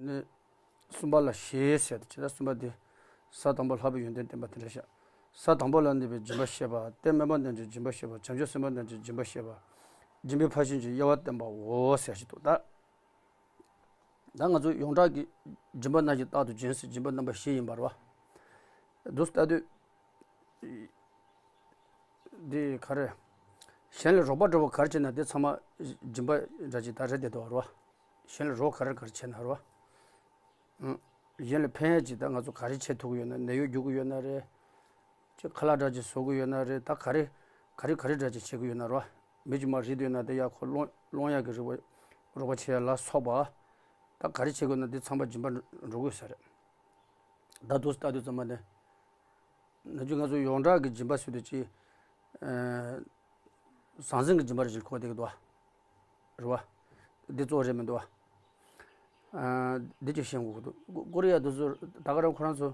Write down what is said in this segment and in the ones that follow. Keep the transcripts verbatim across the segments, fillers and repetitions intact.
ནི། གསུམ་པ་ལ་ཞེས་ཟེར་ཏེ་ཇི་ལྟར་གསུམ་པ་དེ། ས་དང་པོ་ལྷག་པའི་ཡོན་ཏན་བསྟན་པ་དེ་འདྲ་བཤད། ས་དང་པོ་ལ་གནས་པའི་སྦྱིན་པ་བཤད་པ་སྟེ། སྨན་པ་རྣམས་ཀྱི་སྦྱིན་པ་བཤད་པ། བྱང་ཆུབ་སེམས་དཔའ་རྣམས་ཀྱི་སྦྱིན་པ་བཤད་པ། སྦྱིན་པའི་ཕར་ཕྱིན་གྱི་དབྱེ་བ་བསྟན་པའོ་ཟེར་ཞིག་འདུག་ད། ད་ང་ཚོ་ཡོངས་གྲགས་ཀྱི་སྦྱིན་པ་རྣམས་ཀྱི་རྟག་ཏུ་སྦྱིན་ཟེར་སྦྱིན་པ་རྣམ་པ་བཞི་ཡིན་པ་རེད་བ། འདུག་ལྟ་དུས། འདི་ག་རེ། གཞན་ལ་རོགས་པ་འདྲ་བོ་ག་རེ་བྱས་ན་དེ་ཚང་མ་སྦྱིན་པ་འདྲ་ཅིག་ད་རེད་བསྡད་འདུག་བ་རེད་བ། གཞན་ལ་རོགས་ག་རེ་ག་རེ་བྱས་ན་རེད་བ། ཨང་། གཞན་ལ་ཕན་ཡ་ཅིག་ད་ང་ཚོ་ག་རེ་བྱེད་ཐུབ་ཀྱི་ཡོད་ན། ནད་གཡོག་རྒྱུག་གི་ཡོད་ན་རེད། ཅིག་ཁ་ལག་འདྲ་ཅིག་བཟོ་གི་ཡོད་ན་རེད། ད་ག་རེ་ག་རེ་ག་རེ་འདྲ་ཅིག་བྱེད་ཀྱི་ཡོད་ན་རེད་བ། མི་ཅིག་མར་རིལ་དུས་ན་དེ་ཡར་ཁོ་སློང་སློང་ཡག་གི་རིག་པ་རོགས་པ་བྱེད་ཡ་ལ་སོགས་པ། ད་ག་རེ་བྱེད་དགོས་ན་འདི་ཚང་མ་སྦྱིན་པ་འགྲོ་དགོས་ས་རེད། ད་འདུག་ལྟ་དུས་ཙམ་པ་ནས། ནམ་རྒྱུན་ང་ཚོ་ཡོངས་གྲགས་ཀྱི་སྦྱིན་པ་ཟེར་དུས་ཅི། ཨ། ཟང་ཟིང་གི་སྦྱིན་པ་རེ་ཞིག་གོ་བསྡད་ཀྱི་འདུག་བ། རེད་བ། འདི་གཙོ་བོ་རེད་མི་འདུག་བ། ཨ། འདི་ཅིག་ཤེས་དགོས་ཀྱི་འདུག་ཀོ་ཀོ་རི་ཡ་དེ་ཚོ་ད་ག་རང་ཁོ་རང་ཚོ་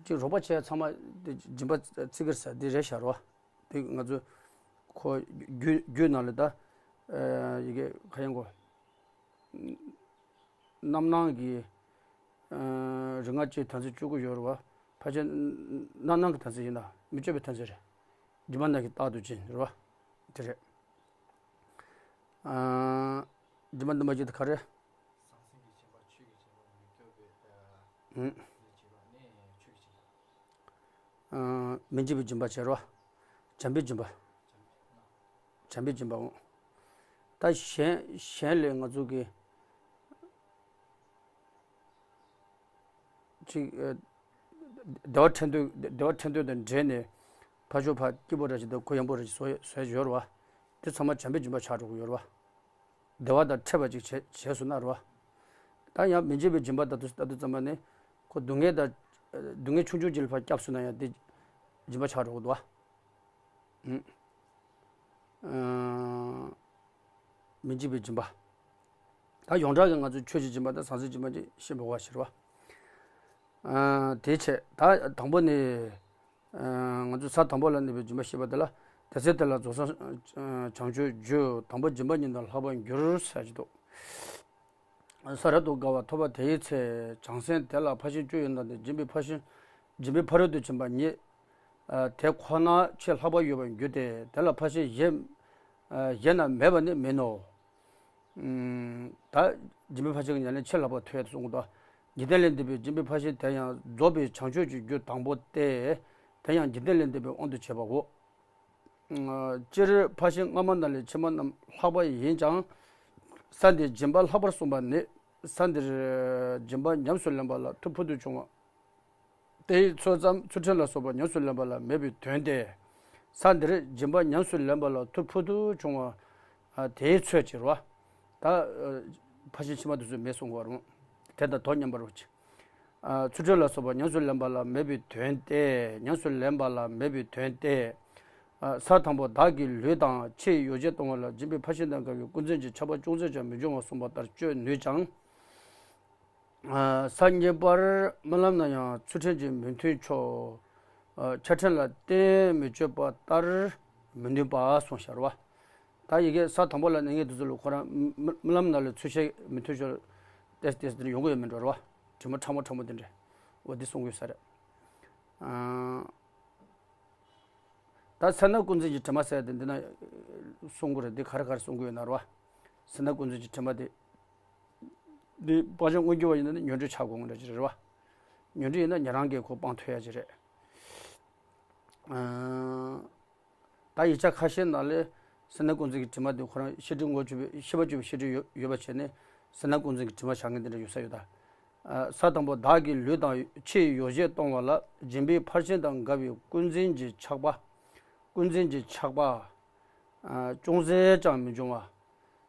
ཅིག་རོགས་པ་བྱེད་ཡ་ཚང་མ་འདི་སྦྱིན་པ་བརྩི་གི་རེད་ཟེར་འདི་རེད་ཤག་རེད་བ། དེ་ང་ཚོ་ཁོ་རྒྱུད་རྒྱུད་ནང་ལ་ད། ཨ། ཡི་གེ་ག་ཡང་གོ། རྣམ་སྣང་གི། ཨ། རིགས་ལྔ་སྤྱིའི་དོན་ཚན་བཅུ་དགུ་ཡོད་རེད་བ། ཕལ་ཆེར་རྣམ་སྣང་གི་དོན་ཚན་ཡིན་ན་མི་སྤྱོད་པའི་དོན་ཚན་རེད། སྒྱུ་མ་རྣམས་ཀྱི་རྟག་ཏུ་སྦྱིན་རེད་བ། དེ་རེད། ཨ། སྒྱུ་མ་རྣམ་པ་བཞི་དེ་ག་རེ། ཨུ། ཨ། མི་འཇིགས་པའི་སྦྱིན་པ་བྱེད་རོགས། བྱམས་པའི་སྦྱིན་པ། བྱམས་པའི་སྦྱིན་པ་འོང་། ད་གཞན་གཞན་ལས་ང་ཚོ་གི་ཅིག་ཨ། བདེ་བ་འཕྲད་འདོད་བདེ་བ་འཕྲད་འདོད་དང་འབྲེལ་ནས་ཕར་ཕྱོགས་ཕར་སྐྱིད་པོ་འདྲ་ཞིག་དང་གུ་ཡངས་པོ་འདྲ་ཞིག་བཟོ་བཟོ་ཡ་ཡོད་རེད་བ། དེ་ཚང་མ་བྱམས་པའི་སྦྱིན་པ་ཆགས་འགྲོ་གི་ཡོད་རེད་བ། བདེ་བ་དང་འཕྲད་པ་ཅིག་བྱས་བྱས་སོང་ན་རེད་བ། ད་ཡང་མི་འཇིགས་པའི་སྦྱིན་པ་ད་དུ་ད་དུ་ཙམ་པ་ནི་ཁོ་སྡུག་བསྔལ་དང་སྡུག་བསྔལ་ཆུང་ཆུང་ཅིག་ལ་ཕར་བསྐྱབས་སོང་ན་ཡང་དེ་སྦྱིན་པ་ཆགས་འགྲོ་གི་འདུག་བ། ཨུ། ཨ། མི་འཇིགས་པའི་སྦྱིན་པ། ད་ཡོངས་གྲགས་ཀྱི་ང་ཚོ་ཆོས་ཀྱི་སྦྱིན་པ་དང་ཟང་ཟིང་སྦྱིན་པ་ཅིག་ཤེས་དགོས་པ་ཞིག་རེད་བ། ཨ། དེའི་ཆེད་ད་དང་པོ་ནི། ཨ། ང་ཚོས་ས་དང་པོ་ལ་གནས་པའི་སྦྱིན་པ་ཞེས་པ་དེ་ལ། དེ་ཚེ་དེ་ལ་རྫོགས་སངས་བྱང་ཆུབ་རྒྱུ། དང་པོ་སྦྱིན་པ་ཉིད་དུ་ལྷག་པར་འགྱུར་ཟེར་གྱི་འདུག་ས་རབ་ཏུ་དགའ་བ་ཐོབ་པ་དེའི་ཚེ་བྱང་སེམས་དེ་ལ་ཕར་ཕྱིན་བཅུ་ཡོད་ན་དེ་སྦྱིན་པའི་ཕར་ཕྱིན། སྦྱིན་པའི་ཕ་རོལ་ཏུ་ཕྱིན་པ་ཉིད། ཨ། དེ་ཁོ་ན་ཆེས་ལྷག་པ་ཡོད་པར་འགྱུར་ཏེ་དེ་ལ་ཕར་ཕྱིན་གཞན། ཨ། གཞན་ན་མེད་པ་ནི་མིན་ནོ། ཨུམ། ད་སྦྱིན་པའི་ཕར་ཕྱིན་གྱི་ཉམས་ལེན་ཆེས་ལྷག་པ་ཐོབ་ཡ་དེ་གསུང་གི་འདུག་འཇིག་རྟེན་ལས་འདས་པའི་སྦྱིན་པའི་ཕར་ཕྱིན་དེ་ཡང་རྫོགས་པའི་བྱང་ཆུབ་ཀྱི་རྒྱུ་དང་པོ་སྟེ། དེ་ཡང་འཇིག་རྟེན་ལས་འདས་པའི་དབང་དུ་བྱས་པའོ། སྤྱིར་ཕར་ཕྱིན་སྔ་མ་རྣམས་ལས་ཕྱི་མ་རྣམས་ལྷག་པ་ཡིན་ཀྱང་། ས་འདིར་སྦྱིན་པ་ལྷག་པར་གསུངས་པ་ནི། ས་འདིར་སྦྱིན་པ་ཉམས་སུ་ལེན་པ་ལ་མཐུ་ཕུལ་དུ་བྱུང་བ། དེའི་ཚོད་ཙམ་ཚུལ་ཁྲིམས་ལ་སོགས་པ་ཉམས་སུ་ལེན་པ་ལ་མེད་པའི་དོན་ཏེ། ས་འདིར་སྦྱིན་པ་ཉམས་སུ་ལེན་པ་ལ་མཐུ་ཕུལ་དུ་བྱུང་བ། དེའི་ཚོད་ཅིག་རེད་བ། ད་ཕར་ཕྱིན་ཕྱི་མ་དེ་ཚོ་མེད་གསུང་གི་རེད། དེ་དང་དོན་མཉམ་པ་རེད་བ། ཨ། ཚུལ་ཁྲིམས་ལ་སོགས་པ་ཉམས་སུ་ལེན་པ་ལ་མེད་པའི་དོན་ཏེ། ཉམས་སུ་ལེན་པ་ལ་མེད་པའི་དོན་ཏེ། ཨ། ས་དང་པོ་བདག་གི་ལུས་དང་ཕྱི་ཡི་ཡོ་བྱད་གཏོང་བ་ལ་སྦྱིན་པའི་ཕར་ཕྱིན་དང་འགལ་བའི་ཀུན་འཛིན་གྱི་ཆགས་པ་ཅུང་ཟད་ཀྱང་མི་འབྱུང་བར་གསུངས་པ་ལྟར་སྤྱོད་ནུས་ཀྱང་། ཨ། ས་གཉིས་པར་རྨི་ལམ་ན་ཡང་ཚུལ་ཁྲིམས་ཀྱིས་མི་མཐུན་ཕྱོགས། ཨ། ཆ་ཕྲན་ལ་བརྟེན་མི་སྤྱོད་པ་ལྟར་མི་ནུས་པ་གསུངས་ཤར་བ། ད་ཡི་གེ་ས་དང་པོ་ལ་གནས་མཁན་དེ་ཚོ་ལ་ཁོ་རང་རྨི་རྨི་ལམ་ནང་ལ་ཚུལ་ཁྲིམས་མི་མཐུན་ཕྱོགས་ཏེས་ཏེས་དེ་འདྲ་ཡོང་གི་ཡོད་མེད་འགྲོ་རེད་བ། དྲི་མ་ཕྲ་མོ་ཕྲ་མོ་དེ་འདྲ། འོ་འདི་གསུང་གི་ཡོད་ས་རེད། ཨ། ད་སེར་སྣ་ཀུན་འཛིན་གྱི་དྲི་མ་ཟེར་དེ་འདི་ན་གསུང་གི་རེད། འདི་ག་རེ་ག་རེ་གསུང་གི་ཡོད་ན་རེད་བ། སེར་སྣ་ཀུན་འཛིན་གྱི་དྲི་མ་དེ། འདི་དཔག་བྱ་དངོས་བརྒྱུད་པ་ཡིན་ན་ནི་ཉོན་སྒྲིབ་ཆགས་དགོས་ངེས་འདྲ་ཅིག་རེད་བ། ཉོན་སྒྲིབ་ཡིན་ན་ཉན་རང་གིས་ཁོ་སྤང་ཐུབ་ཡ་ཅིག་རེད། ཨ། ད་ཡིག་ཆ་ཁ་ཤས་ནང་ལས་སེར་སྣ་ཀུན་འཛིན་གྱི་དྲི་མ་དེ་ཁོ་རང་ཤེས་སྒྲིབ་ངོ་བཅུ་པའི་ཤེས་པ་བཅུ་པའི་ཤེས་སྒྲིབ་ཡོད་ཡོད་པ་བྱས་ནས་སེར་སྣ་ཀུན་འཛིན་གྱི་དྲི་མ་བཞག་མཁན་དེ་འདྲ་ཡོད་ས་ཡོད་ད། ཨ། ས་དང་པོ་བདག་གི་ལུས་དང་ཕྱི་ཡི་ཡོ་བྱད་གཏོང་བ་ལ་སྦྱིན་པའི་ཕར་ཕྱིན་དང་འགལ་བའི་ཀུན་འཛིན་གྱི་ཆགས་པ། ཀུན་འཛིན་གྱི་ཆགས་པ། ཨ། ཅུང་ཟད་ཀྱང་མི་འབྱུང་བ།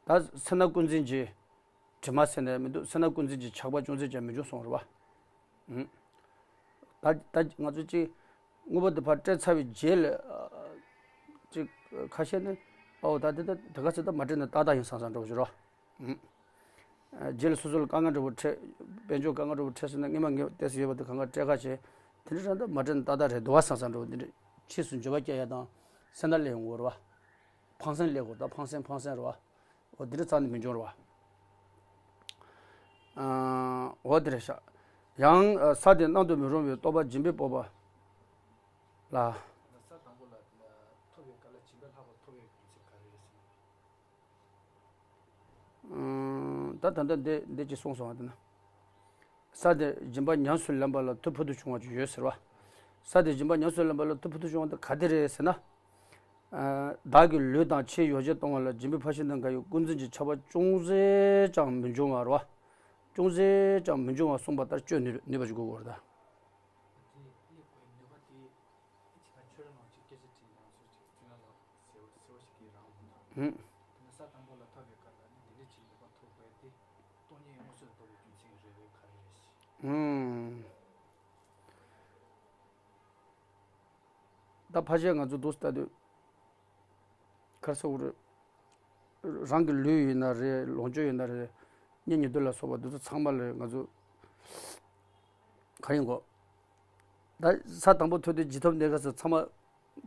ད་སེར་སྣ་ཀུན་འཛིན་གྱི་དྲི་མ་ཟེར་ནས་མི་འདུག་སེར་སྣ་ཀུན་འཛིན་གྱི་ཆགས་པ་ཅུང་ཟད་ཀྱང་མི་འབྱུང་གསུངས་རེད་བ། ཨུམ། ད་ད་ང་ཚོ་གཅིག་དངོས་པོ་འདི་ཕར་སྤྲད་ཚར་བའི་རྗེས་ལ། ཨ། གཅིག་ཁ་ཤས་ནི། ཨོ་ད་འདི་ད་ད་ག་ཚོད་ད་མ་སྤྲད་ན་ཏག་ཏག་ཡིན་བསམ་བསམ་འདྲ་བོ་ཞིག་རེད་བ། ཨུམ། ཨ། རྗེས་ལ་སོ་སོ་ལ་དཀའ་ངལ་འདྲ་བོ་འཕྲད། དཔལ་འབྱོར་དཀའ་ངལ་འདྲ་བོ་འཕྲད་སོང་ན་སྔོན་མ་ངས་ཏོག་ཙམ་ཡོད་པ་དེ་གང་ག་སྤྲད་ཁ་བྱས། དེ་འདྲ་རང་ད་མ་སྤྲད་ན་ཏག་ཏག་རེད་འདུག་བ་བསམ་བསམ་འདྲ་བོ་འདི་འདྲ། ཕྱིས་སུ་འགྱོད་པ་སྐྱེ་ཡ་དང་སེར་སྣ་སླེབས་ཡོང་གི་རེད་བ། ཕངས་སེམས་སླེབས་དགོས་ད་ཕངས་སེམས་ཕངས་སེམས་རེད་བ། འོ་འདི་འདྲ་རྩ་ནས་མི་འབྱུང་རེད་བ། ཨ། འོ་དེ་རེད་ཤག་ཡང་ས་དེ་སྣང་དུ་མི་རུང་བའི་རྟོག་པ་སྦྱིན་པས་སྤོབས་པ་ལ། ས་དང་པོ་ལ་ཐོབ་པའི་སྐབས་ལ་སྦྱིན་པས་ལྷག་པར་ཐོབ་པའི་རྒྱུ་མཚན་ག་རེ་རེད་ཟེར་ན། ཨང་། ད་ད་ལྟ་འདི་འདི་ཅིག་གསུངས་སོང་བ་དེ་ན། ས་དེ་སྦྱིན་པ་ཉམས་སུ་ལེན་པ་ལ་མཐུ་ཕུལ་དུ་བྱུང་བ་ཅིག་ཡོད་ཟེར་བ། ས་དེ་སྦྱིན་པ་ཉམས་སུ་ལེན་པ་ལ་མཐུ་ཕུལ་དུ་བྱུང་བ་དེ་ག་དེ་རེད་ཟེར་ན། ཨ། བདག་གི་ལུས་དང་ཕྱིའི་ཡོ་བྱད་གཏོང་བ་ལ་སྦྱིན་པའི་ཕར་ཕྱིན་དང་འགལ་བའི་ཀུན་འཛིན་གྱི་ཆགས་པ་ཅུང་ཟད་ཀྱང་མི་འབྱུང་བ་རེད་བ། ཅུང་ཟད་ཀྱང་མི་འབྱུང་བ་གསུངས་པ་ལྟར་སྤྱོད་ནུས་ནུས་པ་ཞིག་དགོས་ཀྱི་ཡོད་རེད་ད། དེ་སླེབས་དགོས་ནུས་པ་དེ། དེ་ཇི་ལྟར་ཁྱོད་རང་ལ་ཅིག་སྐད་ཆ་དྲིས་ན་སུ་ཅིག་བཙུན་ལ་ལ་ཟེར་བ་ཟེར་བ་ཞིག་གིས་རང་འོང་ན། ཧུམ། དེ་ནས་ས་དང་པོ་ལ་ཐོབ་པའི་སྐབས་ལ་ནི་འདི་འདྲའི་ཅིག་ནུས་པ་ཐོབ་དགོས་ཏེ། སྟོང་ཉིད་མངོན་སུམ་དུ་རྟོགས་པའི་རྒྱུ་མཚན་རེ་རེ་ག་རེ་རེད་ཞེས། ཧུམ། ད་ཕལ་ཆེར་ང་ཚོ་འདུག་ལྟ་དུས། ཁར་སོ་རེད། རང་གི་ལུས་ཡིན་ན་རེད། ལོངས་སྤྱོད་ཡིན་ན་རེད། གཉེན་ཉེ་དུ་ལ་སོགས་པ་འདི་ཚོ་ཚང་མ་ལ་ང་ཚོ་ག་ཡིན་གོ། ད་ས་དང་པོ་ཐོས་དུས་ཇི་ཐོབ་འདི་ག་ཚོ་ཚང་མ་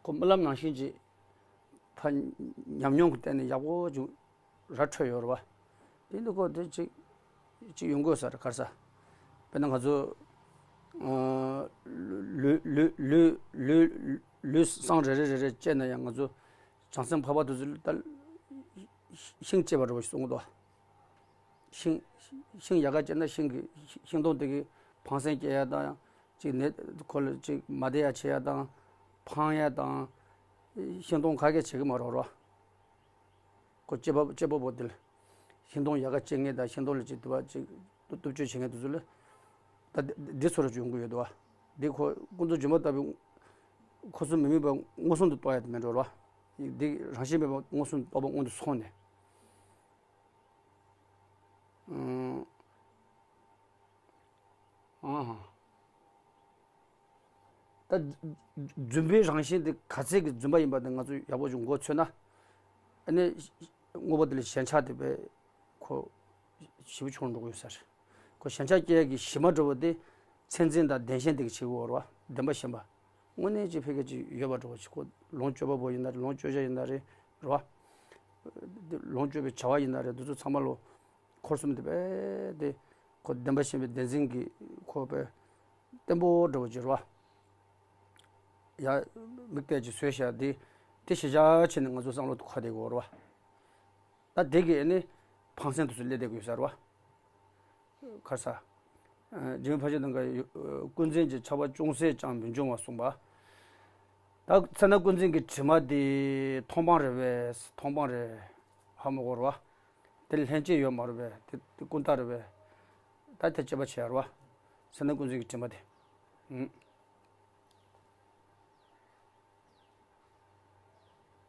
ཁོ་རྨི་ལམ་ནང་བཞིན་གྱི་ཕ་ཉམས་མྱོང་གི་སྟེང་ནས་ཡག་པོ་ཅིག་ར་འཕྲོད་ཡོད་རེད་བ། དེ་འདི་ཁོ་དེ་ཅིག་ཅིག་ཡོང་དགོས་ས་རེད་གར་ས། དཔེར་ན་ང་ཚོ་ཨ་ལུས་ལུས་ལུས་ལུས་ལུས་བསྲང་རེ་རེ་རེ་རེ་བཅད་ན་ཡང་ང་ཚོ་བྱང་སེམས་འཕགས་པ་དེ་ཚོ་ལ་ད་ཤིང་བཅད་པ་འདྲ་བོ་ཞིག་གསུང་གི་འདུག་ཤིང་ཤིང་ཡག་ག་བཅད་ན་ཤིང་གི་ཤིང་སྡོང་དེ་གི་ཕང་སེན་སྐྱེ་ཡ་དང་ཅིག་ནད་ཁོ་ལ་ཅིག་མ་བདེ་ཡ་བྱེད་ཡ་དང་ཕང་ཡ་དང་ཤིང་སྡོང་ག་གེ་བྱེད་གི་མ་རེད་རོ། ཁོ་སྐྱེས་པ་སྐྱེས་པ་པོ་དེ་ལ་ཤིང་སྡོང་ཡག་ག་སྐྱེ་མཁན་དང་ཤིང་སྡོང་ལ་ཅིག་དུ་བ་ཅིག་གཏུབ་གཏུབ་བཅོས་བྱེད་མཁན་དེ་ཚོ་ལ་ད་འདི་འདི་ཚོ་ར་བྱུང་གི་ཡོད་དོ། འདི་ཁོ་ཀུན་རྫོབ་སྦྱིན་པ་ལྟ་བུའི་འཁོར་གསུམ་མི་དམིགས་པ་མངོན་སུམ་དུ་རྟོགས་ཡ་དེ་མིན་འགྲོ་ར། འདི་རང་བཞིན་མེད་པ་མངོན་སུམ་དུ་རྟོགས་པ་སྔོན་དུ་སོང་ནས། ཨང་། ཨང་། ད་རྫུན་པའི་རང་བཞིན་དེ་ག་ཚད་ཀྱི་རྫུན་པ་ཡིན་པ་དེ་ང་ཚོས་ཡག་པོ་ཅིག་མགོ་ཚོས་ན། ཨ་ནི་དངོས་པོ་དེ་ལ་ཞེན་ཆགས་དེ་བས་ཁོ་ཞེ་པོ་ཆུང་འགྲོ་གི་ཡོད་ས་རེད། ཁོ་ཞེན་ཆགས་སྐྱེ་ཡག་གི་གཞི་མ་འགྲོ་བ་དེ་མཚན་འཛིན་དང་བདེན་ཞེན་དེ་གི་བྱེད་དགོས་རེད་བ། བདེན་པ་ཞེན་པ། དངོས་གནས་ཅིག་ཕ་གི་ཅིག་ཡོད་པ་འགྲོ་བ་ཅིག་ཁོ་ལོངས་སྤྱོད་པ་པོ་ཡིན་ན་རེད། ལོངས་སྤྱོད་བྱ་ཡིན་ན་རེད་རེད་བ། ལོངས་སྤྱོད་པའི་བྱ་བ་ཡིན་ན་རེད། འདི་ཚོ་ཚང་མ་ལོ། འཁོར་གསུམ་དེ་བས་དེ་ཁོ་བདེན་པ་ཞེན་པའི་བདེན་འཛིན་གྱི་ཁོ་བས་བརྟན་པོ་འགྲོ་བ་ཅིག་རེད་བ། ཡ། མིག་གཏད་ཅིག་བཟོས་བཞག་དེ་དེ་ཤེས་བྱ་བྱས་ནས་ང་ཚོ་བསམ་བློ་དུ་འཁོར་བསྡད་དགོས་རེད་བ། ད་དེ་གི་ནི་ཕངས་སེམས་དུ་སུ་སླེབས་བསྡད་དགོས་ས་རེད་བ། ཁར་ས། ཨ། འཇིགས་མེད་ཕ་ཤུལ་དང་འགལ་བའི་ཀུན་འཛིན་གྱི་ཆགས་པ་ཅུང་ཟད་ཀྱང་མི་འབྱུང་བ་གསུངས་པ། ད་ཚེ་ན་ཀུན་འཛིན་གྱི་དྲི་མ་དེ་མཐོང་སྤང་རེད་པས། མཐོང་སྤང་རེད། ཧ་མ་གོ་རེད་བ། དེ་ལྷན་སྐྱེས་ཡོད་མ་རེད་པས། དེ་དེ་ཀུན་བརྟགས་རེད་པས། ད་དེ་དཔྱད་པ་བྱེད་ཡ་རེད་བ། ཚེ་ན་ཀུན་འཛིན་གྱི་དྲི་མ་དེ། ཨུམ།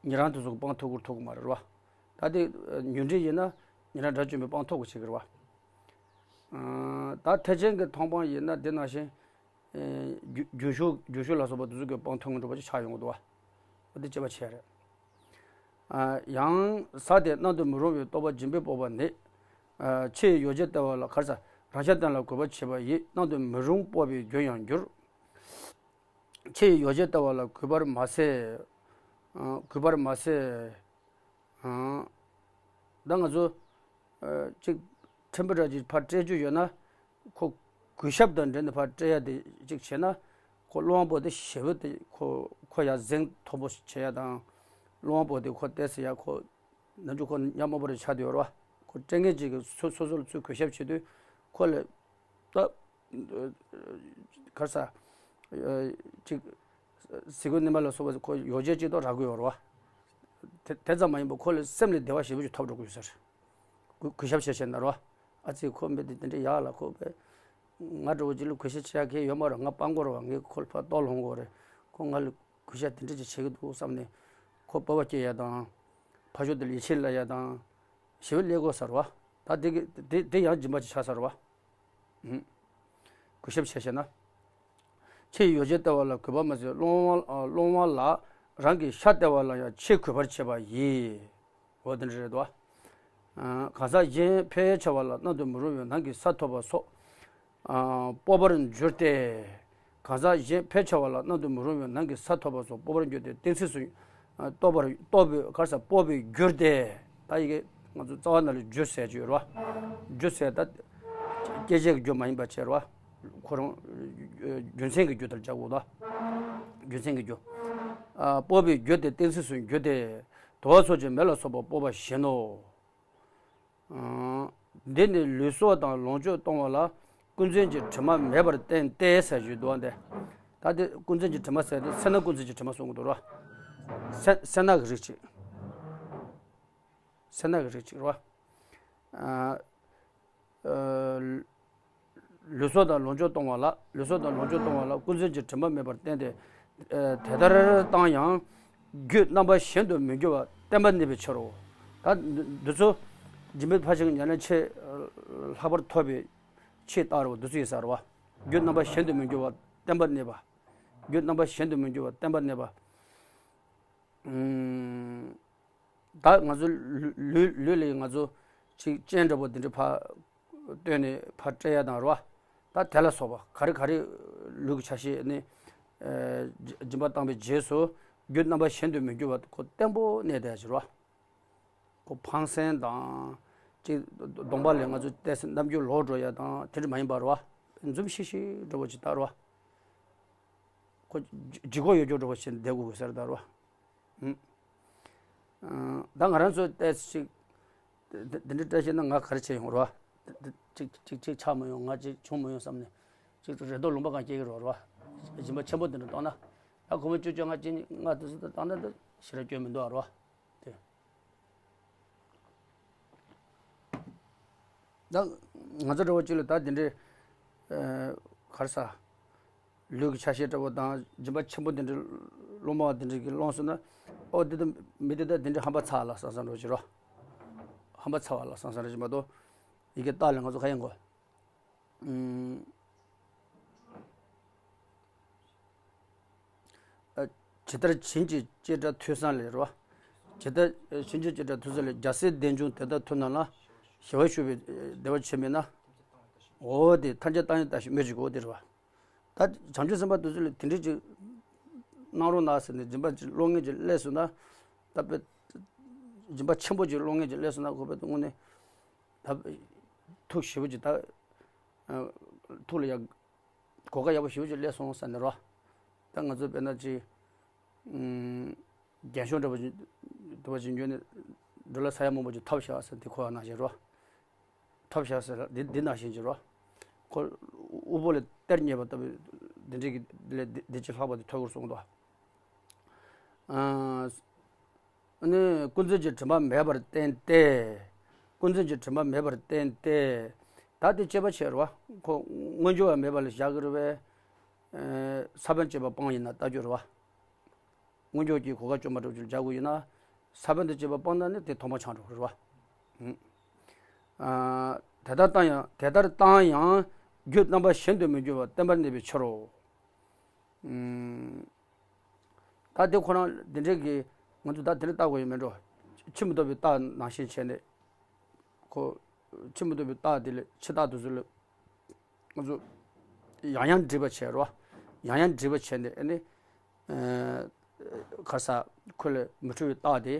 ཉན་རང་དེ་ཚོ་གི་སྤང་ཐུབ་ཀྱི་ཐུབ་ཀྱི་མ་རེད་བ། ད་དེ་ཉོན་སྒྲིབ་ཡིན་ན་ཉན་རང་དགྲ་བཅོམ་པའི་སྤང་ཐུབ་ཀྱི་བྱེད་ཀྱི་རེད་བ། ཨ། ད་ཐེག་ཆེན་གྱི་མཐོང་སྤང་ཡིན་ན་དེ་ནང་བཞིན། ཨེ། རྒྱུ་རྒྱུན་ཞུགས་རྒྱུན་ཞུགས་ལ་སོགས་པ་དེ་ཚོ་གི་སྤང་ཐུབ་ཀྱི་འགྲོ་བ་ཅིག་ཆགས་ཡོང་གི་འདུག་བ། འོ་དེ་དཔྱད་པ་བྱས་རེད། ཨ། ཡང་ས་དེ་སྣང་དུ་མི་རུང་བའི་རྟོག་པ་སྦྱིན་པས་སྤོབས་པ་ནི། ཨ། ཕྱི་ཡི་ཡོ་བྱད་ལྟེ་བ་ལ་གར་ས་རང་ཤ་སྟེང་ལ་གུས་པར་བྱེད་པ་ཡིས་སྣང་དུ་མི་རུང་སྤོབས་པའི་རྒྱུར་ཡང་འགྱུར། ཕྱི་ཡི་ཡོ་བྱད་ལྟེ་བ་ལ་གུས་པར་མ་ཟད། ཨ། གུས་པར་མ་ཟད། ཨ། ད་ང་ཚོ། ཨ། ཅིག་ཕྲན་བུ་འདྲ་ཅིག་ཕར་སྤྲད་རྒྱུ་ཡོད་ན། ཁོ་གུས་ཞབས་དང་འབྲེལ་ནས་ཕར་སྤྲད་ཡ་དེ་ཅིག་བྱས་ན། ཁོ་སློབ་མ་པོ་དེ་ཞེ་པོ་དེ་ཁོ་ཁོ་ཡ་གཟེངས་མཐོ་པོ་བྱེད་ཡ་དང་། སློབ་མ་པོ་དེ་ཁོ་བལྟས་ཚེ་ཡ་ཁོ་ནམ་རྒྱུན་ཁོ་ཉམས་དམའ་པོ་རེ་ཆགས་བསྡད་ཡོད་རེད་བ། ཁོ་སྤྲད་མཁན་ཅིག་གིས་སོ་སོ་སོ་ལ་ཚུར་གུས་ཞབས་བྱེད་དུས་ཁོ་ལ་ད་གར་ས་ཅིག་གཟིགས་སྐོར་ནི་མ་ལ་སོགས་པ་ཁོ་ཡོ་བྱད་ཅིག་ཏུ་རག་གི་ཡོད་རེད་བ། དེ་དེ་ཙམ་མ་ཡིན་པར་ཁོ་ལ་སེམས་ལ་བདེ་བ་ཞེ་པོ་ཅིག་ཐོབ་འགྲོ་གི་ཡོད་ས་རེད། གུས་གུས་ཞབས་བྱས་བྱས་ན་རེད་བ། ཨ་ཙི་ཁོ་མི་དེ་དེ་འདྲ་ཡག་ལ་ཁོ་པས། ང་འདྲ་བོ་ཅིག་ལ་གུས་ཞབས་བྱེད་ཡག་གི་ཡོད་མ་རེད། ང་སྤྲང་པོ་རེད་བ། ངས་ཁོ་ལ་ཕར་གཏོར་སློང་དགོས་རེད། ཁོ་ང་ལ་གུས་ཞབས་དེ་འདྲ་ཅིག་བྱེད་ཀྱི་འདུག་བསམ་ནས་ཁོ་སྤོབས་པ་སྐྱེ་ཡ་དང་། ཕ་ཤུལ་དེ་ལ་ཡིད་ཆེས་སླེབས་ཡ་དང་། ཞེ་པོ་སླེབས་དགོས་ས་རེད་བ། ད་དེ་གི་དེ་དེ་ཡང་སྦྱིན་པ་ཅིག་ཆགས་ས་རེད་བ། ཨུམ། གུས་ཞབས་བྱས་བྱས་ན། ཕྱི་ཡི་ཡོ་བྱད་ལྟེ་བ་ལ་གུས་པ་མ་ཟད་སློང་བ་སློང་བ་ལ་རང་གི་ཤ་ལྟེ་བ་ལ་ཡང་ཆེས་གུས་པར་བྱེད་པ་ཡིས། འོ་དེ་འདྲ་རེད་དོ། ཨ། གང་ཟག་གཞན་ཕལ་ཆེ་བ་ལ་སྣང་དུ་མི་རུང་བའི་ནང་གི་ས་ཐོབ་པ་སོགས། ཨ། སྤོབས་པར་འགྱུར་ཏེ། གང་ཟག་གཞན་ཕལ་ཆེ་བ་ལ་སྣང་དུ་མི་རུང་བའི་ནང་གི་ས་ཐོབ་པ་སོགས་སྤོབས་པར་འགྱུར་ཏེ་གཏན་ཚིགས་སུ། ཨ། རྟོགས་པར་རྟོགས་པའི་གར་ས་སྤོབས་པའི་འགྱུར་ཏེ། ད་ཡི་གེ་ང་ཚོ་རྩ་བ་ནང་ལ་འགྱུར་ཟེར་གྱི་ཡོད་རེད་བ། འགྱུར་ཟེར་ད། སྐྱེད་བྱེད་ཀྱི་རྒྱུ་མ་ཡིན་པ་བྱས་རོ། ཁོ་རང་རྒྱུ་མཚན་གྱི་རྒྱུ་དེར་སྦྱར་དགོས་དོ། རྒྱུ་མཚན་གྱི་རྒྱུ། ཨ། སྤོབས་པའི་རྒྱུ་དེ་གཏན་ཚིགས་སུ་འགྱུར་ཏེ། དུ་བ་སོགས་ཀྱི་མེ་ལ་སོགས་པ་སྤོབས་པ་བཞིན་ནོ། ཨང་། འདི་ནི་ལུས་སྲོག་དང་ལོངས་སྤྱོད་གཏོང་བ་ལ་ཀུན་རྫོན་གྱི་དྲི་མ་མེད་པར་བསྟན་ཏེ་ཟེར་ཞུས་འདུག་པ། འདི་ད་དེ་ཀུན་རྫོན་གྱི་དྲི་མ་ཟེར་དེ་སེར་སྣ་ཀུན་རྫོན་གྱི་དྲི་མ་གསུང་གི་འདུག་རོ། སེར་སེར་སྣ་གི་རིགས་གཅིག་སེར་སྣ་གི་རིགས་གཅིག་རོ། ཨ། ཨ། ལུས་སྲོག་དང་ལོངས་སྤྱོད་གཏོང་བ་ལ། ལུས་སྲོག་དང་ལོངས་སྤྱོད་གཏོང་བ་ལ་ཀུན་རྫོན་གྱི་དྲི་མ་མེད་པར་བསྟན་ཏེ། ཨ། དེ་ལྟར་བཏང་ཡང་རྒྱུད་རྣམ་པ་གཞན་དུ་མི་འགྱུར་བ་བརྟན་པར་གནས་པའི་ཕྱིར་རོ། ད་འདི་ཚོ་སྦྱིན་པའི་ཕར་ཕྱིན་གྱི་ཉམས་ལེན་ཆེས་ལྷག་པར་ཐོབ་པའི་ཆེས་རྟགས་རེད་པ། འདི་ཚོ་ཡིན་ས་རེད་པ། རྒྱུད་རྣམ་པ་གཞན་དུ་མི་འགྱུར་བ་བརྟན་པར་གནས་པ། རྒྱུད་རྣམ་པ་གཞན་དུ་མི་འགྱུར་བ་བརྟན་པར་གནས་པ། ཨུམ། ད་ང་ཚོ་ལུས་ལུས་ལུས་ལ་ང་ཚོ་ཅིག་སྤྱན་འདྲ་པོ་འདི་འདྲ་ཕར་བཏོན་ནས་ཕར་སྤྲད་ཡ་དང་རོ། ད་དེ་ལ་སོགས་པ་ག་རེ་ག་རེ་ལུས་ཀྱི་ཆ་ཤས་ནི། ཨ། སྦྱིན་པ་བཏང་པའི་རྗེས་སུ་རྒྱུད་རྣམ་པ་གཞན་དུ་མི་འགྱུར་བ་ཁོ་བརྟན་པོ་གནས་བསྡད་ཡ་ཅིག་རོ། ཁོ་ཕངས་སེམས་དང་། ཅིག་གདོང་པ་ལ་ང་ཚོ་ཏོག་ཙམ་རྣམ་འགྱུར་ལོག་འགྲོ་ཡ་དང་དེ་འདྲ་མ་ཡིན་པ་རོ། འཛུམ་ཤིག་ཤིག་འདྲ་པོ་ཅིག་ད་རོ། ཁོ་ལྗིད་ཁོག་ཡོད་རྒྱུ་འདྲ་པོ་ཞིག་བསྡད་དགོས་ཀྱི་ཟེར་ད་རོ། ཨུམ། ཨ། ད་ང་རང་ཚོ་ཏོག་ཙམ་ཅིག་དེ་དེ་འདྲ་བལྟས་ཤེས་ན་ང་ག་རེ་བྱས་ཡོང་རོ། ཅིག་ཅིག་ཅིག་ཆགས་མ་ཡོང་། ང་ཅིག་བྱུང་མ་ཡོང་བསམ་ནས་ཅིག་རེ་དོགས་ལུང་པ་གང་སྐྱེ་གི་རོ་རོ། སྦྱིན་པ་ཆེན་པོ་དེ་འདྲ་བཏང་ན། ད་སྒོར་མོ་བཅུ་བཅོ་ལྔ་གཅིག་ལྔ་དེ་ཚོ་བཏང་ན་ད་ཞེ་དྲག་སྐྱོན་མི་འདུག་ཨ་རོ། དེ། ད་ང་ཚོ་འདྲ་བོ་གཅིག་ལ་ད་དེ་འདྲའི། ཨ། ག་རེ་ཟ། ལུས་ཀྱི་ཆ་ཤས་འདྲ་བོ་དང་སྦྱིན་པ་ཆེན་པོ་དེ་འདྲའི་སློང་མོ་བ་དེ་འདྲའི་གིས་སློང་སོང་ན། ཨོ་དེ་དང་མི་དེ་དང་དེ་འདྲའི་ཧམ་པ་ཚ་བ་ལ་སང་སང་འགྲོ་གི་རོ། ཧམ་པ་ཚ་བ་ལ་སང་སང་རེད་ཅེས་མ་གཏོགས། ཡི་གེ་རྟགས་ལ་ང་ཚོ་ག་ཡིན་གོ། ཨུམ། ཨ། ཇི་ལྟར་བྱིན་གྱིས་བརྐྱང་བསྒྲགས་ཐོས་བསམ་ལས་རོ། ཇི་ལྟར་བྱིན་གྱིས་བརྐྱང་བསྒྲགས་ཐོས་བསམ་ལས། རྒྱལ་སྲས་བདེ་འབྱུང་དེ་ལྟར་ཐོབ་རྣམས་ལ། ཞི་བར་ཞུགས་པའི་བདེ་བ་ཆེས་མེད་ན། འོ་དེ་ཐམས་ཅད་བཏང་ཡང་བཏང་ཞིང་སྨོས་ཅི་དགོས་དེ་རེད་པ། ད་བྱང་ཆུབ་སེམས་དཔའ་དེ་ཚོ་ལ་དེ་འདྲའི་ཅིག་གནང་རོགས་གནང་ཟེར་ནས་སྦྱིན་པ་ཅིག་སློང་མཁན་ཅིག་སླེབས་སོང་ན། ད་དཔེ་སྦྱིན་པ་ཆེན་པོ་ཅིག་སློང་མཁན་ཅིག་སླེབས་སོང་ན་ཁོ་དཔེ་དངོས་གནས་ད་ཐུགས་ཞེ་པོ་ཅིག་ད་ཐུགས་ལ་ཡ་གོ་སྐབས་ཡག་པོ་ཞེ་པོ་ཅིག་སླེབས་སོང་ཟེར་ནས་རོ། ད་ང་ཚོ་དཔེར་ན་ཅིག་ཨུམ། རྒྱན་ཤོག་འདྲ་པོ་ཅིག་འདྲ་པོ་ཅིག་ཉོས་ནས་འགྲོ་ལ་ས་ཡ་མང་པོ་ཅིག་ཐོབ་བཞག་ཟེར་དེ་ཁོ་ཡང་ནང་བཞིན་རོ། ཐོབ་བཞག་ཟེར་འདི་འདི་ནང་བཞིན་གྱི་རོ། ཁོ་དབུལ་པོ་ལ་གཏེར་རྙེད་པ་ལྟ་བུའི་འདི་འདྲའི་གི་ལས་འདི་འདི་ཅི་ལྷག་པ་དེ་ཐོབ་དགོས་གསུངས་འདུག་ཨ་ནི་ཀུན་རྫོན་གྱི་དྲི་མ་མེད་པར་བསྟན་ཏེ། ཀུན་རྫོན་གྱི་དྲི་མ་མེད་པར་བསྟན་ཏེ། ད་དེ་དཔྱད་པ་བྱས་རོ། ཁོ་མངོན་གྱུར་བ་མེད་པ་ལ་བཞག་གི་རེད་པས། ས་བོན་བཅས་པ་སྤངས་ཡིན་ན་ལྟ་རྒྱུ་རེད་པ། མངོན་གྱུར་གྱི་གོ་སྐབས་བཅོམ་པ་འདྲ་བོ་ཅིག་སྦྱར་དགོས་ཡིན་ན། ས་བོན་དང་བཅས་པ་སྤངས་ན་ནི་དེ་ཐོག་མ་ཆགས་འགྲོ་གི་རེད་པ། ཨ། དེ་ལྟར་བཏང་ཡང་དེ་ལྟར་བཏང་ཡང་རྒྱུད་རྣམ་པ་གཞན་དུ་མི་འགྱུར་བ་བརྟན་པར་གནས་པའི་ཕྱིར་རོ། ཨུམ། ད་དེ་ཁོ་རང་དེ་འདྲའི་གི་ང་ཚོ་ད་དེ་འདྲ་བལྟ་དགོས་ཡོད་མེད་འགྲོ། ཕྱིར་མི་ལྡོག་པའི་རྟགས་ནང་བཞིན་བྱས་ནས། ཁོ་ཕྱིར་མི་ལྡོག་པའི་རྟགས་དེ་ལས་ཕྱི་རྟགས་དེ་ཚོ་ལ། ང་ཚོ་ཡང་ཡང་འདྲིས་པ་བྱས་རོ། ཡང་ཡང་འདྲིས་པ་བྱས་ནས་ཨ་ནི། ཨ། ག་རེ་ཟ། ཁོ་ལས་མི་འཁྲུལ་བའི་རྟགས་དེ་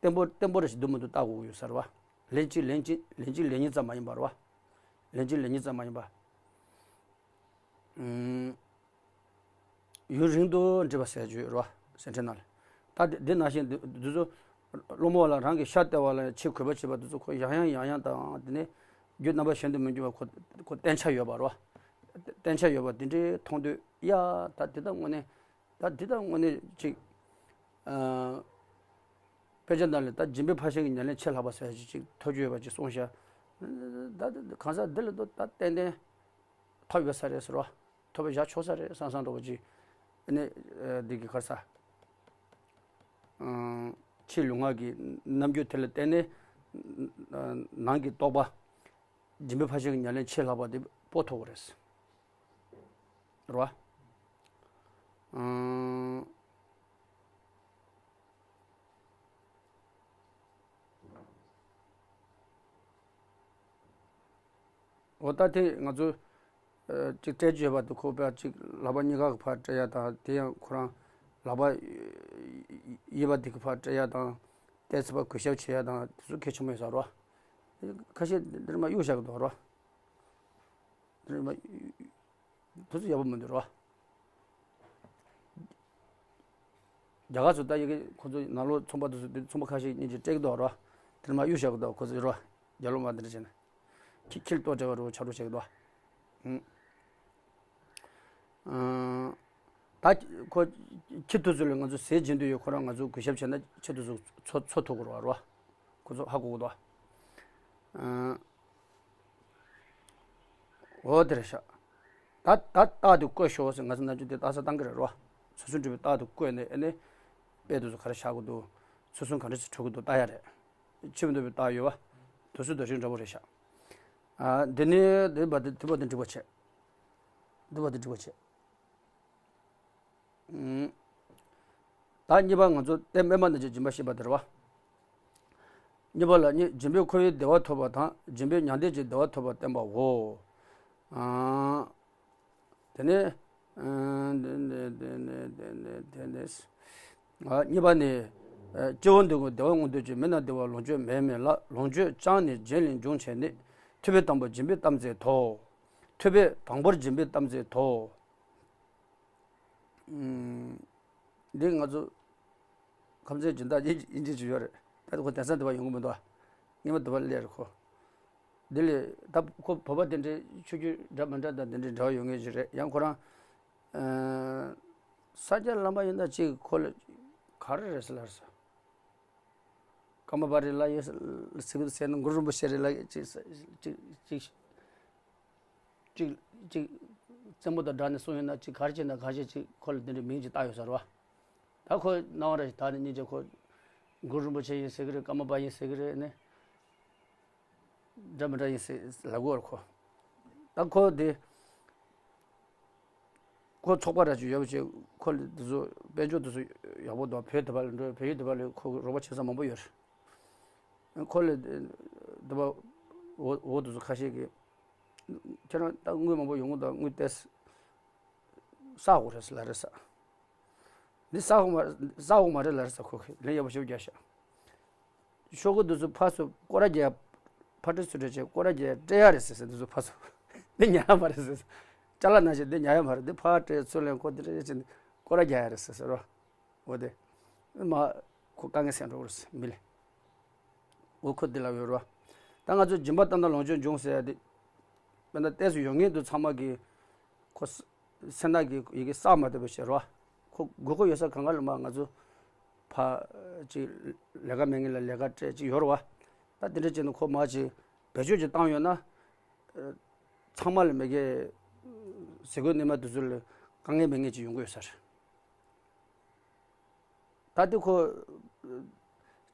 བརྟན་པོ་བརྟན་པོ་རེ་ཞིག་འདུག་མི་འདུག་བལྟ་དགོས་ཀྱི་ཡོད་ས་རེད་པ། ལན་གཅིག་ལན་གཅིག་ལན་གཅིག་ལན་གཉིས་ཙམ་མ་ཡིན་པ་རེད་པ། ལན་གཅིག་ལན་གཉིས་ཙམ་མ་ཡིན་པ། ཨུམ། ཡུན་རིང་དུ་འདྲིས་པ་ཟེར་རྒྱུ་ཡོད་རེད་པ། ཟེར་ཁྲིད་ནང་ལ། ད་དེ་དེ་ནང་བཞིན་འདི་འདི་ཚོ་སློང་མོ་བ་ལ་རང་གི་ཤ་སྟེར་བ་ལ་ཆེས་གུས་པ་བྱེད་པ་འདི་ཚོ་ཁོ་ཡང་ཡང་ཡང་ཡང་དང་དེ་ནས་རྒྱུད་རྣམ་པ་གཞན་དུ་མི་འགྱུར་བ་ཁོ་ཁོ་བརྟན་ཆ་ཡོད་པ་རེད་པ། བརྟན་ཆ་ཡོད་པ་དེ་འདྲའི་མཐོང་དུས་ཡ་ད་འདི་ད་དངོས་གནས་ད་འདི་ད་དངོས་གནས་ཅིག་ཨ། དཔེ་ཆ་ནང་ལ་ད་སྦྱིན་པའི་ཕར་ཕྱིན་གྱི་ཉམས་ལེན་ཆེས་ལྷག་པ་ཟེར་ཡ་ཅིག་ཅིག་ཐོབ་རྒྱུ་ཡོད་པ་ཅིག་གསུངས་ཤག་ད་གང་ཟག་འདི་ལ་ད་ད་ཏན་ཏན་ཐོབ་ཡོད་ས་རེད་ཟེར་བ། ཐོབ་པ་བཞག་ཆོག་ས་རེད་བསམ་བསམ་འདྲ་བོ་ཅིག་ཨ་ནི་འདི་གི་ག་རེ་ཟ། ཕྱིའི་ལུས་ངག་གི་རྣམ་འགྱུར་དེ་ལ་བརྟེན་ནས་ནང་གི་རྟོགས་པ། སྦྱིན་པའི་ཕར་ཕྱིན་གྱི་ཉམས་ལེན་ཆེས་ལྷག་པ་དེ་སྤོ་ཐུབ་ཀྱི་རེད། རེད་བ། ཨང་། འོ་ད་དེ་ང་ཚོ་ཨ་གཅིག་སྤྲད་རྒྱུ་ཡོད་པ་དེ་ཁོ་པ་གཅིག་ལག་པ་གཉིས་ཀ་གི་ཕར་སྤྲད་ཡ་དང་དེ་ཡང་ཁོ་རང་ལག་པ་གཡས་པ་དེ་གི་ཕར་སྤྲད་ཡ་དང་ཏོག་ཙམ་ཕར་གུས་ཞབས་བྱེད་ཡ་དང་དེ་ཚོ་གལ་ཆེན་པོ་ཡིན་ས་རེད་བ། ཁ་ཤས་འདིར་མ་གཡུག་བཞག་གི་འདུག་རེད་བ། དེ་ཚོ་ཡག་པོ་མི་འདུག་རོ། རྒྱ་གར་ཚོ་ད་ཡི་གེ་ཁོ་ཚོ་ནང་ལོགས་ཚོང་པ་དེ་ཚོ་ཚོང་པ་ཁ་ཤས་གཉིས་ཀྱིས་སྤྲད་ཀྱི་འདུག་རོ། དེར་མ་གཡུག་བཞག་གི་འདུག་ཁོ་ཚོས་རོ། རྒྱ་ལོ་མ་འདི་འདྲ་བྱས་ན། ཁྱི་ཁྱིར་ལྟོ་འདྲ་བ་རོ་ཆག་རོ་བྱེད་ཀྱི་འདུག་ཨང་། ད་ཁོ་ཁྱི་དེ་ཚོ་ལ་ང་ཚོ་ཟས་སྦྱིན་འདོད་ཡོད། ཁོ་རང་ང་ཚོ་གུས་ཞབས་བྱས་ན་ཁྱི་དེ་ཚོ་འཚོ་འཚོ་ཐུབ་ཀྱི་རེད་བ། ཁོ་ཚོ་ཧ་གོ་གི་འདུག་ཨང་། འོ་དེ་རེད་ཤག་ད་ད་རྟགས་དེ་བཀོད་ཤོག་ཟེར། ང་ཚོ་ནམ་རྒྱུན་དེ་རྟགས་གསལ་བཏང་གི་རེད་རོ། ཚུལ་གསུམ་གྲུབ་པའི་རྟགས་དེ་བཀོད་ནས་ཨ་ནི་དཔེ་དེ་ཚོ་ག་རེ་བཞག་གི་འདུག་ཚུལ་གསུམ་ག་འདྲ་ཞིག་གྲུབ་ཀྱི་འདུག་ལྟ་ཡ་རེད། ཆེས་མཐོ་བའི་རྟགས་ཡོད་པ། དུས་ཚོད་དོ་ཞིག་འདྲ་པོ་རེད་ཤག་ཨ་འདི་ནི་འདི་བ་འདི་འདི་བ་འདི་འགྲིག་པ་བྱས། འདི་བ་འདི་འགྲིག་པ་བྱས། ཨུམ། ད་གཉིས་པ་ང་ཚོ་ཏེ་སྨན་པ་རྣམས་ཀྱི་སྦྱིན་པ་བཤད་པ་དེ་རེད་བ། གཉིས་པ་ལ་ནི་སྦྱིན་པས་འཁོར་བའི་བདེ་བ་ཐོབ་པ་དང་། སྦྱིན་པས་མྱང་འདས་ཀྱི་བདེ་བ་ཐོབ་པ་བསྟན་པའོ། ཨ། དེ་ནས་ཨ་དེ་ནས་དེ་ནས་དེ་ནས་དེ་ནས་ཨ་གཉིས་པ་ནི། ཨ་སྤྱི་བོ་འདི་ཀུན་བདེ་བ་མངོན་འདོད་ཅིང་། མི་རྣམས་བདེ་བ་ལོངས་སྤྱོད་མེད་མིན་ལ། ལོངས་སྤྱོད་ཀྱང་ནི་སྦྱིན་ལས་འབྱུང་བྱས་ནས། ཐུབ་པས་དང་པོར་སྦྱིན་པའི་གཏམ་མཛད་དོ། ཐུབ་པས་དང་པོར་སྦྱིན་པའི་གཏམ་མཛད་དོ། ཨུམ། འདི་ང་ཚོ་ཁམས་ཚན་སྦྱིན་བདག་ཡིན་ཡིན་གཅིག་ཅིག་ཡོད་རེད། ད་ཁོ་དེང་སང་དུ་བ་ཡོང་གི་མི་འདུག་ཨ། སྔོན་མ་དུ་བ་སླེབས་རེད་ཁོ། འདི་ལས་ད་ཁོ་བོད་པ་དེ་འདྲའི་ཆོས་བརྒྱུད་འདྲ་མི་འདྲ་དང་དེ་འདྲའི་འབྲེལ་བ་ཡོད་ངེས་ཅིག་རེད། ཡང་ཁོ་རང་ཨ་ས་སྐྱ་བླ་མ་ཡིན་ན་ཅིག་ཁོ་ལ་ག་རེ་རེད་ཟེར་ལབ་ཟེར། ཀརྨ་པ་རི་ལ་ཡེ་ཟེར་གི་འདུག་ཟེར་ན། གུ་རུ་རིན་པོ་ཆེ་རེད་ལ་ཅིག་ཅིག་ཅིག་ཅིག་ཅིག་ཅིག་རྩེད་མོ་དང་སྦྲགས་ནས་གསུངས་ཡོད་ན་ཅིག་ག་རེ་བྱས་ན་ག་རེ་ཅིག་ཁོ་ལ་འདི་འདྲའི་མིང་ཅིག་བཏགས་ཡོད་ཟེར་བ། ད་ཁོ་སྣང་བ་ར་ཞིག་ད་ནི་སྙིང་རྗེ། ཁོ་གུ་རུ་རིན་པོ་ཆེ་ཡིན་ཟེར་གི་རེད། ཀརྨ་པ་ཡིན་ཟེར་གི་རེད་ནི། འདྲ་མི་འདྲ་ཡིན་ཟེར་ལབ་གི་ཡོད་རེད་ཁོ། ད་ཁོ་དེ་ཁོ་ཚོགས་པ་ར་ཅིག་ཡོད་པ་ཅིག་ཁོ་ལ་དེ་ཚོ་དཔལ་འབྱོར་དེ་ཚོ་ཡག་པོ་འདུག་བོད་དེ་བ་ལ་འགྲོ། བལ་ཡུལ་དེ་བ་ལ་ཁོ་རོགས་པ་བྱེད་ས་མང་པོ་ཡོད་རེད། ཁོ་ལ་དེ་བ་འོ་འོ་དེ་ཚོ་ཁ་ཤས་ཀྱིས་ཁྱེད་རང་ད་དངུལ་མང་པོ་ཡོང་གི་འདུག་དངུལ་ཏོག་ཙམ་བསག་དགོས་རེད་ཟེར་ལབ་རེད་ཟེར། འདི་བསག་དགོས་མ་བསག་དགོས་མ་རེད་ལབ་རེད་ཟེར། ཁོ་གིས་ལན་ཡག་པོ་ཞེ་པོ་རྒྱག་ཤག་ཤོག་གུ་འདི་ཚོ་ཕར་ཚུར་སྐོར་ར་རྒྱག་ཕར་སྤྲད་ཚུར་སྤྲད་བྱས་སྐོར་ར་རྒྱག་སྤྲད་ཡ་རེད་ཟེར་ཟེར། འདི་ཚོ་ཕར་ཚུར་འདི་ཉར་ཡ་མ་རེད་ཟེར། ཅ་ལག་ནང་བཞིན་འདི་ཉར་ཡ་མ་རེད། འདི་ཕར་སྤྲད་ཚུར་ལེན་ཁོ་འདི་འདྲ་བྱས་ནས་སྐོར་ར་རྒྱག་ཡ་རེད་ཟེར་ཟེར་རོ། འོ་དེ། མ། ཁོ་དཀའ་ངལ་སེལ་འགྲོ་གི་རེད་ཟེར་མི་ལ། འོ་ཁོ་འདི་ལ་ཡོད་རོ། ད་ང་ཚོ་སྦྱིན་པ་བཏང་ན་ལོངས་སྤྱོད་འབྱུང་ཟེར་ཡ་དེ། དཔེར་ན་ཏོག་ཙམ་ཡོད་མཁན་དེ་ཚང་མ་གིས་ཁོ་ས་སེམས་ནང་གི་ཡི་གེ་བསགས་མ་ཐུབ་པ་བྱེད་རོ། ཁོ་དགོས་མཁོ་ཡོད་ས་གང་ག་ལ་མ་ང་ཚོ་ཕ་ཅིག་ལས་ཀ་མེད་མཁན་ལ་ལས་ཀ་སྤྲད་ཅིག་ཡོད་རོ་བ། ད་དེ་འདྲ་བྱས་ན་ཁོ་མ་ཅིག་བེད་སྤྱོད་ཅིག་བཏང་ཡོད་ན། ཚང་མ་ལ་མི་གི་ཟས་གོས་གནས་མལ་དེ་ཚོ་ལ་དཀའ་ངལ་མེད་མཁན་ཅིག་ཡོང་གི་ཡོད་ས་རེད། ད་དེ་ཁོ་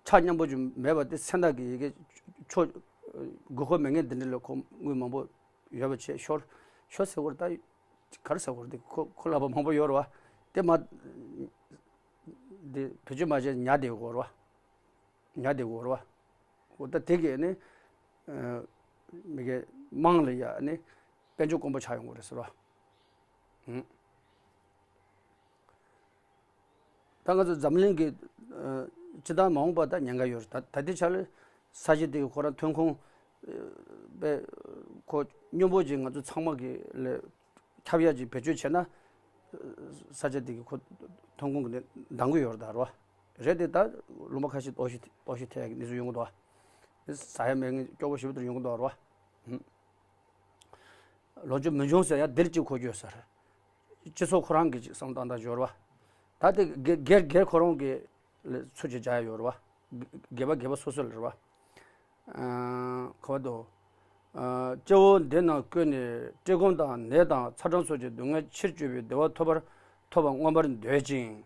ཆ་མཉམ་པོ་ཅིག་མེད་པ་དེ་སེམས་ནང་གི་ཡི་གེ་ཆོ་དགོས་མཁོ་མེད་མཁན་དེ་འདྲ་ལ་ཁོ་དངུལ་མང་པོ་ཡོད་པ་བྱས་ཤོར་ཤོར་ཟེར་བར་ད་ག་རེ་ཟེར་བར་དེ་ཁོ་ཁོ་ལབ་པ་མང་པོ་ཡོད་རེད་བ། དེ་མ་དེ་བེད་སྤྱོད་མ་བྱས་ཉར་བསྡད་ཡོད་རེད་བ། ཉར་བསྡད་ཡོད་རེད་བ། འོ་ད་དེ་གས་ནི་མི་གི་དམངས་ལ་ཡ་ནི་དཔལ་འབྱོར་དཀོན་པོ་ཆགས་ཡོང་གི་རེད་ཟེར་བ། ད་ང་ཚོ་འཛམ་གླིང་གི་ཨ་སྤྱི་བཏང་མ་འོངས་པ་ད་ཉེན་ཁ་ཡོད་རེད། ད་ད་ལྟའི་ཆ་ལ་ས་ཆ་དེ་གི་ཁོ་རང་ཐོན་ཁུངས་ཨ་དཔེ་ཁོ་སྙོམས་པོ་ཅིག་ང་ཚོ་ཚང་མ་གི་ལ་ཁྱབ་ཡག་ཅིག་བེད་སྤྱོད་བྱས་ན་ཨ་ས་ཆ་དེ་གི་ཁོ་ཐོན་ཁུངས་གི་འདང་གི་ཡོད་རེད་ད་རེད་བ། རེད་དེ་ད་ལུང་པ་ཁ་ཤས་ལྟོགས་ཤི་ལྟོགས་ཤི་ཐེབས་ཡག་གི་གནས་ཚུལ་ཡོང་གི་འདུག་བ། ཟ་ཡ་མེད་མཁན་སྐྱོ་པོ་ཞེ་པོ་དེ་ཡོང་གི་འདུག་བ་རེད་བ། ལོངས་སྤྱོད་མི་འབྱུང་ཟེར་ཡ་འདིར་གཅིག་གོ་རྒྱུ་ཡོད་ས་རེད། སྤྱི་ཚོགས་ཁོ་རང་གི་ཅིག་བསམ་སྟངས་དང་སྦྱོར་བ། ད་དེ་སྒེར་སྒེར་སྒེར་ཁོ་རང་གི་ལ་ཚུར་ཅིག་སྦྱར་ཡ་ཡོད་རེད་བ། སྒེར་པ་སྒེར་པ་སོ་སོ་ལ་རེད་བ། ཨ་ག་བ་དོ། ཨ་སྤྱི་བོ་འདི་རྣམས་བཀོད་ནས་བཀྲེས་སྐོམ་དང་ནད་དང་ཚ་གྲང་སོགས་ཀྱི་སྡུག་བསྔལ་ཕྱིར་བཅོས་པའི་བདེ་བ་ཐོབ་པར་ཐོབ་པ་མངོན་པར་འདོད་ཅིང་།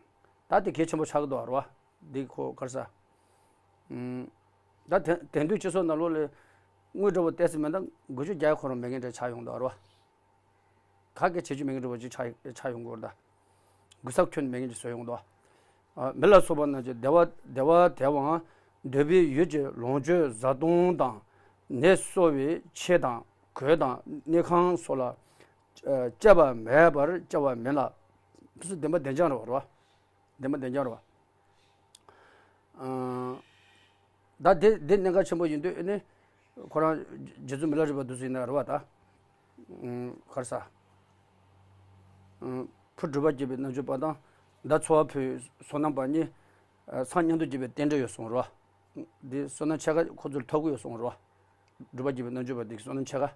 ད་དེ་གལ་ཆེན་པོ་ཆགས་ཀྱི་འདུག་བ་རེད་བ། འདི་ཁོ་ག་རེ་ཟ། ཨུམ། ད་དེ་དེང་དུས་སྤྱི་ཚོགས་ནང་ལོགས་ལ་དངུལ་འདྲ་བོ་ཏོག་ཙམ་མེད་ན་འགུལ་སྐྱོད་རྒྱག་ཡ་ཁོ་རང་མེད་མཁན་འདྲ་ཆགས་ཡོང་འདུག་རེད་བ། ག་གེ་བྱེད་རྒྱུ་མེད་མཁན་འདྲ་བོ་ཅིག་ཆགས་ཆགས་ཡོང་གི་རེད་ད། འགུལ་ས་ཁྱོན་མེད་མཁན་ཅིག་བཟོས་ཡོང་འདུག་ཨ་མི་ལ་སོགས་པ་རྣམས་ཀྱི་བདེ་བ་བདེ་བ་དལ་བའང་འདོད་པའི་ཡུལ་གྱི་ལོངས་སྤྱོད་བཟའ་བཏུང་དང་ནད་གསོ་བའི་ཆས་དང་གོས་དང་གནས་ཁང་སོགས་ལ་ཨ་སྤྱད་པ་མེད་པར་སྐྱེ་བ་མིན་ལ། དེ་ཚོ་བདེན་པ་བདེན་རྐྱང་རེད་བ། བདེན་པ་བདེན་རྐྱང་རེད་བ། ཨ་ད་དེ་དེ་གནད་འགག་ཆེན་པོ་ཡིན་དུས་ཨ་ནི་ཁོ་རང་རྗེ་བཙུན་མི་ལ་རས་པ་འདུག་སེ་ཡིན་ན་རེད་བ་ད། ག་རེ་ཟ། ཕུ་སྒྲུབ་པ་བགྱིས་པའི་རྣལ་འབྱོར་པ་དང་། མདའ་འཚོ་བ་ཕུལ་བའི་བསོད་ནམས་པ་གཉིས། ཨ། སངས་མཉམ་དུ་བགྱིས་པའི་རྟེན་འབྲེལ་ཡོད་གསུངས་རོ། འདི་བསོད་ནམས་ཕྱེད་ཀ་ཁོ་ཚོར་ཐོབ་ཀྱི་ཡོད་གསུངས་རོ། སྒྲུབ་པ་བགྱིས་པའི་རྣལ་འབྱོར་པ་འདི་གི་བསོད་ནམས་ཕྱེད་ཀ།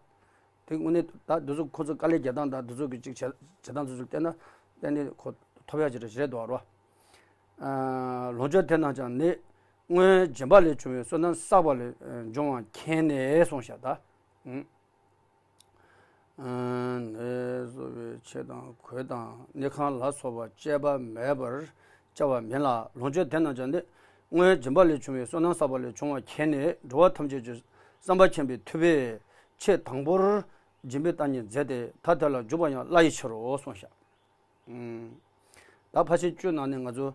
དེ་དངོས་གནས་ད་འདི་ཚོ་ཁོ་ཚོ་དཀའ་ལས་རྒྱག་སྟངས་དང་འདི་ཚོ་གི་ཅིག་བྱེད་བྱེད་སྟངས་འདི་ཚོ་བལྟས་ན་གཏན་ནས་ཁོ་ཐོབ་ཡག་ཅིག་རེད་རེད་འདུག་རོ། ཨ། ལོངས་སྤྱོད་དེ་རྣམས་ཀྱང་ནི། སྔོན་སྦྱིན་པ་ལས་བྱུང་བའི་བསོད་ནམས་བསགས་པ་ལས་འབྱུང་བ་མཁྱེན་ནས་གསུངས་ཤག་ད། ཨུམ། ཨ་ནི་གསོ་བའི་ཕྱེ་དང་གོས་དང་ནི་ཁང་ལ་སོགས་པ་སྤྱད་པ་མེད་པར་བྱ་བ་མིན་ལ། ལོངས་སྤྱོད་དེ་རྣམས་ཀྱང་ནི། སྔོན་སྦྱིན་པ་ལས་བྱུང་བའི་བསོད་ནམས་བསགས་པ་ལས་བྱུང་བ་མཁྱེན་ནས། འགྲོ་བ་ཐམས་ཅད་ཀྱི་བསམ་པ་མཁྱེན་པའི་མཐུས་པས་ཆེས་དང་པོར་སྦྱིན་པའི་བརྟག་གཉིས་མཛད་དེ། ཐབས་དེ་ལ་འཇུག་པ་ཡང་སླ་ཡི་ཕྱིར་རོ་གསུངས་ཤག། ཨུམ། ད་ཕར་ཕྱིན་བཅུ་ནང་ནས་ང་ཚོ་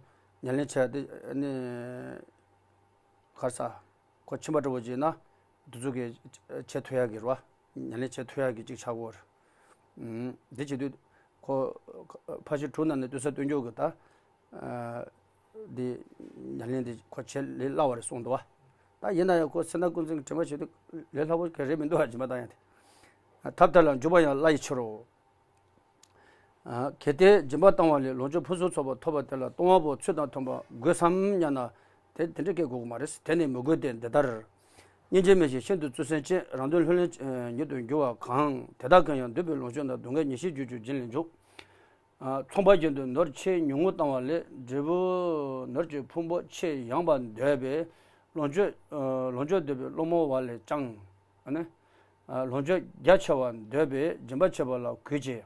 ཉམས་ལེན་བྱས་ཏེ་ནི། ག་རེ་ཟ། ཁོ་ཕྱིན་པ་འདྲ་བོ་ཅིག་ན་དེ་ཚོ་གི་བྱེད་ཐུབ་ཡག་གི་རེད་བ། ཉམས་ལེན་བྱེད་ཐུབ་ཡག་གི་ཅིག་ཆགས་ཀྱི་ཡོད་རེད། ཨུམ། དེ་བྱེད་དུས་ཁོ་ཕར་ཕྱིན་དྲུག་ནང་ནས་ལྟོས་ས་སྟོན་རྒྱུ་གི་ད། ཨ། འདི་ཉམས་ལེན་འདི་ཁོ་བྱེད་ལས་སླ་བ་རེད་གསུངས་འདུག་བ། ད་ཡིན་ན་ཡང་ཁོ་སེམས་ནང་ཀུན་སེམས་དྲན་པ་བྱེད་དུས་ལས་སླ་པོ་ག་རེ་མི་འདུག་བ། སྦྱིན་པ་བཏང་ཡག་དེ། ཐབས་དེ་ལ་འཇུག་པ་ཡང་སླ་ཡི་ཕྱིར་རོ། ཨ། གལ་ཏེ་སྦྱིན་པ་བཏང་བ་ལས་ལོངས་སྤྱོད་ཕུན་སུམ་ཚོགས་པ་ཐོབ་པ་དེ་ལ་ལྟུང་བ་པོ་ཚུལ་དང་མཐུན་པ་དགོས་སམ་སྙམ་ན། དེ་དེ་འདྲ་སྐྱེ་དགོས་ཀྱི་མ་རེད། དེ་ནི་མི་དགོས་ཏེ། འདི་ལྟར། སྙིང་རྗེ་མེད་ཅིང་ཤིན་ཏུ་བརྩོན་སེམས་ཅན། རང་དོན་ལྷུར་ལེན་ཉིད་དུ་འགྱུར་བ་གང་། དེ་དག་གིས་ཡང་འདོད་པའི་ལོངས་སྤྱོད་དང་སྡུག་བསྔལ་ཉེར་ཞིར་གྱུར་ཅིང་རྒྱུན་ལས་འཇུག། ཨ། ཚོང་པ་གཞན་དུ་ནོར་ཆེས་ཉུང་ངུ་བཏང་བ་ལས། འབྲས་བུ་ནོར་གྱི་ཕུང་པོ་ཆེས་ཡངས་པ་འདོད་པས། ལོངས་སྤྱོད། ཨ། ལོངས་སྤྱོད་འདོད་པའི་སློང་མོ་བ་ལས་ཀྱང་། ཨ་ནི། ཨ། ལོངས་སྤྱོད་རྒྱ་ཆེ་བ་འདོད་པས་སྦྱིན་པ་བྱེད་པ་ལ་གུས་བྱེད།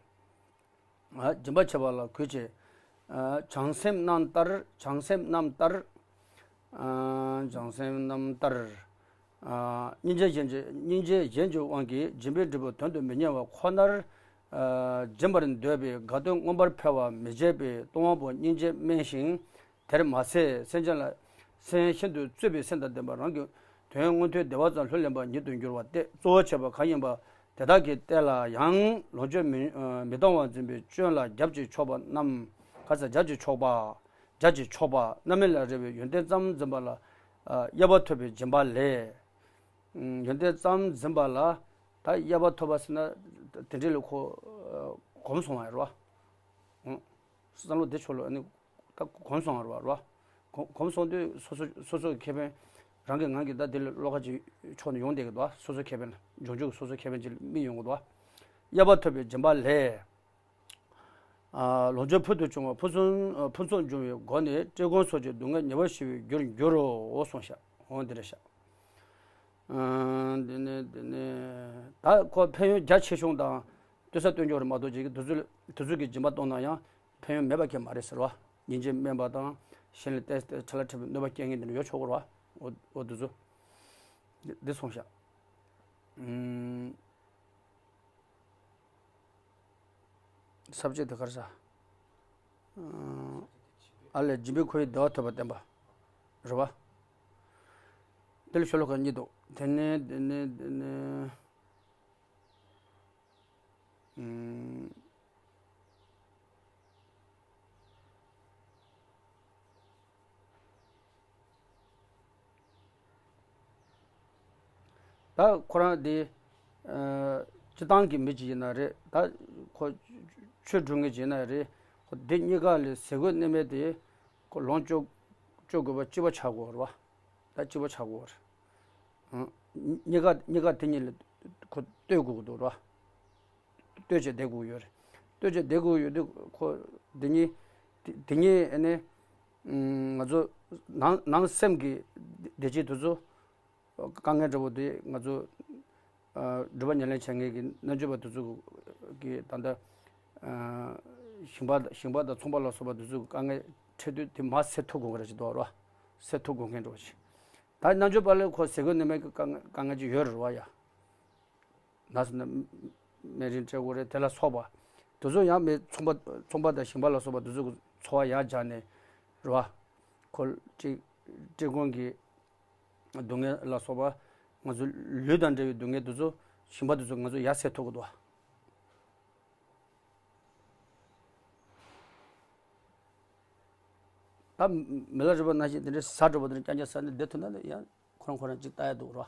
ཨ། སྦྱིན་པ་བྱེད་པ་ལ་གུས་བྱེད། ཨ། བྱང་སེམས་རྣམ་ལྟར། བྱང་སེམས་རྣམ་ལྟར། ཨ། བྱང་སེམས་རྣམ་ལྟར། ཨ། སྙིང་རྗེ་གཞན་གྱི། སྙིང་རྗེ་གཞན་གྱི་དབང་གིས་སྦྱིན་པའི་འབྲས་བུ་དོན་དུ་མི་གཉེར་བ་ཁོ་ནར། ཨ། སྦྱིན་པར་འདོད་པའི་དགའ་སྟོན་མངོན་པར་འཕེལ་བ་མི་བྱེད་པའི་ལྟུང་བ་པོ་སྙིང་རྗེ་དམན་ཞིང་། དེར་མ་ཟད་སེམས་ཅན་ལ། སེམས་ཤིན་ཏུ་རྩོད་པའི་སེམས་དང་ལྡན་པ། རང་གི་དོན་མངོན་མཐོའི་བདེ་བ་ཙམ་ལྷུར་ལེན་པ་ཉིད་དུ་འགྱུར་བ་སྟེ། གཙོ་བོ་བྱས་པ་གང་ཡིན་པ་དེ་དག་གི་སྟེང་ལ་ཡང་ལོངས་སྤྱོད་མི། མི་གཏོང་བར་འཛིན་པའི་སྐྱོན་ལ་རྒྱབ་ཀྱིས་ཕྱོགས་པ་རྣམས། ག་རེ་ཟ། རྒྱབ་ཀྱིས་ཕྱོགས་པ། རྒྱབ་ཀྱིས་ཕྱོགས་པ་རྣམ་སྨིན་ལ་རེ་བའི་ཡོན་ཏན་ཙམ་འཛིན་པ་ལ། ཨ། གཡར་པ་ཐོབ་པའི་སྦྱིན་པ་ལས། ཨ། ཡོན་ཏན་ཙམ་འཛིན་པ་ལ། ད་གཡར་པ་ཐོབ་པ་ཟེར་ན་དེ་འདྲ་ལ་ཁོ། ཨ། གོམས་སོང་བ་རེད་བ། ཨང་། བསམ་བློ་བདེ་ཆོག་ལོ། ཨ་ནི་ད་གོམས་སོང་བ་རེད་བ། གོམས་གོམས་སོང་དུས་སོ་སོ་སོ་སོ་གི་ཁེ་ཕན། རང་གི་ངང་གིས་ད་དེ་ལ་བློ་ཁ་ཅིག་ཕྱོགས་ནས་ཡོང་བསྡད་ཀྱི་འདུག་བ། སོ་སོ་ཁེ་ཕན་ལ། འབྱུང་འགྱུར་གྱི་སོ་སོ་ཁེ་ཕན་ཅིག་ལ་དམིགས་ཡོང་གི་འདུག་བ། གཡར་པ་ཐོབ་པའི་སྦྱིན་པ་ལས། ཨ། ལོངས་སྤྱོད་ཕུལ་དུ་བྱུང་བ་ཕུན་སུམ། ཨ། ཕུན་སུམ་འབྱུང་བའི་སྒོ་ནས་བཀྲེས་སྐོམ་སོགས་ཀྱི་སྡུག་བསྔལ་ཉེ་བར་ཞི་བའི་རྒྱུར་འགྱུར་རོ་གསུངས་ཤག། འོ་འདི་རེད་ཤག། ཨ། འདི་ནས་འདི་ནས་ད་ཁོ་ཕན་ཡོན་རྒྱ་ཆེ་ཆུང་དང་ལྟོས་ས་སྟོན་རྒྱུ་རེད་མ་གཏོགས། ཅིག་དེ་ཚོ་དེ་ཚོ་གི་སྦྱིན་པ་གཏོང་ན་ཡང་ཕན་ཡོན་མེད་པ་གང་ཡང་མ་རེད་ཟེར་བ། སྙིང་རྗེ་དམན་པ་དང་། གཞན་ལ་བལྟས་ཏེ་ཆ་ལ་འཁྲབ་པའི་གནོད་པ་སྐྱེལ་མཁན་དེ་འདྲ་ཡོད་ཆོག་གི་རེད་བ། འོ་འོ་དེ་ཚོ། འདི་འདི་སོང་ཤག། ཨུམ། ས་བཅད་དེ་ག་རེ་ཟ། ཨ་ལས། སྦྱིན་པའི་འཁོར་བའི་བདེ་བ་ཐོབ་པ་བསྟན་པ་རེད་བ། འདི་ལ་ཤོ་ལོ་ཀ་གཉིས་འདུག། དེ་ནས་དེ་ནས་དེ་ནས། ཨུམ། ད་ཁོ་རང་དེ། ཨ། སྤྱིར་བཏང་གི་མི་ཅིག་ཡིན་ན་རེད། ད་ཁོ་ཆོས་སྒྲུབ་མཁན་ཅིག་ཡིན་ན་རེད། ཁོ་དེ་གཉིས་ཀ་ལས་ཟས་གོས་གནས་མལ་དེ་ཁོ་ལོངས་སྤྱོད་སྤྱོད་དགོས་པ་གཅིག་པ་ཆགས་དགོས་རེད་བ། ད་གཅིག་པ་ཆགས་དགོས་རེད། ཨང་། གཉིས་ཀ་གཉིས་ཀ་དེ་གཉིས་ལ་ཁོ་ལྟོས་དགོས་ཀྱི་འདུག་ར། ལྟོས་བྱས་བསྡད་དགོས་ཡོད་རེད། ལྟོས་བྱས་བསྡད་དགོས་ཡོད་དུས་ཁོ་དེ་གཉིས། དེ་དེ་གཉིས་ཨ་ནི། ཨང་། ང་ཚོ་ནང་ནང་སེམས་ཀྱི་བདེ་སྐྱིད་དེ་ཚོ། དཀའ་ངལ་འདྲ་བོ་དེ་ང་ཚོ། ཨ། སྒྲུབ་པ་ཉམས་ལེན་བྱེད་མཁན་གྱི་རྣལ་འབྱོར་པ་དེ་ཚོ་གི་ད་ལྟ། ཨ། ཞིང་པ་ཞིང་པ་དང་ཚོང་པ་ལ་སོགས་པ་དེ་ཚོ་གི་དཀའ་ངལ་འཕྲད་དུས་དེ་མར་སེལ་ཐུབ་དགོས་མཁན་རེད་ཅེས་འདུག་ར། སེལ་ཐུབ་དགོས་མཁན་འདྲ་བོ་ཞིག། ད་རྣལ་འབྱོར་པ་ལ་ཁོ་ཟས་གོས་གནས་མལ་གྱི་དཀའ་ངལ་དཀའ་ངལ་ཅིག་ཡོད་རེད་བ་ཡ། ན་ཟེར་ན། སྨན་རིན་སྤྲད་དགོས་རེད། དེ་ལ་སོགས་པ། དེ་ཚོ་ཡང་མི་ཚོང་པ་ཚོང་པ་དང་ཞིང་པ་ལ་སོགས་པ་དེ་ཚོ་གི་འཚོ་བ་ཡར་སྦྱངས་ནས་རེད་བ། ཁོ་ཅིག་བཀྲེས་སྐོམ་གྱི་སྡུག་བསྔལ་ལ་སོགས་པ། ང་ཚོ་ལུས་དང་འབྲེལ་བའི་སྡུག་བསྔལ་དེ་ཚོ་ཞིང་པ་དེ་ཚོ་ང་ཚོ་ཡར་སེལ་ཐུབ་ཀྱི་འདུག་བ། ད་མི་ལ་རས་པ་ནང་བཞིན་དེ་འདྲའི་ཟ་འགྲོ་བ་དེ་འདྲ་རྐྱང་རྐྱང་ཟ་ནས་བསྡད་ཐུབ་ན་ནི་ཡང་ཁོ་རང་ཁོ་རང་ཅིག་ལྟ་ཡ་འདུག་ར།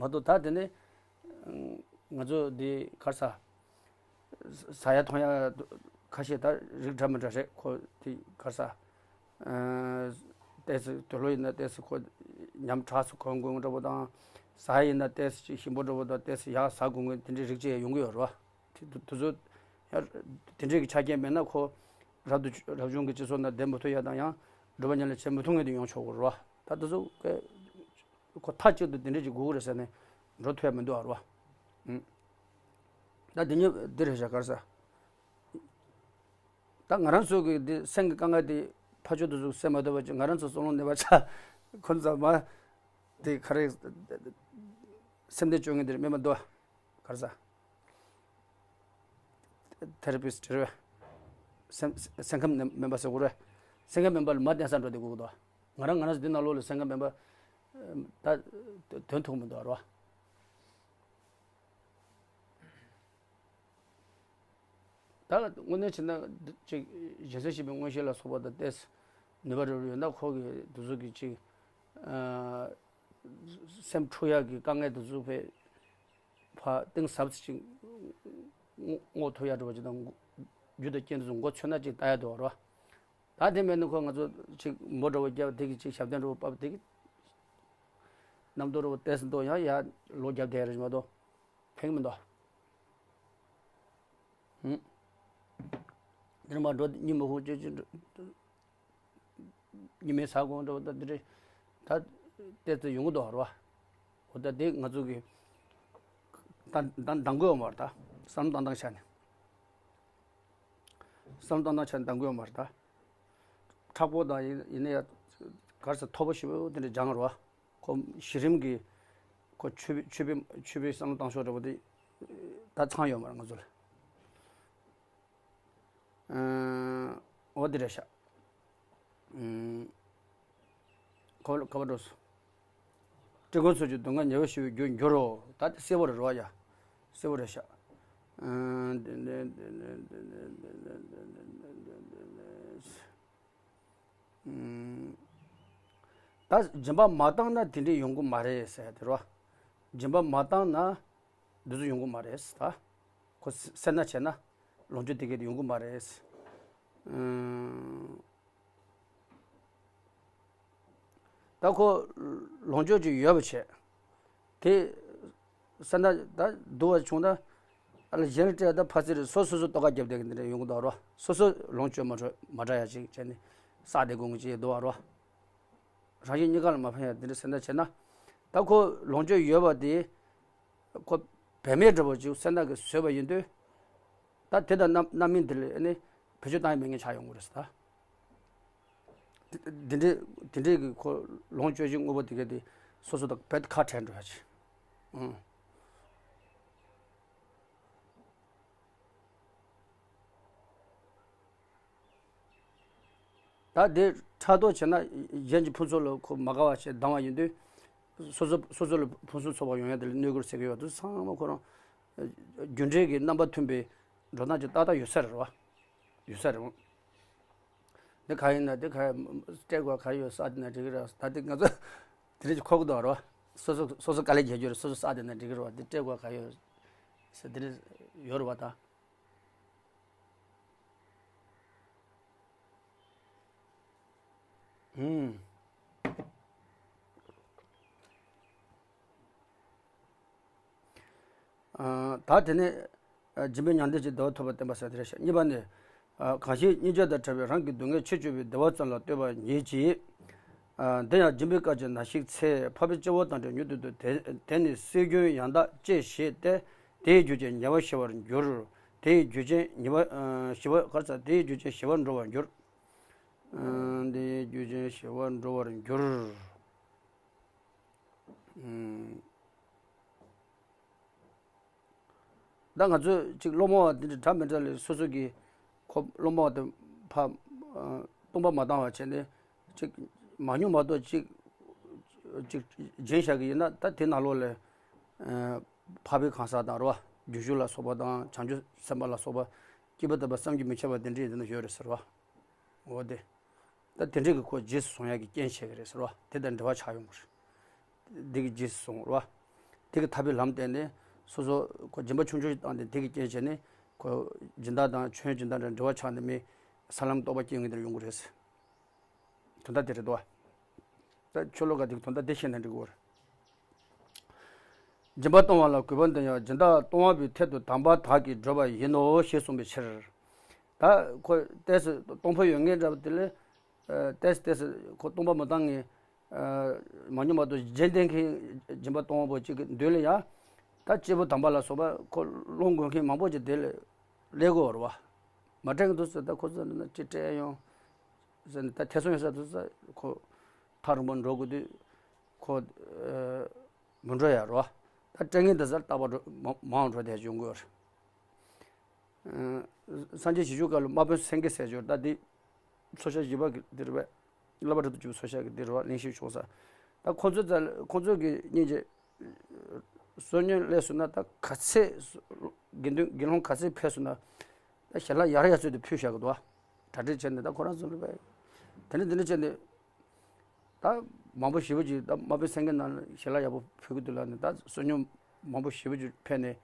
མ་གཏོགས་ད་དེ་ནི་ང་ཚོ་འདི་གར་ས་ཟ་ཡ་འཐུང་ཡ་ཁ་ཤས་ད་རིགས་འདྲ་མི་འདྲ་རེད། ཁོ་དེ་གར་ས་ཏོག་ཙམ་དུག་སློག་ཡིན་ན་ཏོག་ཙམ་ཁོ་ཉམས་དྲགས་སུ་གོན་དགོས་འདྲ་པོ་དང་། ཟ་ཡ་ཡིན་ན་ཏོག་ཙམ་ཞིམ་པོ་འདྲ་པོ་དང་ཏོག་ཙམ་ཡག་ཟ་དགོས་དེ་འདྲའི་རིགས་ཅིག་ཡོང་གི་ཡོད་རེད་བ། དེ་དེ་ཚོ་ཡང་དེ་འདྲའི་གི་ཆ་རྐྱེན་མེད་ན་ཁོ་རབ་ཏུ་རབ་བྱུང་གི་སྤྱི་ཚོགས་ནང་བསྡད་མི་ཐུབ་ཡ་དང་། ཡང་སྒྲུབ་པ་ཉམས་ལེན་བྱེད་མི་ཐུབ་མཁན་དེ་ཡོང་ཆོག་གི་རེད་བ། ད་དེ་ཚོ་ཁོ་མཐའ་གཅིག་ཏུ་དེ་འདྲ་ཅིག་དགོས་ཀྱི་རེད་ཟེར་ནས་འགྲོ་ཐུབ་ཡ་མི་འདུག་ཨ་རོ། ཨུམ། ད་འདི་ཉིད་འདི་རེད་ཤག་གར་ས། ད་ང་རང་ཚོ་གི་འདི་སེམས་ཀྱི་དཀའ་ངལ་དེ་ཕར་ཕྱོགས་དེ་ཚོ་སེམས་མ་དོད་པ་ཅིག་ང་རང་ཚོ་བསམ་བློ་ནས་པ་ཆ་ཁོ་ཚོ་མ་དེ་ག་རེ་སེམས་གཏད་གཅོག་མཁན་དེ་རེད་མེད་མ་འདུག་གར་ས། ཐེ་ར་པི་སི་ཊི་རེད། སེམས་སེམས་ཁམས་ནས་སྨན་པ་ཟེར་དགོས་རེད། སེམས་ཁམས་སྨན་པ་ལ་མ་བསྟེན་ས་འགྲོ་དེ་དགོས་ཀྱི་འདུག་ང་རང་ང་རང་ཚོ་འདི་ནང་ལོགས་ལ་སེམས་ཁམས་སྨན་པ་ད་དོན་ཐུག་མི་འདུག་རོ། ད་དངོས་གནས་བྱས་ན་ཅིག་གཞན་སེམས་ཤེས་པའི་མངོན་ཤེས་ལ་སོགས་པ་དང་ཏོག་ཙམ་ནུས་པ་རེ་རེ་ཡོད་ན་ཁོ་གི་དེ་ཚོ་གི་ཅིག་སེམས་འཁྲུག་ཡག་གི་དཀའ་ངལ་དེ་ཚོ་ཕར་ཕར་གཏིང་ཟབ་ཅིག་སྔོག་ཐུབ་ཡ་འདྲ་བ་ཅིག་དང་། རྒྱུ་དང་རྐྱེན་དེ་ཚོ་མགོ་ཚོས་ན་ཅིག་ལྟ་ཡ་འདུག་རོ། ད་དེ་མེད་ན་ཁོ་ང་ཚོ་ཅིག་འབོ་འདྲ་བོ་བརྒྱབ་དེ་གི་ཅིག་ཞབས་བརྟན་འདྲ་བོ་བབས་དེ་གི་རྣམ་རྟོག་འདྲ་བོ་ཏོག་ཙམ་འདུག་ཡང་ཡར་ལོག་བརྒྱབ་དེ་རེད་མ་གཏོགས་ཕན་གི་མི་འདུག་ཧུམ། འདིར་མ་འགྲོ་གཉིད་མ་ཁུག་ཅོ་ཅོ་ཉི་མའི་ཟ་དགོས་འདྲ་བོ་ད་འདི་རེད། ད་ཏོག་ཙམ་ཡོང་གི་འདུག་རོ། འོ་ད་དེ་ང་ཚོ་གི་ད་ད་འདང་གི་ཡོད་མ་རེད། ད་བསམ་བློ་བཏང་སྟངས་ཆ་ནས། བསམ་བློ་བཏང་སྟངས་ཆ་ནས་འདང་གི་ཡོད་མ་རེད་ད། མཁྲེགས་པོ་དང་ཡིན་ཡིན་ན་ཡ་ག་རེ་ཟེར་མཐོ་པོ་ཞེ་པོ་དེ་འདྲ་སྦྱང་རོ། ཁོ་གཞི་རིམ་གྱི་ཁོ་ཆོས་པའི་ཆོས་པའི་ཆོས་པའི་བསམ་བློ་བཏང་ཕྱོགས་འདྲ་པོ་དེ་ད་ཚང་ཡོད་མ་རེད་ང་ཚོ་ལ། ཨ། འོ་དེ་རེད་ཤག་ཨུམ། ཁ་བ་ཁ་བ་འགྲོ་སོང་། སྤྲུལ་སྐུ་ཚོགས་ཀྱི་སྡུག་བསྔལ་ཉེ་བར་ཞི་བའི་རྒྱུར་འགྱུར་རོ། ད་དེ་གསལ་པོ་རེད་རོ་ཡ། གསལ་པོ་རེད་ཤག་ཨ། དེ་ནས་དེ་ནས་དེ་ནས་དེ་ནས་དེ་ནས་དེ་ནས། ཨུམ། ད་སྦྱིན་པ་མ་བཏང་ན་དེ་འདྲས་ཡོང་གི་མ་རེད་ཟེར་ཡ་དེ་རོ། སྦྱིན་པ་མ་བཏང་ན་འདི་ཚོ་ཡོང་གི་མ་རེད་ད། ཁོ་སེར་སྣ་བྱས་ན་ལོངས་སྤྱོད་དེ་གས་དེ་ཡོང་གི་མ་རེད། ཨུམ། ད་ཁོ་ལོངས་སྤྱོད་ཅིག་ཡོད་པ་བྱས། དེ་ས་ན་ད་སྡུག་པ་བྱུང་ན་ཨ་ལ་གཞན་ལ་སྤྲད་ད་ཕ་ཚིར་སོ་སོ་སོ་ལྟོ་ག་རྒྱབ་བསྡད་ཀྱི་འདི་འདྲ་ཡོང་གི་འདུག་རོ། སོ་སོ་ལོངས་སྤྱོད་མ་འཕྲོ་མ་འདྲ་ཡ་ཅིག་བྱས་ནས་བསགས་བསྡད་དགོས་ཀྱི་ཅིག་འདུག་རོ། རང་བཞིན་གཉིས་ཀ་ལ་མ་ཕན་ཡ་འདི་འདྲ་སེམས་ཐག་བྱས་ན། ད་ཁོ་ལོངས་སྤྱོད་ཡོད་པ་དེ་ཁོ་བེད་མེད་འདྲ་པོ་ཅིག་སེམས་ཐག་གིས་བཟོས་པ་ཡིན་དུས། ད་དེ་དང་རྣམ་རྣམ་སྨིན་དེ་ལས་ནི་བེད་སྤྱོད་བཏང་ཡ་མེད་མཁན་ཆགས་ཡོང་གི་རེད་ཟེར་ད། དེ་འདྲའི་དེ་འདྲའི་གི་ཁོ་ལོངས་སྤྱོད་ཀྱི་དངོས་པོ་དེ་ག་དེ་སོ་སོ་དང་རྦད་ཁ་བྲལ་འགྲོ་ཡ་ཅིག་ཨང་། ད་དེ་ཕྲག་དོག་བྱས་ན་གཞན་གྱི་ཕུན་ཚོགས་ལ་ཁོ་མ་དགའ་བ་བྱས་སྡང་བ་ཡིན་དུས། སོ་སོ་སོ་སོ་ལ་ཕུན་སུམ་ཚོགས་པ་ཡོང་ཡ་དེ་ལ་གནོད་ཀྱི་རེད་ཟེར་གྱི་ཡོད་དུས་ཚང་མ་ཁོ་རང་རྒྱུ་འབྲས་ཀྱི་རྣམ་པ་མཐུན་པའི་འགྲོ་སྟངས་ཀྱི་ཏག་ཏག་ཡོད་ས་རེད་བ། ཡོད་ས་རེད་བ། འདི་ག་ཡིན་ན་འདི་ག་སྤྲད་དགོས་ག་ཡོད་ས་དེ་ན་འགྲིག་གི་རེད། ད་འདི་ང་ཚོ་དེ་རིང་གི་ཁོག་དོག་རེད་བ། སོ་སོ་སོ་སོ་དཀའ་ལས་རྒྱག་རྒྱུ་རེད། སོ་སོ་ས་དེ་ན་འགྲིག་གི་རེད་བ། འདི་སྤྲད་དགོས་ག་ཡོད་ས་དེ་རིང་ཡོད་རེད་བ་ད། ཨུམ། ཨ། ད་དེ་ནས་སྦྱིན་པའི་མྱང་འདས་ཀྱི་བདེ་བ་ཐོབ་པར་བསྟན་པ་ཟེར་དེ་རེད་ཤག་གཉིས་པ་ནི། གང་ཞིག་སྙིང་རྗེ་དང་བྲལ་བའི་རང་གི་སྡུག་བསྔལ་ཕྱིར་བཅོས་པའི་བདེ་བ་ཙམ་ལ་ལྟོས་པ་ཉིད་ཀྱིས། འདི་ཡང་སྦྱིན་པའི་སྐད་ཅིག་ན་ཞིག་འཚལ། འཕགས་པའི་སྤྱི་བོ་དང་འདྲ་མྱུར་དུ་འདུ། དེ་ནི་སྲིད་རྒྱུན་ཡང་དག་ཅེས་བཞེད་དེ། དེའི་རྒྱུ་ཅན་ཉེ་བར་ཞི་བར་འགྱུར། དེའི་རྒྱུ་ཅན་ཉེ་བར་ཞི་བར་ག་རེ་ཟེར། དེའི་རྒྱུ་ཅན་ཞི་བར་འགྲོ་བར་འགྱུར། དེའི་རྒྱུ་ཅན་ཞི་བར་འགྲོ་བར་འགྱུར། ད་ང་ཚོས་ཅིག་སློབ་མ་བ་འདི་འདྲ་འདྲ་མི་འདྲ་ལས་སོ་སོ་གི་ཁོ་སློབ་མ་བ་དེ་ཕ་སྟོང་པ་མ་བཏང་བ་བྱས་ནས་ཅིག་མང་ཉུང་མ་གཏོགས་ཅིག་ཅིག་སྦྱིན་བཞག་གི་ཡིན་ན། ད་དེ་ནང་ལོགས་ལས་འཕགས་པའི་གང་ཟག་དང་རེད་བ། རྒྱུ་ཞུགས་ལ་སོགས་པ་དང་བྱང་ཆུབ་སེམས་དཔའ་ལ་སོགས་པ་སྐྱེས་བུ་དམ་པ་བསམ་གྱིས་མི་ཁྱབ་པ་དེ་འདྲ་ཡིན་ན་ཡོད་རེད་ཟེར་བ། འོ་དེ། ད་དེ་འདྲ་གི་ཁོ་རྗེས་སུ་བཟུང་ཡག་གི་རྐྱེན་བྱེད་ཀྱི་རེད་ཟེར་བ། དེ་དང་འབྲེལ་བ་ཆགས་ཡོང་གི་རེད། འདི་གི་རྗེས་སུ་བཟུང་རེད་ དེ་གི་ཐར་པའི་ལམ་བསྟན་ནས་སོ་སོ་ཁོ་སྦྱིན་པ་ཆུང་ཆུང་ཞིག་བཏང་སྟེ་དེ་གི་རྐྱེན་བྱས་ནས་ཁོ་སྦྱིན་བདག་དང་མཆོད་ཡོན་སྦྱིན་བདག་འདྲ་འབྲེལ་བ་ཆགས་ནས་མི་ས་ལམ་རྟོགས་པ་སྐྱེ་ངེས་དེར་ཡོང་གི་རེད། དོན་དག་དེ་རེད་དོ། ད་ཆོས་ལོ་ཀ་དེ་གི་དོན་དག་དེ་ཤེས་ན་འགྲིག་གི་རེད། སྦྱིན་པ་གཏོང་བ་ལ་གུས་པ་འདོན་ཡང་སྦྱིན་བདག་གཏོང་བ་པོའི་ཐད་དུ་དམ་པ་དག་གིས་བགྲོད་པ་ཡིན་ནོ་ཞེས་གསུངས་པའི་ཕྱིར། ད་ཁོ་ཏོག་ཙམ་གཏོང་ཕོད་ཡོད་མཁན་འདྲ་པོ་དེ་ལས་ཏོག་ཙམ་ཏོག་ཙམ་ཁོ་སྟོང་པ་མི་བཏང་ངེས། མ་ཉམས་མ་གཏོགས་རྗེས་ལྡན་གྱི་སྦྱིན་པ་གཏོང་བ་པོ་གཅིག་གི་མདུན་ལ་ཡང་ད་སྐྱེས་བུ་དམ་པ་ལ་སོགས་པ་ཁོ་སློང་དགོས་མཁན་མང་པོ་ཅིག་དེ་ལས་སླེབས་དགོས་རེད་བ། མ་སྤྲད་མཁན་དུ་ཟེར་ད་ཁོ་ཚོ་ནི་ཅི་སྤྲད་ཡོང་ཟེར་ནས་ད་ཐེ་ཚོམ་ཡོད་ས་དུ་ཟེར་ཁོ་ཐག་རིང་པོ་འགྲོ་དགོས་དུས་ཁོ་མི་འགྲོ་ཡ་རེད་བ། ད་སྤྲད་མཁན་དུ་ཟེར་རྟག་པར་འགྲོ་མ་མང་འགྲོ་བསྡད་ཡོང་དགོས་རེད། སངས་རྒྱས་བྱི་ཆུ་ཀ་ལུ་དམག་དཔོན་སེང་གེ་ཟེར་ཅོར་ད་འདི་ཚོ་ཤ་བཞི་པ་གི་འདི་རུ་བས་བསླབ་པ་རབ་ཏུ་གྱུར་པའི་ཚོ་ཤ་གི་འདི་རུ་བ་གླེང་གཞི་བྱུང་ས། ད་ཁོ་ཚོ་ཙ་ཁོ་ཚོ་གི་སྙིང་རྗེ་བསོད་སྙོམས་སླེབས་སོང་ན་ད་ག་ཚད་དགེ་འདུན་དགེ་སློང་ག་ཚད་ཕེབས་སོང་ན་ད་ཞལ་ལག་ཡར་ཡར་ཚུད་དུ་ཕུལ་བཞག་གི་འདུག་བ། གྲ་སྒྲིག་བྱས་ནས་ད་ཁོ་རང་ཚོ་ལུ་བས་དེ་འདྲ་འདི་འདྲ་བྱས་ནས། ད་མང་པོ་ཞེ་པོ་ཅིག་ད་དམག་དཔོན་སེང་གེ་ནང་ལ་ཞལ་ལག་ཡག་པོ་ཕུལ་གི་འདུག་ལབ་ནས་ད་བསོད་སྙོམས་མང་པོ་ཞེ་པོ་ཅིག་ཕུལ་ནས་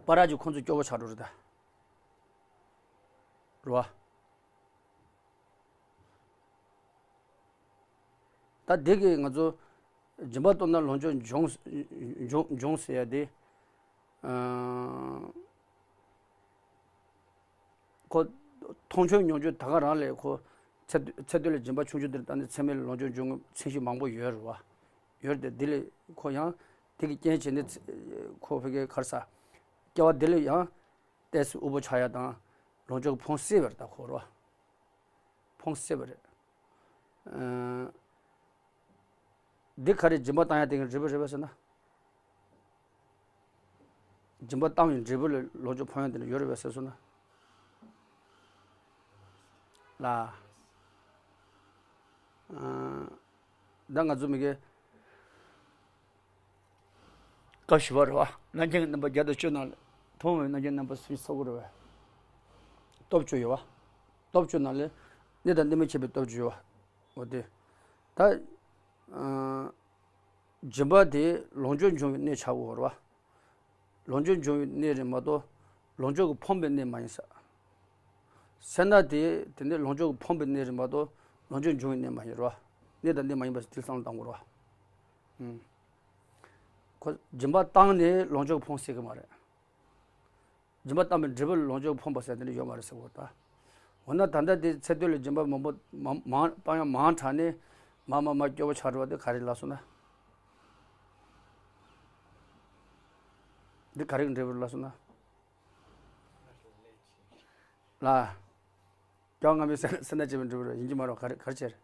པ་ར་ཅིག་ཁོང་ཚོ་སྐྱོ་བོ་ཆགས་འགྲོ་རེད་ད། རེད་བ། ད་འདི་གིས་ང་ཚོ་སྦྱིན་པ་གཏོང་ན་ལོངས་སྤྱོད་འབྱུང་འབྱུང་འབྱུང་ཟེར་ཡ་དེ། ཁོ་མཐོང་ཆོས་མྱོང་ཆོས་ད་ག་རང་ལས་ཁོ་ཚེ་ཚེ་སྟོད་ལ་སྦྱིན་པ་ཆུང་ཆུང་འདིར་བཏང་ནས་ཚད་མེད་ལ་ལོངས་སྤྱོད་འབྱུང་ཚད་གཞི་མང་པོ་ཡོད་རེད་བ། ཡོད་དེ་འདི་ལས་ཁོ་ཡང་དེ་གི་རྐྱེན་བྱས་ནས་ཁོ་ཕ་གིའི་ག་རེ་ཟ། སྐྱེ་བ་འདི་ལས་ཡང་ཏོག་ཙམ་དབུལ་པོ་ཆགས་ཡ་དང་ལོངས་སྤྱོད་ཀྱི་ཕོངས་སེལ་བ་རེད་ད་ཁོ་རེད་བ། ཕོངས་སེལ་བ་རེད། འདི་ག་རེ་སྦྱིན་པ་བཏང་ཡ་དེ་གི་འབྲས་བུ་རེད་པས་ཟེར་ན། སྦྱིན་པ་བཏང་བའི་འབྲས་བུ་ལ་ལོངས་སྤྱོད་ཕོངས་ཡ་དེ་འདྲ་ཡོད་རེད་པས་ཟེར་སོང་ན། ལ། ད་ང་ཚོ་མི་གེ་སྐབས་བཞི་པ་རེད་བ། རྣམ་མཁྱེན་གྱི་རྣམ་པ་བརྒྱ་དང་བཅུ་ནང་ལ་མཐོང་བའི་རྣམ་མཁྱེན་རྣམ་པ་སུམ་ཅུ་སོ་དགུ་རེད་བ། སྟོབས་བཅུ་ཡོད་བ། སྟོབས་བཅུ་ནང་ལས་གནས་དང་གནས་མིན་ཕྱེད་པའི་སྟོབས་བཅུ་ཡོད་བ། འོ་དེ། ད། སྦྱིན་པ་དེ་ལོངས་སྤྱོད་འབྱུང་བའི་གནས་ཆགས་འོར་བ། ལོངས་སྤྱོད་འབྱུང་བའི་གནས་རེད་མ་གཏོགས་ལོངས་སྤྱོད་ཀྱིས་ཕོངས་པའི་གནས་མ་ཡིན་ས། སེར་སྣ་དེ་དེ་ནས་ལོངས་སྤྱོད་ཀྱིས་ཕོངས་པའི་གནས་རེད་མ་གཏོགས་ལོངས་སྤྱོད་འབྱུང་བའི་གནས་མ་ཡིན་རོ། གནས་དང་གནས་མ་ཡིན་པ་ཞིག་དེ་བསམ་བློ་བཏང་དགོས་རོ། ཁོ་སྦྱིན་པ་བཏང་ནས་ལོངས་སྤྱོད་ཀྱིས་ཕོངས་སྲིད་ཀྱི་མ་རེད། སྦྱིན་པ་བཏང་བའི་འབྲས་བུ་ལ་ལོངས་སྤྱོད་ཀྱིས་ཕོངས་པ་ཟེར་དེ་འདྲ་ཡོད་མ་རེད་ཟེར་བ་ད། འོ་ན་ད་ལྟ་དེ་ཚེ་སྟོད་ལ་སྦྱིན་པ་མང་པོ་མང་མང་བཏང་ཡང་མང་དྲགས་ནས་མ་མ་མ་སྐྱོ་བོ་ཆགས་འགྲོ་བ་དེ་ག་རེ་ལབ་སོང་ན། འདི་ག་རེ་གི་འབྲས་བུ་ལབ་སོང་ན། ལ། སྐྱོ་ང་མི་སེར་སེར་སྣ་བྱེད་པའི་འབྲས་བུ་ཡིན་གྱི་མ་རེད་ག་རེ་ག་རེ་བྱེད་རེད།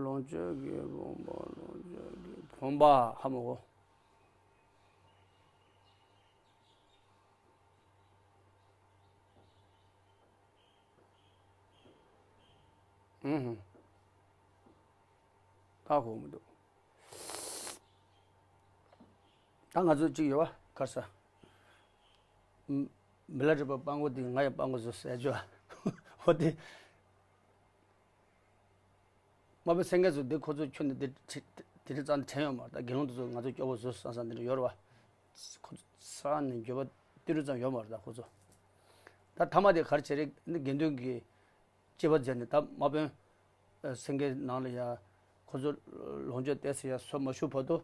ལོངས་སྤྱོད་ཀྱིས་ཕོངས་པ་ལོངས་སྤྱོད་ཀྱིས་ཕོངས་པ་ཧ་མ་གོ། ཨུ་ཧུ། ད་གོ་མི་འདུག་ད་ང་ཚོ་གཅིག་ཡོད་བ་གར་ས། མི་ལ་རས་པ་སྤྲང་པོ་དེ་ང་ཡང་སྤྲང་པོ་བཟོ་ཟེར་རྒྱུ། འོ་དེ། དམག་དཔོན་སེང་གེ་ཚོ་འདི་ཁོ་ཚོ་ཁྱོན་ནས་འདི་དེ་རིགས་ཙམ་དྲན་ཡོད་མ་རེད་ད། དགེ་སློང་དེ་ཚོ་ང་ཚོ་སྐྱོ་པོ་བཟོ་བསམ་བསམ་འདི་འདྲ་ཡོད་རེད་བ། ཁོ་ཚོ་ས་ནས་འགྱོད་པ་ཏི་རུ་ཙམ་ཡོད་མ་རེད་ད་ཁོ་ཚོ། ད་ཐ་མ་དེ་ག་རེ་བྱེད་རེད་ནི་དགེ་འདུན་གྱི་སྐྱེས་པ་མཛད་ནས་ད་དམག་དཔོན་སེང་གེ་ནང་ལ་ཡ་ཁོ་ཚོ་ལོངས་སྤྱོད་ཏོག་ཙམ་ཡ་གསོ་མ་ཤུགས་བར་དུ་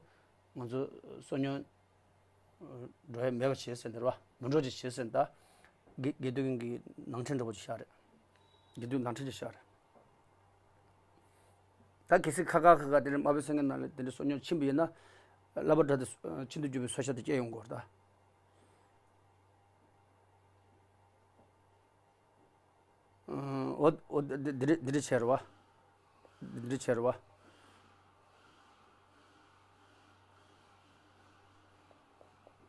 ང་ཚོ་བསོད་སྙོམས་འགྲོ་ཡ་མེད་པ་བྱེད་ཟེར་འདི་རེད་བ། མི་འགྲོ་ཅིག་བྱེད་ཟེར་ད། དགེ་དགེ་འདུན་གྱི་ནང་ཁྲིམས་འདྲ་པོ་ཅིག་བཞག་རེད། དགེ་འདུན་ནང་ཁྲིམས་ཅིག་བཞག་རེད། ད་གལ་སྲིད་ཁ་ཁ་ཁ་ཁ་དེ་འདྲ་དམག་དཔོན་སེང་གེ་ནང་ལ་དེ་འདྲ་བསོད་སྙོམས་ཕྱིན་པ་ཡིན་ན། བསླབ་པ་འདྲ་དེ་ཤིན་ཏུ་འཇུག་པའི་སོ་ཤ་དེ་སྐྱེ་ཡོང་གི་རེད་ད། འོ་འོ་འདི་འདི་འདི་བྱས་རེད་བ། འདི་བྱས་རེད་བ།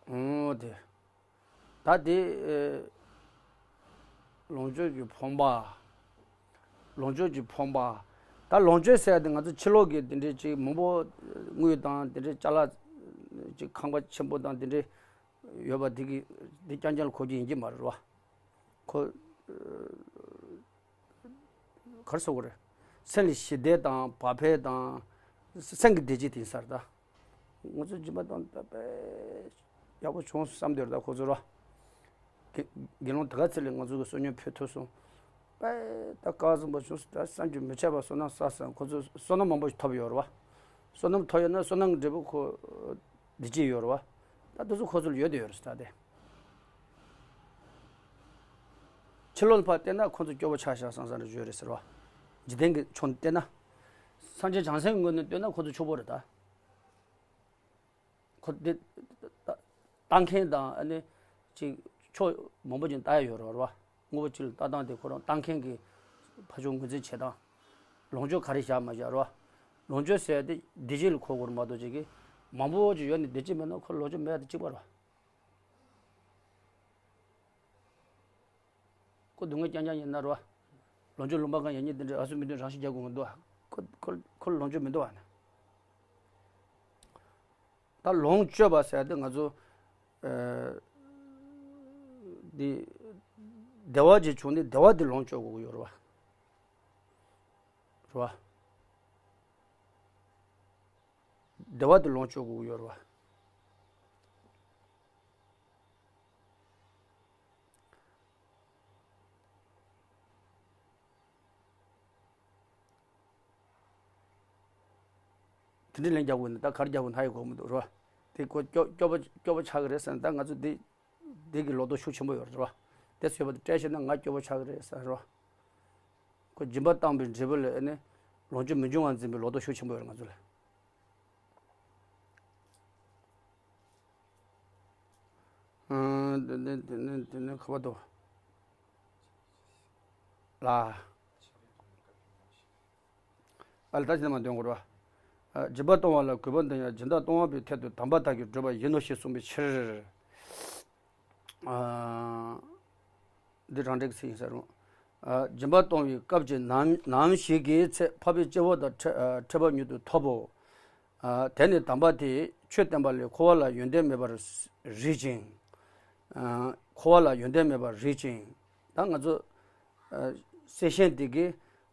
འོ་དེ། ད་དེ། ལོངས་སྤྱོད་ཀྱི་ཕོངས་པ། ལོངས་སྤྱོད་ཀྱི་ཕོངས་པ། ད་ལོངས་སྤྱོད་ཟེར་ཡ་དེ་ང་ཚོ་ཕྱི་ལོགས་ཀྱི་དེ་འདྲའི་ཅིག་མང་པོ་དངུལ་དང་དེ་འདྲའི་ཅ་ལག་ཅིག་ཁང་པ་ཆེན་པོ་དང་དེ་འདྲའི། ཡོད་པ་འདི་གི་འདི་རྐྱང་རྐྱང་ལ་གོ་རྒྱུ་ཡིན་གྱི་མ་རེད་བ། ཁོ་ག་རེ་ཟེར་དགོས་རེད། སེམས་ལ་ཞི་བདེ་དང་བག་ཕེབས་དང་སེམས་ཀྱི་བདེ་སྐྱིད་དེ་ཡིན་ས་རེད་ད། ང་ཚོ་སྦྱིན་པ་བཏང་ད་དཔེ་ཡག་པོ་བྱུང་བསམ་འདོད་རེད་ད་ཁོ་ཚོ་ར། དགེ་དགེ་སློང་དེ་ག་ཚོད་ལ་ང་ཚོ་གི་བསོད་སྙོམས་ཕུལ་ཐུབ་སོང་། དཔེ་ད་སྐལ་བཟང་པོ་བྱུང་སོང་ད་བསམ་གྱིས་མི་ཁྱབ་པ་བསོད་ནམས་བསགས་སོང་ཁོ་ཚོ་བསོད་ནམས་མང་པོ་ཞིག་ཐོབ་ཡོད་རེད་བ། བསོད་ནམས་ཐོབ་ཡོད་ན་བསོད་ནམས་ཀྱི་འབྲས་བུ་ཁོ་བདེ་སྐྱིད་ཡོད་རེད་བ། ད་དེ་ཚོ་ཁོ་ཚོ་ལ་ཡོད་དེ་ཡོད་རེད་ད་དེ། ཕྱི་ལོགས་ལ་ཕར་བལྟས་ན་ཁོ་ཚོ་སྐྱོ་པོ་ཆགས་ཤག་བསམ་བསམ་རེ་བརྗོད་རེད་ཟེར་བ། འཇིག་རྟེན་གྱི་ཕྱོགས་ནས་བལྟས་ན། སངས་རྒྱས་བྱང་སེམས་ཀྱི་ངོས་ནས་བལྟས་ན་ཁོ་ཚོ་ཕྱུག་པོ་རེད་ད། ཁོ་འདི་ལྟ་མཁན་དང་ཨ་ནི་ཅིག་ཕྱོགས་མང་པོ་ཅིག་ལྟ་ཡ་ཡོད་རེད་བ། དངོས་པོ་གཅིག་ལ་ལྟ་སྟངས་དེ་ཁོ་རང་ལྟ་མཁན་གྱི་ཕ་ཕྱོགས་ངོས་འཛིན་བྱེད་སྟངས། ལོངས་སྤྱོད་ག་རེ་བཞག་མ་བཞག་རེད་བ། ལོངས་སྤྱོད་ཟེར་ཡ་དེ་བདེ་སྐྱིད་ལ་གོ་དགོས་རེད་མ་གཏོགས་ཅིག་གི་མང་པོ་ཅིག་ཡོད་ནས་བདེ་སྐྱིད་མེད་ན་ཁོ་ལོངས་སྤྱོད་མེད་ཡ་དེ་གཅིག་པ་རེད་བ། ཁོ་སྡུག་བསྔལ་རྐྱང་རྐྱང་ཡིན་ན་རོ། ལོངས་སྤྱོད་ལུང་པ་གང་ཡང་ཉིད་དེ་འདྲའི་ཨ་སུ་མི་འདུག་རང་ཤི་རྒྱག་དགོས་མི་འདུག་ཁོ་ཁོ་ཁོ་ལོངས་སྤྱོད་མི་འདུག་བ་ན། ད་ལོངས་སྤྱོད་པ་ཟེར་ཏེ་ང་ཚོ་ཨ་འདི་བདེ་བ་ཅིག་བྱུང་ནས་བདེ་བ་དེ་ལོངས་སྤྱོད་དགོས་ཀྱི་ཡོད་རེད་བ། རེད་བ། བདེ་བ་དེ་ལོངས་སྤྱོད་དགོས་ཀྱི་ཡོད་རེད་བ། དེ་འདྲའི་ལན་རྒྱག་དགོས་ན་ད་ག་རེ་རྒྱག་དགོས་ན་ཧ་ཡོད་གོ་མི་འདུག་རོ། དེ་ཁོ་སྐྱོ་སྐྱོ་པོ་སྐྱོ་པོ་ཆགས་ཀྱི་རེད་ཟེར་ན་ད་ང་ཚོ་འདི་འདི་གི་ལོ་ཏོག་ཤུགས་ཆེན་པོ་ཡོད་རེད་རོ། དེ་བཟོས་པ་དེ་བཀྲ་ཤིས་ན་ང་སྐྱོ་པོ་ཆགས་ཀྱི་རེད་ཟེར་རོ། ཁོ་སྦྱིན་པ་བཏང་བའི་འབྲས་བུ་ལ་ཨ་ནི་ལོངས་སྤྱོད་མི་འབྱུང་བར་འཛིན་པའི་ལོ་ཏོག་ཤུགས་ཆེན་པོ་ཡོད་རེད་ང་ཚོ་ལ། ཨ་དེ་ནས་དེ་ནས་དེ་ནས་ཁ་བ་དོ། ལ། ཨ་ལ་ད་ཅི་ནས་མ་འདོན་དགོས་རེད་བ། ཨ་སྦྱིན་པ་གཏོང་བ་ལ་གུས་པ་འདོན་ཡང་སྦྱིན་བདག་གཏོང་བ་པོའི་ཐད་དུ་དམ་པ་དག་གིས་བསྒྲུབས་པ་ཡིན་ནོ་ཞེས་གསུངས་པའི་ཕྱིར། ཨ་འདི་རང་འགྲེལ་གྱི་ཚིག་ཡིན་ས་རུང་། ཨ་སྦྱིན་པ་གཏོང་བའི་སྐབས་ཀྱི་ནམ་ནམ་ཞིག་གི་ཚེ་འཕགས་པའི་སྐྱེ་བོ་དང་འཕྲད་ཨ་འཕྲད་པ་མྱུར་དུ་ཐོབ་བོ། ཨ་དེ་ནི་དམ་པ་དེས་ཆོས་བསྟན་པ་ལས་འཁོར་བ་ལ་ཡོན་ཏན་མེད་པར་རིག་ཅིང་། ཨ་འཁོར་བ་ལ་ཡོན་ཏན་མེད་པར་རིག་ཅིང་། ད་ང་ཚོ་ཨ་སེམས་ཅན་དེ་གི་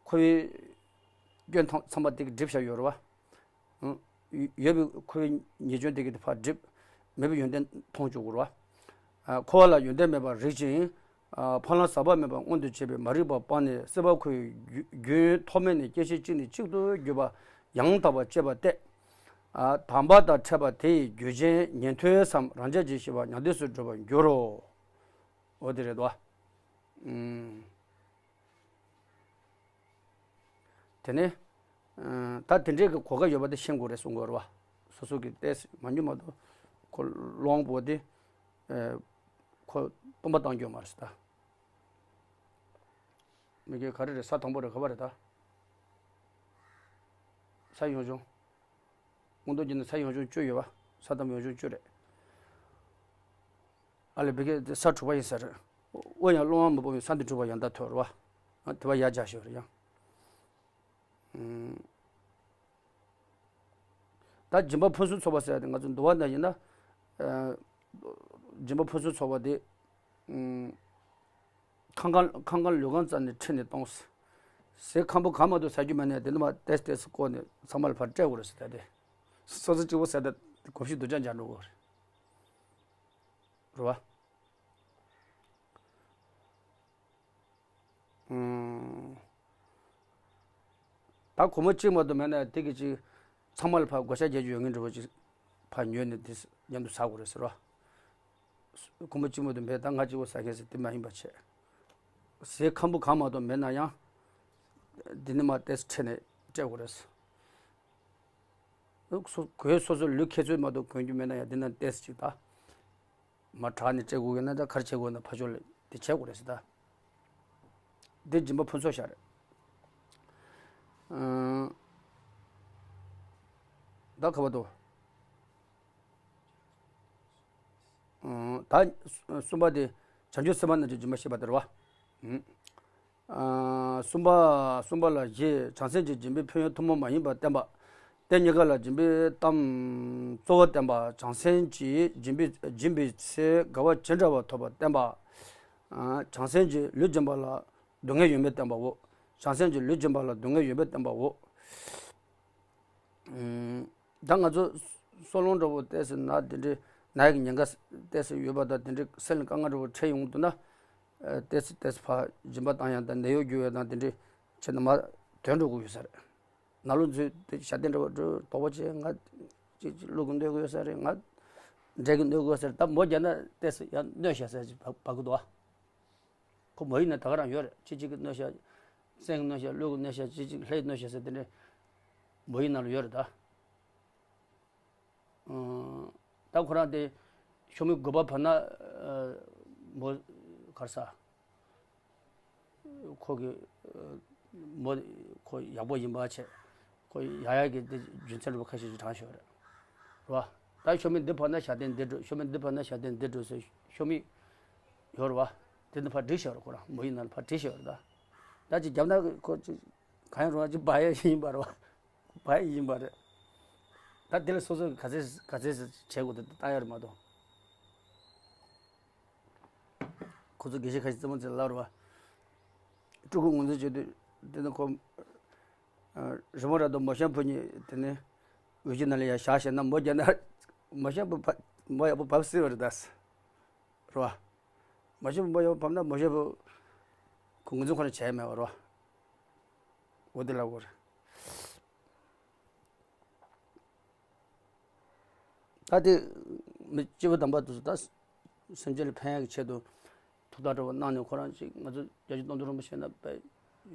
འཁོར་བའི་སྐྱོན་ཐམས་ཚང་མ་དེ་གི་སྒྲིབ་བཞག་ཡོད་རེད་བ། ཨ་ཡོད་པའི་འཁོར་བའི་ཉེས་སྐྱོན་དེ་གི་དེ་ཕར་སྒྲིབ། མེད་པའི་ཡོན་ཏན་མཐོང་བཅུག་དགོས་རེད་བ། ཨ་འཁོར་བ་ལ་ཡོན་ཏན་མེད་པར་རིག་ཅིང་། ཨ་ཕ་ལམ་ཟག་པ་མེད་པ་མངོན་དུ་བྱེད་པའི་མ་རིག་པ་སྤངས་ནས་སྲིད་པ་འཁོར་བའི་རྒྱུ་རྒྱུན་ཐོགས་མེད་ནས་སྐྱེ་ཤི་གཅིག་ནས་གཅིག་ཏུ་བརྒྱུད་པ་ཡང་དག་པར་སྤྱད་པ་སྟེ། ཨ་དམ་པ་དང་འཕྲད་པ་དེ་ཡི་རྒྱུ་ཅན་ཉན་ཐོས་སམ་རང་རྒྱལ་གྱི་ཤེས་པ་མྱང་འདས་སུ་འགྲོ་བར་འགྱུར་རོ། འོ་དེ་རེད་དོ། ཨུམ། དེ་ནས་ཨ་ད་དེ་འདྲའི་གི་གོ་སྐབས་ཡོད་པ་དེ་ཤེས་དགོས་རེད་གསུང་དགོས་རེད་བ། སོ་སོ་གི་ཏོག་ཙམ་མ་འགྱུར་མ་གཏོགས་ཁོ་སློང་པོ་དེ་ཨ་ཁོ་སྟོང་པ་བཏང་རྒྱུ་མ་རེད་ད། མི་དགེ་ག་རེ་རེད་ས་དང་པོ་རེད་ག་བ་རེད་ད། ས་ཡོང་བྱུང་། སྔོན་ཐོག་གི་ནི་ས་ཡོང་བྱུང་བཅུ་ཡོད་བ། ས་དང་པོ་ཡོང་བྱུང་བཅུ་རེད། ཨ་ལས་བི་ཀའི་ས་དྲུག་པ་ཡིན་ས་རེད། ཨོ་ཡང་སློང་བ་མི་སྤོང་བའི་ས་འདི་དྲུག་པ་ཡང་དག་ཐོས་རེད་བ། ཨ་དེ་བ་ཡར་རྒྱག་ཞོར་རེད་ཡང་། ཨུམ། ད་སྦྱིན་པ་ཕུན་སུམ་ཚོགས་པ་ཟེར་ཡ་དེ་ང་ཚོ་འདུལ་བ་ན་ཡིན་ན། ཨ་སྦྱིན་པ་ཕུན་སུམ་ཚོགས་པ་དེ། ཨུམ། ཁང་ཁང་ཁང་ཁང་ལུས་ཁང་རྩ་ནས་ཁྲིད་ནས་གཏོང་། ཟས་ཁམ་བུ་གང་མ་གཏོགས་ཟ་རྒྱུ་མེད་ནས་དེ་ནི་མ་ཏེས་ཏེས་བསྐོར་ནས་ཚང་མ་ལ་ཕར་སྤྲད་དགོས་རེད་ཟེར་ད་དེ། སོ་སོ་གཅིག་པོ་ཟ་ད་གོམས་གཤིས་སྡུག་ཅག་འཇགས་འགྲོ་དགོས་རེད། རེད་བ། ཨུམ། ད་སྒོར་མོ་གཅིག་མ་གཏོགས་མེད་ན་དེ་གི་ཅིག་ཚང་མ་ལ་ཕར་བགོ་བཤའ་རྒྱག་རྒྱུ་ཡོད་ངེས་འདྲ་བོ་ཅིག་ཕར་ཉོས་ནས་དེ་མཉམ་དུ་ཟ་དགོས་རེད་ཟེར་རོ། སྒོར་མོ་གཅིག་མ་གཏོགས་མེད་ད་ང་གཅིག་པོ་ཟ་མཁན་ཟེར་དེ་མ་ཡིན་པ་བྱས། ཟས་ཁམ་བུ་གང་མ་གཏོགས་མེད་ན་ཡང་། འདི་ནི་མ་ཏེས་ཁྲིད་ནས་སྤྲད་དགོས་རེད། སོ་གོས་སོ་སོ་ལུས་ཁྱད་ཚོས་མ་གཏོགས་གོན་རྒྱུ་མེད་ན་ཡང་འདི་ན་ཏེས་ཅིག་ད། མ་དྲག་ནས་སྤྲད་དགོས་ཡོད་ན་ད་ག་རེ་བྱེད་དགོས་ན་ཕར་ཕྱོགས་ལ་དེ་བྱེད་དགོས་རེད་ཟེར་ད། འདི་སྦྱིན་པ་ཕུན་ཚོགས་ཤ་རེད། ཨང་། ད་ག་བ་དོ། ཨང་། ད་གསུམ་པ་དེ་བྱང་ཆུབ་སེམས་དཔའ་རྣམས་ཀྱི་སྦྱིན་པ་བཤད་པ་དེ་རེད་བ། ཨང་། ཨ་གསུམ་པ། གསུམ་པ་ལ་བཞེས་བྱང་སེམས་ཀྱི་སྦྱིན་པའི་ཕན་ཡོན་ཐུན་མོང་མ་ཡིན་པར་བསྟན་པ། དེ་གཉིས་ཀ་ལ་སྦྱིན་པའི་གཏམ་གཙོ་བོ་བསྟན་པ། བྱང་སེམས་ཀྱིས་སྦྱིན་པའི་སྦྱིན་པའི་ཚེ་དགའ་བ་ཇི་འདྲ་བ་ཐོབ་པ་བསྟན་པ། བྱང་སེམས་ཀྱིས་ལུས་སྦྱིན་པ་ལ་སྡུག་བསྔལ་ཡོད་མེད་བསྟན་པའོ། བྱང་སེམས་ཀྱིས་ལུས་སྦྱིན་པ་ལ་སྡུག་བསྔལ་ཡོད་མེད་བསྟན་པའོ། ད་ང་ཚོ་སྲོག་རླུང་འདྲ་བོ་ཏོག་ཙམ་ན་དེ་འདྲའི་ན་ཡག་གི་ཉེན་ཁ་ཏོག་ཙམ་ཡོད་པ་དང་། དེ་འདྲའི་སེམས་ལ་དཀའ་ངལ་འདྲ་བོ་འཕྲད་ཡོང་དུས་ན། ཨ། ཏོག་ཙམ་ཏོག་ཙམ་ཕར་སྦྱིན་པ་བཏང་ཡག་དང་ནད་གཡོག་རྒྱུག་ཡག་དང་དེ་འདྲའི་བྱས་ན་མར་དོན་འགྲོ་གི་ཡོད་ས་རེད། ནང་ལོགས་འཛུལ་ཏེ་ཞལ་འདེབས་འདྲ་བོ་འགྲོ་དོགས་པ་བྱས། ང་ཅིག་ཅིག་བླུག་གི་གནོད་གི་ཡོད་ས་རེད། ང་འབྲས་ཀྱི་གནོད་གི་ཡོད་ས་རེད། ད་མོ་བརྒྱབ་ན་ཏོག་ཙམ་ཡང་གནོད་ཤག་ཟེར་ཅིག་བབ་བབ་གི་འདུག་ཨ། ཁོ་མོ་ཡིན་ན་ད་ག་རང་ཡོད་རེད། ཅིག་ཅིག་གིས་གནོད་ཤག་སེམས་ཀྱིས་གནོད་ཤག་བློ་གིས་གནོད་ཤག་ཅིག་ཅིག་ལྷས་གནོད་ཤག་ཟེར་དེ་འདྲ་མོ་ཡི་ནང་ལ་ཡོད་རེད་ད། ཨང་། ད་ཁོ་རང་དེ་ཤོ་མི་དགུ་པ་བབས་ན། ཨ། མོ་གར་ས། ཁོ་གི་མོ་ཁོ་ཡག་པོ་ཡིན་པ་བྱས། ཁོ་ཡག་ཡག་གི་དེ་རྒྱུ་མཚན་རེད་པ། ཁ་ཤས་ཅིག་དྲངས་ཤོར་རེད། རེད་པ། ད་ཤོ་མི་འདི་བབས་ན་ཞལ་འདེབས་འདི་འགྲོ། ཤོ་མི་འདི་བབས་ན་ཞལ་འདེབས་འདི་འགྲོ་ཟེར་ཤོ་མི་ཡོད་རེད་པ། དེ་འདི་ཕར་བསྒྲིགས་བཞག་རེད། ཁོ་རང་མོ་ཡི་ནང་ལ་ཕར་བསྒྲིགས་བཞག་རེད་ད། ད་ཅིག་བརྒྱབ་ན་ཁོ་ཅིག་གང་ཡང་རུང་བ་ཅིག་འབག་ཡག་ཡིན་པ་རེད་པ། འབག་ཡག་ཡིན་པ་རེད། ད་དེ་ལ་སོ་སོ་ག་ཚད་ག་ཚད་བྱེད་དགོས་དེ་ལྟ་ཡག་རེད་མ་གཏོགས། ཁོ་ཚོ་དགེ་བཤེས་ཁ་ཤས་རྩེད་མོ་རྩེ་ལབ་རེད་པ། སྤྲུལ་སྐུ་ངོས་འཛིན་བྱེད་དུས་དེ་ནི་ཁོ། ཨ། རི་མོ་ར་དང་མོ་གཤམ་བུ་གཉིས་དེ་ནི་འོད་ཀྱི་ནང་ལ་ཡར་བཞག་བྱས་ན་མོ་བརྒྱབ་ན་མོ་གཤམ་བུ་བབས། མོ་ཡག་པོ་བབས་སྲིད་པ་རེད་ད། རེད་པ། མོ་གཤམ་བུ་མོ་ཡག་པོ་བབས་ན་མོ་གཤམ་བུ་ཁོ་ངོས་འཛིན་ཁོ་ན་བྱས་མེད་པ་རེད་པ། འོ་དེ་ལབ་དགོས་རེད། ད་དེ་མི་སྐྱེས་བུ་དམ་པ་དེ་ཚོ་ད་སེམས་ཅན་ལ་ཕན་ཡག་གི་ཆེད་དུ་ཐུགས་ཐག་འདྲ་བོ་གནང་ནས། ཁོ་རང་ཅིག་ང་ཚོ་རྒྱལ་སྤྱི་སྟོང་དུ་རིན་པོ་ཆེ་ན་དཔེ་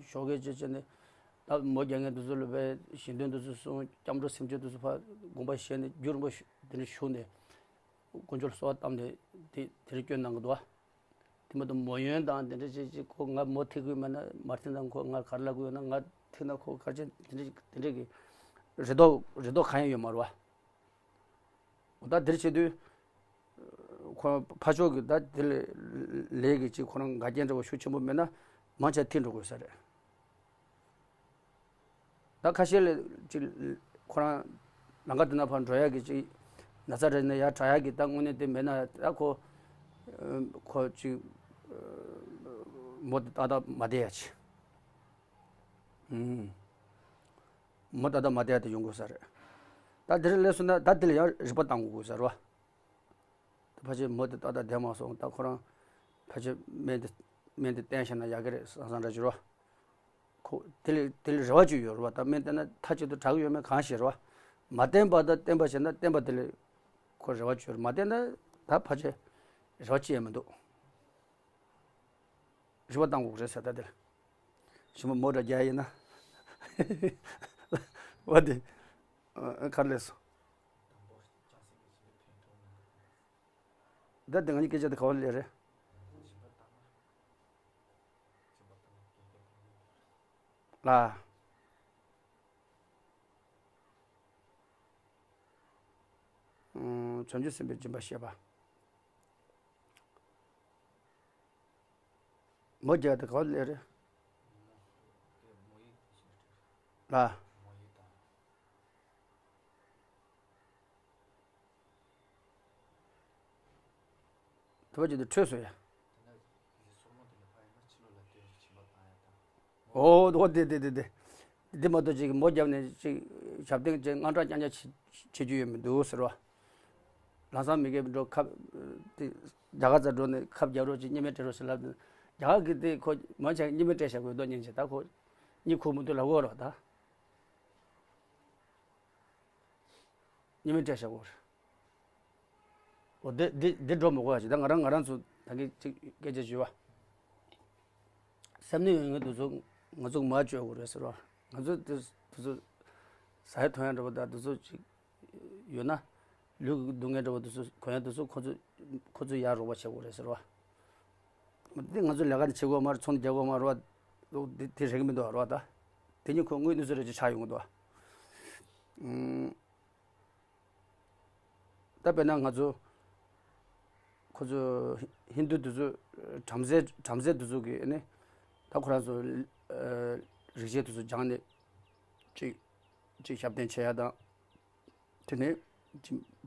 ཞོགས་ཀས་ཅིག་བྱས་ནས། ད་མོ་རྒྱག་མཁན་དེ་ཚོ་ལ་དཔེ་ཞལ་འདོན་དེ་ཚོ་གསུང་། སྐྱབས་འགྲོ་སེམས་ཅན་དེ་ཚོ་ཕར་དགོངས་པ་བཞེས་ནས་རྒྱུན་རིང་པོ་དེ་འདྲ་བཞུགས་ནས་དཀོན་མཆོག་ལ་གསོལ་བ་བཏབ་ནས་དེ་དེ་རིང་སྐྱོན་གནང་གི་འདུག་པ། དེ་མ་གཏོགས་མོ་ཡོན་དང་དེ་འདྲ་ཅིག་ཅིག་ཁོ་ང་མོ་ཐིག་གི་མེད་ན་མ་ཐིག་ན་ཁོ་ང་ག་རེ་ལབ་གི་ཡོད་ན། ང་ཐིག་ན་ཁོ་ག་རེ་བྱེད། དེ་འདྲ་དེ་འདྲ་གི་རེ་དོགས་རེ་དོགས་གང་ཡང་ཡོད་མ་རེད་པ། འོ་ད་དེར་བྱེད་དུས་ཁོ་ཕར་ཕྱོགས་ཀྱི་ད་དེ་ལས་ལས་ཀྱི་ཅིག་ཁོ་རང་འགལ་རྐྱེན་འདྲ་བོ་ཤུགས་ཆེན་པོ་མེད་ན་མང་ཆེ་ཐིག་འགྲོ་དགོས་ས་རེད། ད་ཁ་ཤས་ལ་ཅིག་ཁོ་རང་ལམ་ཁ་དེ་ན་ཕར་འགྲོ་ཡག་གི་ཅིག་ན་ཚ་རེད་ན་ཡར་དྲག་ཡག་གི་ད་དངོས་གནས་དེ་མེད་ན། ད་ཁོ་ཁོ་ཅིག་མོ་དེ་ཏག་ཏག་མ་བསྡད་ཡག་ཅིག་ཨུམ། མོ་ཏག་ཏག་མ་བསྡད་ཡག་དེ་ཡོང་དགོས་ས་རེད། ད་དེ་རིང་སླེབས་སོང་ན་ད་དེ་ལ་ཡང་རིག་པ་བཏང་དགོས་ས་རེད་པ། ད་ཕལ་ཆེར་མོ་དེ་ཏག་ཏག་བསྡད་མ་སོང་། ད་ཁོ་རང་ཕལ་ཆེར་སྨན་དེ་སྨན་དེ་བསྟེན་བཞག་ན་ཡག་གི་རེད་བསམ་བསམ་འདྲ་ཅིག་རེད་པ། ཁོ་དེ་ལས་དེ་ལས་རེ་བ་ཅིག་ཡོད་རེད་པ། ད་སྨན་བསྟེན་ན་མཐའ་གཅིག་ཏུ་དྲག་གི་ཡོད་མེད་གང་ཤེས་རེད་པ། མ་བསྟེན་པ་དང་བསྟེན་པ་བྱས་ན་བསྟེན་པ་དེ་ལས་ཁོ་རེ་བ་ཅིག་ཡོད་རེད། མ་བསྟེན་ན་ད་ཕལ་ཆེར་རེ་བ་ཅི་ཡང་མི་འདུག་རེ་བ་བཏང་དགོས་རེད་ཟེར། ད་དེ་ལ་ཞིམ་པོ་མོ་འདྲ་རྒྱག་ཡིན་ན། བ་དེ་ཨ་ག་རེ་ལབ་སོང་། ད་དེ་ང་གཉིས་སྐད་ཆ་དེ་ག་པར་སླེབས་རེད། ལ། ཨང་། བྱང་ཆུབ་སེམས་དཔའི་སྦྱིན་པ་བཤད་པ། མོ་རྒྱག་དེ་ག་པར་སླེབས་རེད། ལ། དེ་བ་ཅིག་ཏུ་འཕྲོས་སོང་ཡ། ཨོ་ཨོ་དེ་དེ་དེ་དེ་དེ། འདི་མ་གཏོགས་ཅིག་མོ་བརྒྱབ་ནས་ཅིག་ཞབས་བརྟན་ཅིག་དངངས་སྐྲག་རྐྱང་རྐྱང་བྱེད་བྱེད་རྒྱུ་ཡོད་མི་འདུག་ཟེར་བ། ལམ་སང་མི་སྒེར་འགྲོ་ཁབ་དེ་རྒྱ་གར་རྩར་འགྲོ་ནས་ཁབ་རྒྱག་རོགས་ཅིག་གཉིས་མེད་སྤྲད་རོགས་ཞེས་ལབ་དུས། རྒྱ་གར་གྱི་དེ་ཁོ་མོ་ཆ་གཉིས་མེད་སྤྲད་བཞག་དགོས་འདུག་སྙིང་རྗེ། ད་ཁོ་གཉིད་ཁུག་མི་འདུག་ལབ་དགོས་རོགས་ད། གཉིས་མེད་སྤྲད་བཞག་དགོས་རེད། འོ་དེ་དེ་དེ་འགྲོ་མི་དགོས་པ་ཞིག་ད་ང་རང་ང་རང་ཚོ་ད་གིན་ཅིག་སྐད་ཆ་བརྗོད་པ། སེམས་ནད་ཡོད་མཁན་དེ་ཚོ་ང་ཚོ་མར་བཅོས་དགོས་རེད་ཟེར་བ། ང་ཚོ་དེ་དེ་ཚོ་ཟ་ཡ་འཐུང་ཡ་འདྲ་པོ་དང་དེ་ཚོ་ཅིག་ཡོད་ན། ལུས་ཀྱི་སྡུག་བསྔལ་འདྲ་པོ་དེ་ཚོ་གོན་ཡ་དེ་ཚོ་ཁོ་ཚོ་ཁོ་ཚོ་ཡར་རོགས་པ་བྱེད་དགོས་རེད་ཟེར་བ། དེ་ང་ཚོ་ལས་ཀ་ནི་བྱེད་དགོས་མ་རེད། ཚོང་རྒྱག་དགོས་མ་རེད་བ། དེ་དེ་རེག་གི་མི་འདུག་བ་རེད་བ། ད་དེ་ཉིད་ཁོ་དངོས་གནས་ཚོ་རེ་ཅིག་ཆགས་ཡོང་གི་འདུག་བ། ཨུམ། ད་དཔེར་ན་ང་ཚོ་ཁོ་ཚོ་ཧིན་དུ་དེ་ཚོ་བྲམ་ཟེ་བྲམ་ཟེ་དེ་ཚོ་གི་ནི་ད་ཁོ་རང་ཚོ་ཨ་རིག་བྱེད་དེ་ཚོ་སྦྱངས་ནས་ཅིག་ཅིག་ཞབས་བརྟན་བྱེད་ཡ་དང་ དེ་ནས་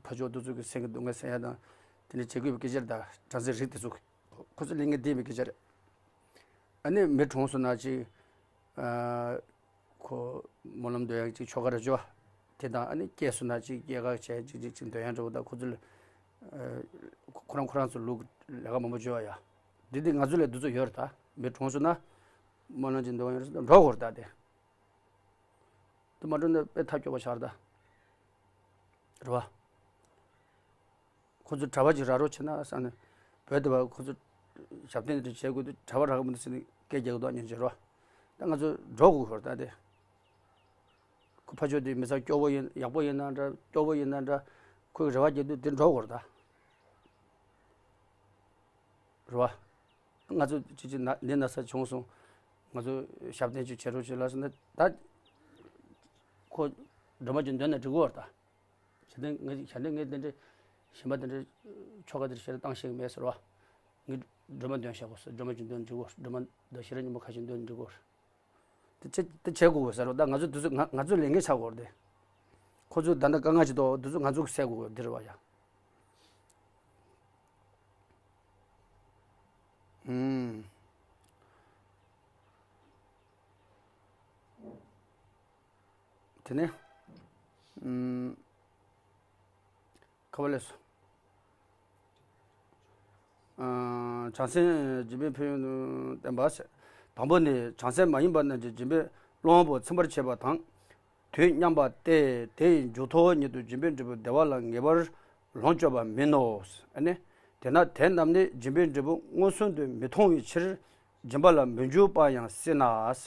ཕ་ཕྱོགས་དེ་ཚོ་གི་སེམས་ཀྱི་སྡུག་བསྔལ་སེལ་ཡ་དང་། དེ་ནས་བྱེད་དགོས་པའི་སྐད་ཆ་དང་བྲམ་ཟེའི་རིགས་དེ་ཚོ་གི་ཁོ་ཚོ་ལས་ངན་འདི་ཡིན་པའི་སྐད་ཆ་རེད། ཨ་ནི་མི་གྲོངས་སོང་ན་ཅིག་ཨ་ཁོ་སྨོན་ལམ་འདོན་ཡག་ཅིག་ཆོ་ག་རེ་བྱོས། དེ་དང་ཨ་ནི་སྐྱེས་སོང་ན་ཅིག་སྐྱེས་སྐར་བྱས་ཅིག་ཅིག་ཅིག་འདོན་ཡག་འདྲ་བོ་དང་། ཁོ་ཚོ་ལ་ཨ་ཁོ་རང་ཁོ་རང་ཚོ་ལུགས་ལས་ཀ་མང་པོ་བྱོས་ཡ། འདི་འདི་ང་ཚོ་ལ་འདི་ཚོ་ཡོད་རེད་ད། མི་གྲོངས་སོང་ན་སྨོན་ལམ་ཅིག་འདོན་ཡག་ཡོད་རེད། འགྲོ་དགོས་རེད་ད་དེ། དེ་མ་འགྲོ་ན་དཔེ་ཐབས་སྐྱོ་བོ་ཆགས་རེད་ད། རེད་བ། ཁོ་ཚོ་གྲྭ་པ་ཅིག་རག་རོགས་བྱས་ན་བསམ་ནས། བོད་དེ་བ་ཁོ་ཚོ་ཞབས་བརྟན་དེ་འདྲ་བྱེད་དགོས་དུས་གྲྭ་པ་རག་གི་མི་འདུག་ཟེར་ནས་སྐད་རྒྱག་གི་འདུག་སྙིང་རྗེ་རེད་བ། ད་ང་ཚོ་འགྲོ་དགོས་ཁོ་རེད་ད་དེ། ཁོ་ཕ་ཆོས་དེ་མི་ཚང་སྐྱོ་བོ་ཡིན། ཡག་པོ་ཡིན་ན་འདྲ། སྐྱོ་བོ་ཡིན་ན་འདྲ། ཁོས་རེ་བ་རྒྱག་དུས་དེ་འགྲོ་དགོས་རེད་ད། རེད་བ། ང་ཚོ་ཅི་ཅི་ན་ནི་ན་ཚ་བྱུང་སོང་། ང་ཚོ་ཞབས་བརྟན་ཅིག་བྱེད་རོགས་བྱེད་ལབ་སོང་ན་ད། ཁོ་སྒྲོལ་མ་ཅིག་འདོན་ན་འགྲིག་གི་རེད་ད། ཞལ་འདོན་ངས་ཞལ་འདོན་ངས་དེ་འདྲ་གཞན་པ་དེ་འདྲ་ཆོ་ག་དེ་འདྲ་བཤད་བཏང་ཤེས་ཀྱི་མེད་ཟེར་བ། ངས་སྒྲོལ་མ་འདོན་བྱ་དགོས་ཟེར། སྒྲོལ་མ་ཅིག་འདོན་འགྲིག་གི་རེད། སྒྲོལ་མ་འདི་ཤེས་རབ་སྙིང་པོ་ཁ་ཤས་འདོན་འགྲིག་གི་རེད། དེ་བྱེད་དེ་བྱེད་དགོས་ཟེར་བ། ད་ང་ཚོ་དེ་ཚོ་ང་ང་ཚོ་ལས་འགན་ཆགས་དགོས་རེད་དེ། ཁོ་ཚོ་ད་ལྟ་དཀའ་ངལ་ཅིག་འདུག་དེ་ཚོ་ང་ཚོ་གིས་སེལ་དགོས་དེ་རེད་བ་ཡ། ཨུམ། དེ་ནས་ཨུམ། ཁ་བ་ལས་སོ། ཨ་བྱང་སེམས་སྦྱིན་པའི་ཕན་ཡོན་བསྟན་པ་ཟེར། དང་པོ་ནི། བྱང་སེམས་མ་ཡིན་པ་རྣམས་ཀྱིས་སྦྱིན་པས་སློབ་དཔོན་པོ་ཚིམ་པར་བྱེད་པ་དང་། དུས་མཉམ་པ་སྟེ། དེ་ཡི་མཇུག་ཐོགས་ཉིད་དུ་སྦྱིན་པའི་འབྲས་བུ་བདེ་བ་ལ་ངེས་པར་ལོངས་སྤྱོད་པ་མིན་ནོ། ཨ་ནི། དེས་ན་དེ་རྣམས་ནི་སྦྱིན་པའི་འབྲས་བུ་མངོན་སུམ་དུ་མི་མཐོང་བའི་ཕྱིར། སྦྱིན་པ་ལ་མི་འཇུག་པ་ཡང་སྲིད་ན། རེད་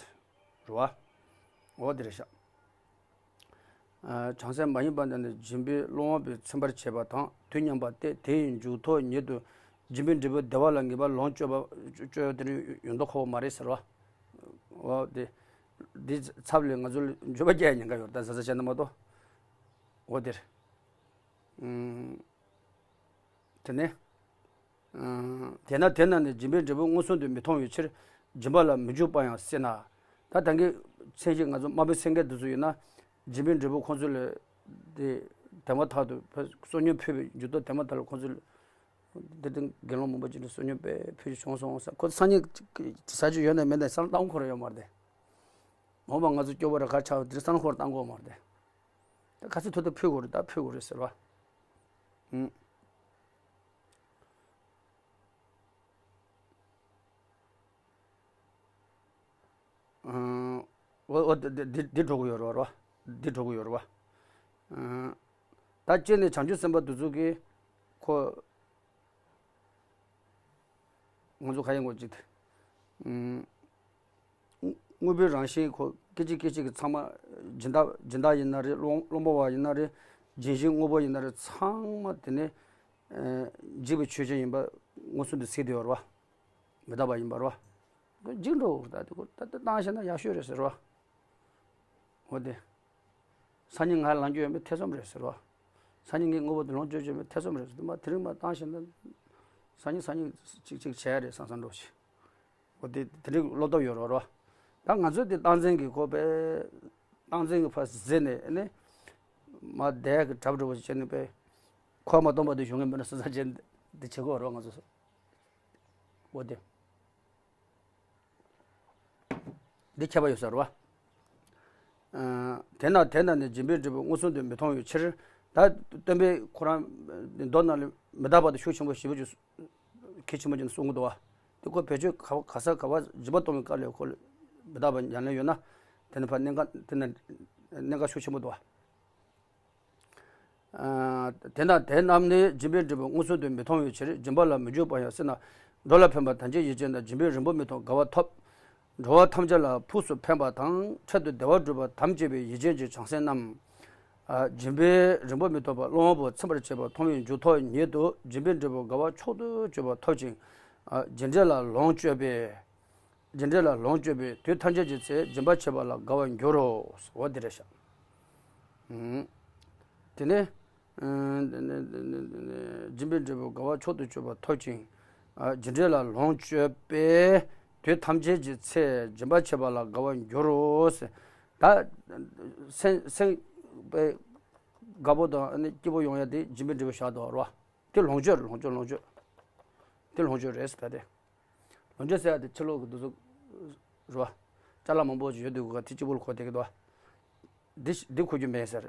བ། འོ་དེ་རེད་ཤག་ཨ་བྱང་སེམས་མ་ཡིན་པ་འདི་ནི་སྦྱིན་པས་སློབ་དཔོན་པོ་ཚིམ་པར་བྱེད་པ་དང་དུས་མཉམ་པ་སྟེ། དེ་ཡི་མཇུག་ཐོགས་ཉིད་དུ་སྦྱིན་པའི་འབྲས་བུ་བདེ་བ་ལ་ངེས་པར་ལོངས་སྤྱོད་པ་སྤྱོད་དེ་ནི་ཡོང་མདོག་ཁ་པོ་མ་རེད་ཟེར་བ། འོ་དེ་འདི་ཚབ་ལས་ང་ཚོ་ལ་འགྱོད་པ་སྐྱེ་ཉེན་ཁ་ཡོད་ད་ཟ་ཟ་བྱས་ན་མ་གཏོགས། འོ་དེ་རེད། ཨུམ། དེ་ནས། ཨ་དེས་ན་དེ་རྣམས་ནི་སྦྱིན་པའི་འབྲས་བུ་མངོན་སུམ་དུ་མི་མཐོང་བའི་ཕྱིར། སྦྱིན་པ་ལ་མི་འཇུག་པ་ཡང་སྲིད་ན། ད་ད་གིན་མཚན་གཞི་ང་ཚོ་དམའ་འབེབས་སེལ་མཁན་དེ་ཚོ་ཡིན་ན། སྦྱིན་པའི་འབྲས་བུ་ཁོང་ཚོ་ལ་དེ་དེ་མ་ཐག་ཏུ་བསོད་སྙོམས་ཕུལ་བའི་མཇུག་ཐོགས་དེ་མ་ཐག་ལ་ཁོང་ཚོ་ལ་དེ་དེ་དགེ་སློང་མང་པོ་ཅིག་ལ་བསོད་སྙོམས་དཔེ་ཕུལ་རྒྱུ་བྱུང་སོང་ཟེར། ཁོ་སང་ཉིན་ཟ་རྒྱུ་ཡོད་ན་མེད་ན་བསམ་བློ་བཏང་ཁོ་རང་ཡོད་མ་རེད། མ་འོངས་པ་ང་ཚོ་སྐྱོ་པོ་རེ་ཁ་ཆགས་དེ་བསམ་བློ་ཁོ་རང་བཏང་གི་ཡོད་མ་རེད། ད་ག་ཚོད་ཐུབ་ཐུབ་ཕུལ་དགོས་རེད། ད་ཕུལ་དགོས་རེད་ཟེར་བ། ཨུམ། ཨ་འོ་འོ་འདི་འདི་འདི་འགྲོ་གི་ཡོད་རེད་བ། འདི་འགྲོ་གི་ཡོད་རེད་བ། ཨ་ད་སྤྱིར་ནས་བྱང་ཆུབ་སེམས་དཔའ་འདི་ཚོ་གིས་ཁོ། ང་ཚོ་ག་ཡིན་དགོས་ཅིག་ཨུམ། དངོས་པོའི་རང་བཞིན་ཁོ་སྐད་ཅིག་སྐད་ཅིག་གི་ཚང་མ་སྦྱིན་བདག་སྦྱིན་བདག་ཡིན་ན་རེད། སློང་སློང་པོ་བ་ཡིན་ན་རེད། ལྗོན་ཤིང་དངོས་པོ་ཡིན་ན་རེད། ཚང་མ་དེ་ནི་ཨ་འཇིག་པའི་ཆོས་ཅན་ཡིན་པ་མངོན་སུམ་དུ་གཟིགས་བསྡད་ཡོད་རེད་བ། མི་རྟག་པ་ཡིན་པ་རེད་བ། འཇིག་འགྲོ་བར་ད་དེ་ཁོ་ད་ལྟ་བཏང་ཤེས་ན་ཡག་ཤོས་རེད་ཟེར་བ། འོ་དེ། སང་ཉིན་ང་ལངས་རྒྱུ་ཡོད་མེད་ཐེ་ཚོམ་རེད་ཟེར་བ། སང་ཉིན་ངས་དངོས་པོ་དེ་ལོངས་སྤྱོད་རྒྱུ་ཡོད་མེད་ཐེ་ཚོམ་རེད་ཟེར། དེ་མ་དེ་རིང་མ་བཏང་ཤེས་ན། སང་ཉིན་སང་ཉིན་ཅིག་ཅིག་བྱས་རེད་བསམ་བསམ་འགྲོ་ཞིག་འོ་དེ་དེ་རིང་བློ་སྟོབས་ཡོད་རོགས་རོགས། ད་ང་ཚོས་དེ་སྟངས་འཛིན་གྱི་ཁོ་པས། སྟངས་འཛིན་གྱི་ཕར་ཟེར་ནས་ནི། མ་བསྡད་ཀྱི་གྲབས་འགྲོ་བ་ཞིག་བྱས་ནས་པས། ཁོ་མ་གཏོང་བ་དེ་བྱུང་གི་མིན་ན་བསམ་བསམ་བྱས་འདི་བྱེད་དགོས་རོགས་ང་ཚོ། འོ་དེ། འདི་ཁྱད་པར་ཡོད་ས་རེད་བ། ཨ་དེས་ན་དེ་རྣམས་ནི་སྦྱིན་པའི་འབྲས་བུ་མངོན་སུམ་དུ་མི་མཐོང་བའི་ཕྱིར། ད་སྟོན་པས་ཁོ་རང་མདོ་ནང་ལ་མི་རྟག་པ་དང་ཤུགས་ཆེན་པོ་ཞེ་པོ་ཅིག་གལ་ཆེན་པོ་ཅིག་གསུང་གི་འདུག་བ། དེ་ཁོ་བེད་སྤྱོད་ག་ག་ས་ག་བ་སྦྱིན་པ་གཏོང་བའི་སྐབས་ལ་ཁོ་ལ་མི་རྟག་པ་ཉམས་ལེན་ཡོད་ན། དེ་ནི་ཕར་གནད་འགག་དེ་ནི་གནད་འགག་ཤུགས་ཆེན་པོ་འདུག་བ། ཨ་དེ་ན་དེ་རྣམས་ནི་སྦྱིན་པའི་འབྲས་བུ་མངོན་སུམ་དུ་མི་མཐོང་བའི་ཕྱིར། སྦྱིན་པ་ལ་མི་འཇུག་པ་ཡང་སྲིད་ན། འགྲོ་ལ་ཕན་པ་ཐམས་ཅད་ཡིད་ཅན་དང་། སྦྱིན་པས་རིང་པོ་མི་ཐོགས་དགའ་བ་ཐོབ། འགྲོ་བ་ཐམས་ཅད་ལ་ཕུགས་སུ་ཕན་པ་དང་། འཕྲལ་དུ་བདེ་བ་སྒྲུབ་པ་དམ་བཅས་པའི་ཡིད་ཅན་གྱི་བྱང་སེམས་རྣམས། ཨ་སྦྱིན་པས་རིང་པོ་མི་ཐོགས་པ་སློབ་དཔོན་པོ་ཚིམ་པར་བྱེད་པ་མཐོང་བའི་མཇུག་ཐོགས་ཉིད་དུ་སྦྱིན་པའི་འབྲས་བུ་དགའ་བ་མཆོག་ཏུ་གྱུར་པ་ཐོབ་ཅིང་། ཨ་རྒྱུ་འབྲས་ལ་ལོངས་སྤྱོད་པས། རྒྱུ་འབྲས་ལ་ལོངས་སྤྱོད་པས་དུས་ཐམས་ཅད་ཀྱི་ཚེ་སྦྱིན་པ་བྱེད་པ་ལ་དགའ་བར་འགྱུར་རོ། འོ་འདི་རེད་ཤག་ཨུམ། དེ་ནས་ཨ་སྦྱིན་པའི་འབྲས་བུ་དགའ་བ་མཆོག་ཏུ་གྱུར་པ་ཐོབ་ཅིང་། ཨ་རྒྱུ་འབྲས་ལ་ལོངས་སྤྱོད་པས་དུས་ཐམས་ཅད་ཀྱི་ཚེ་སྦྱིན་པ་བྱེད་པ་ལ་དགའ་བར་འགྱུར་རོ། ད་སེམས་སེམས་པའི་ དགའ་པོ་དང་ཨ་ནི་སྐྱིད་པོ་ཡོང་ཡ་དེ་སྦྱིན་པའི་འབྲས་བུ་བཞག་འདུག་རེད་བ། དེ་ལོངས་སྤྱོད་རེད། ལོངས་སྤྱོད་ལོངས་སྤྱོད། དེ་ལོངས་སྤྱོད་རེད་ཟེར་ད་དེ། ལོངས་སྤྱོད་ཟེར་ཡ་དེ་ཕྱི་ལོགས་ཀྱི་འདུ་ཚོགས་རེད་བ། ཅ་ལག་མང་པོ་ཞིག་ཡོད་དུས་ག་དེ་གཅིག་པོ་ལ་གོ་བསྡད་ཀྱི་འདུག་བ། འདི་འདི་གོ་རྒྱུ་མེད་ཟེར།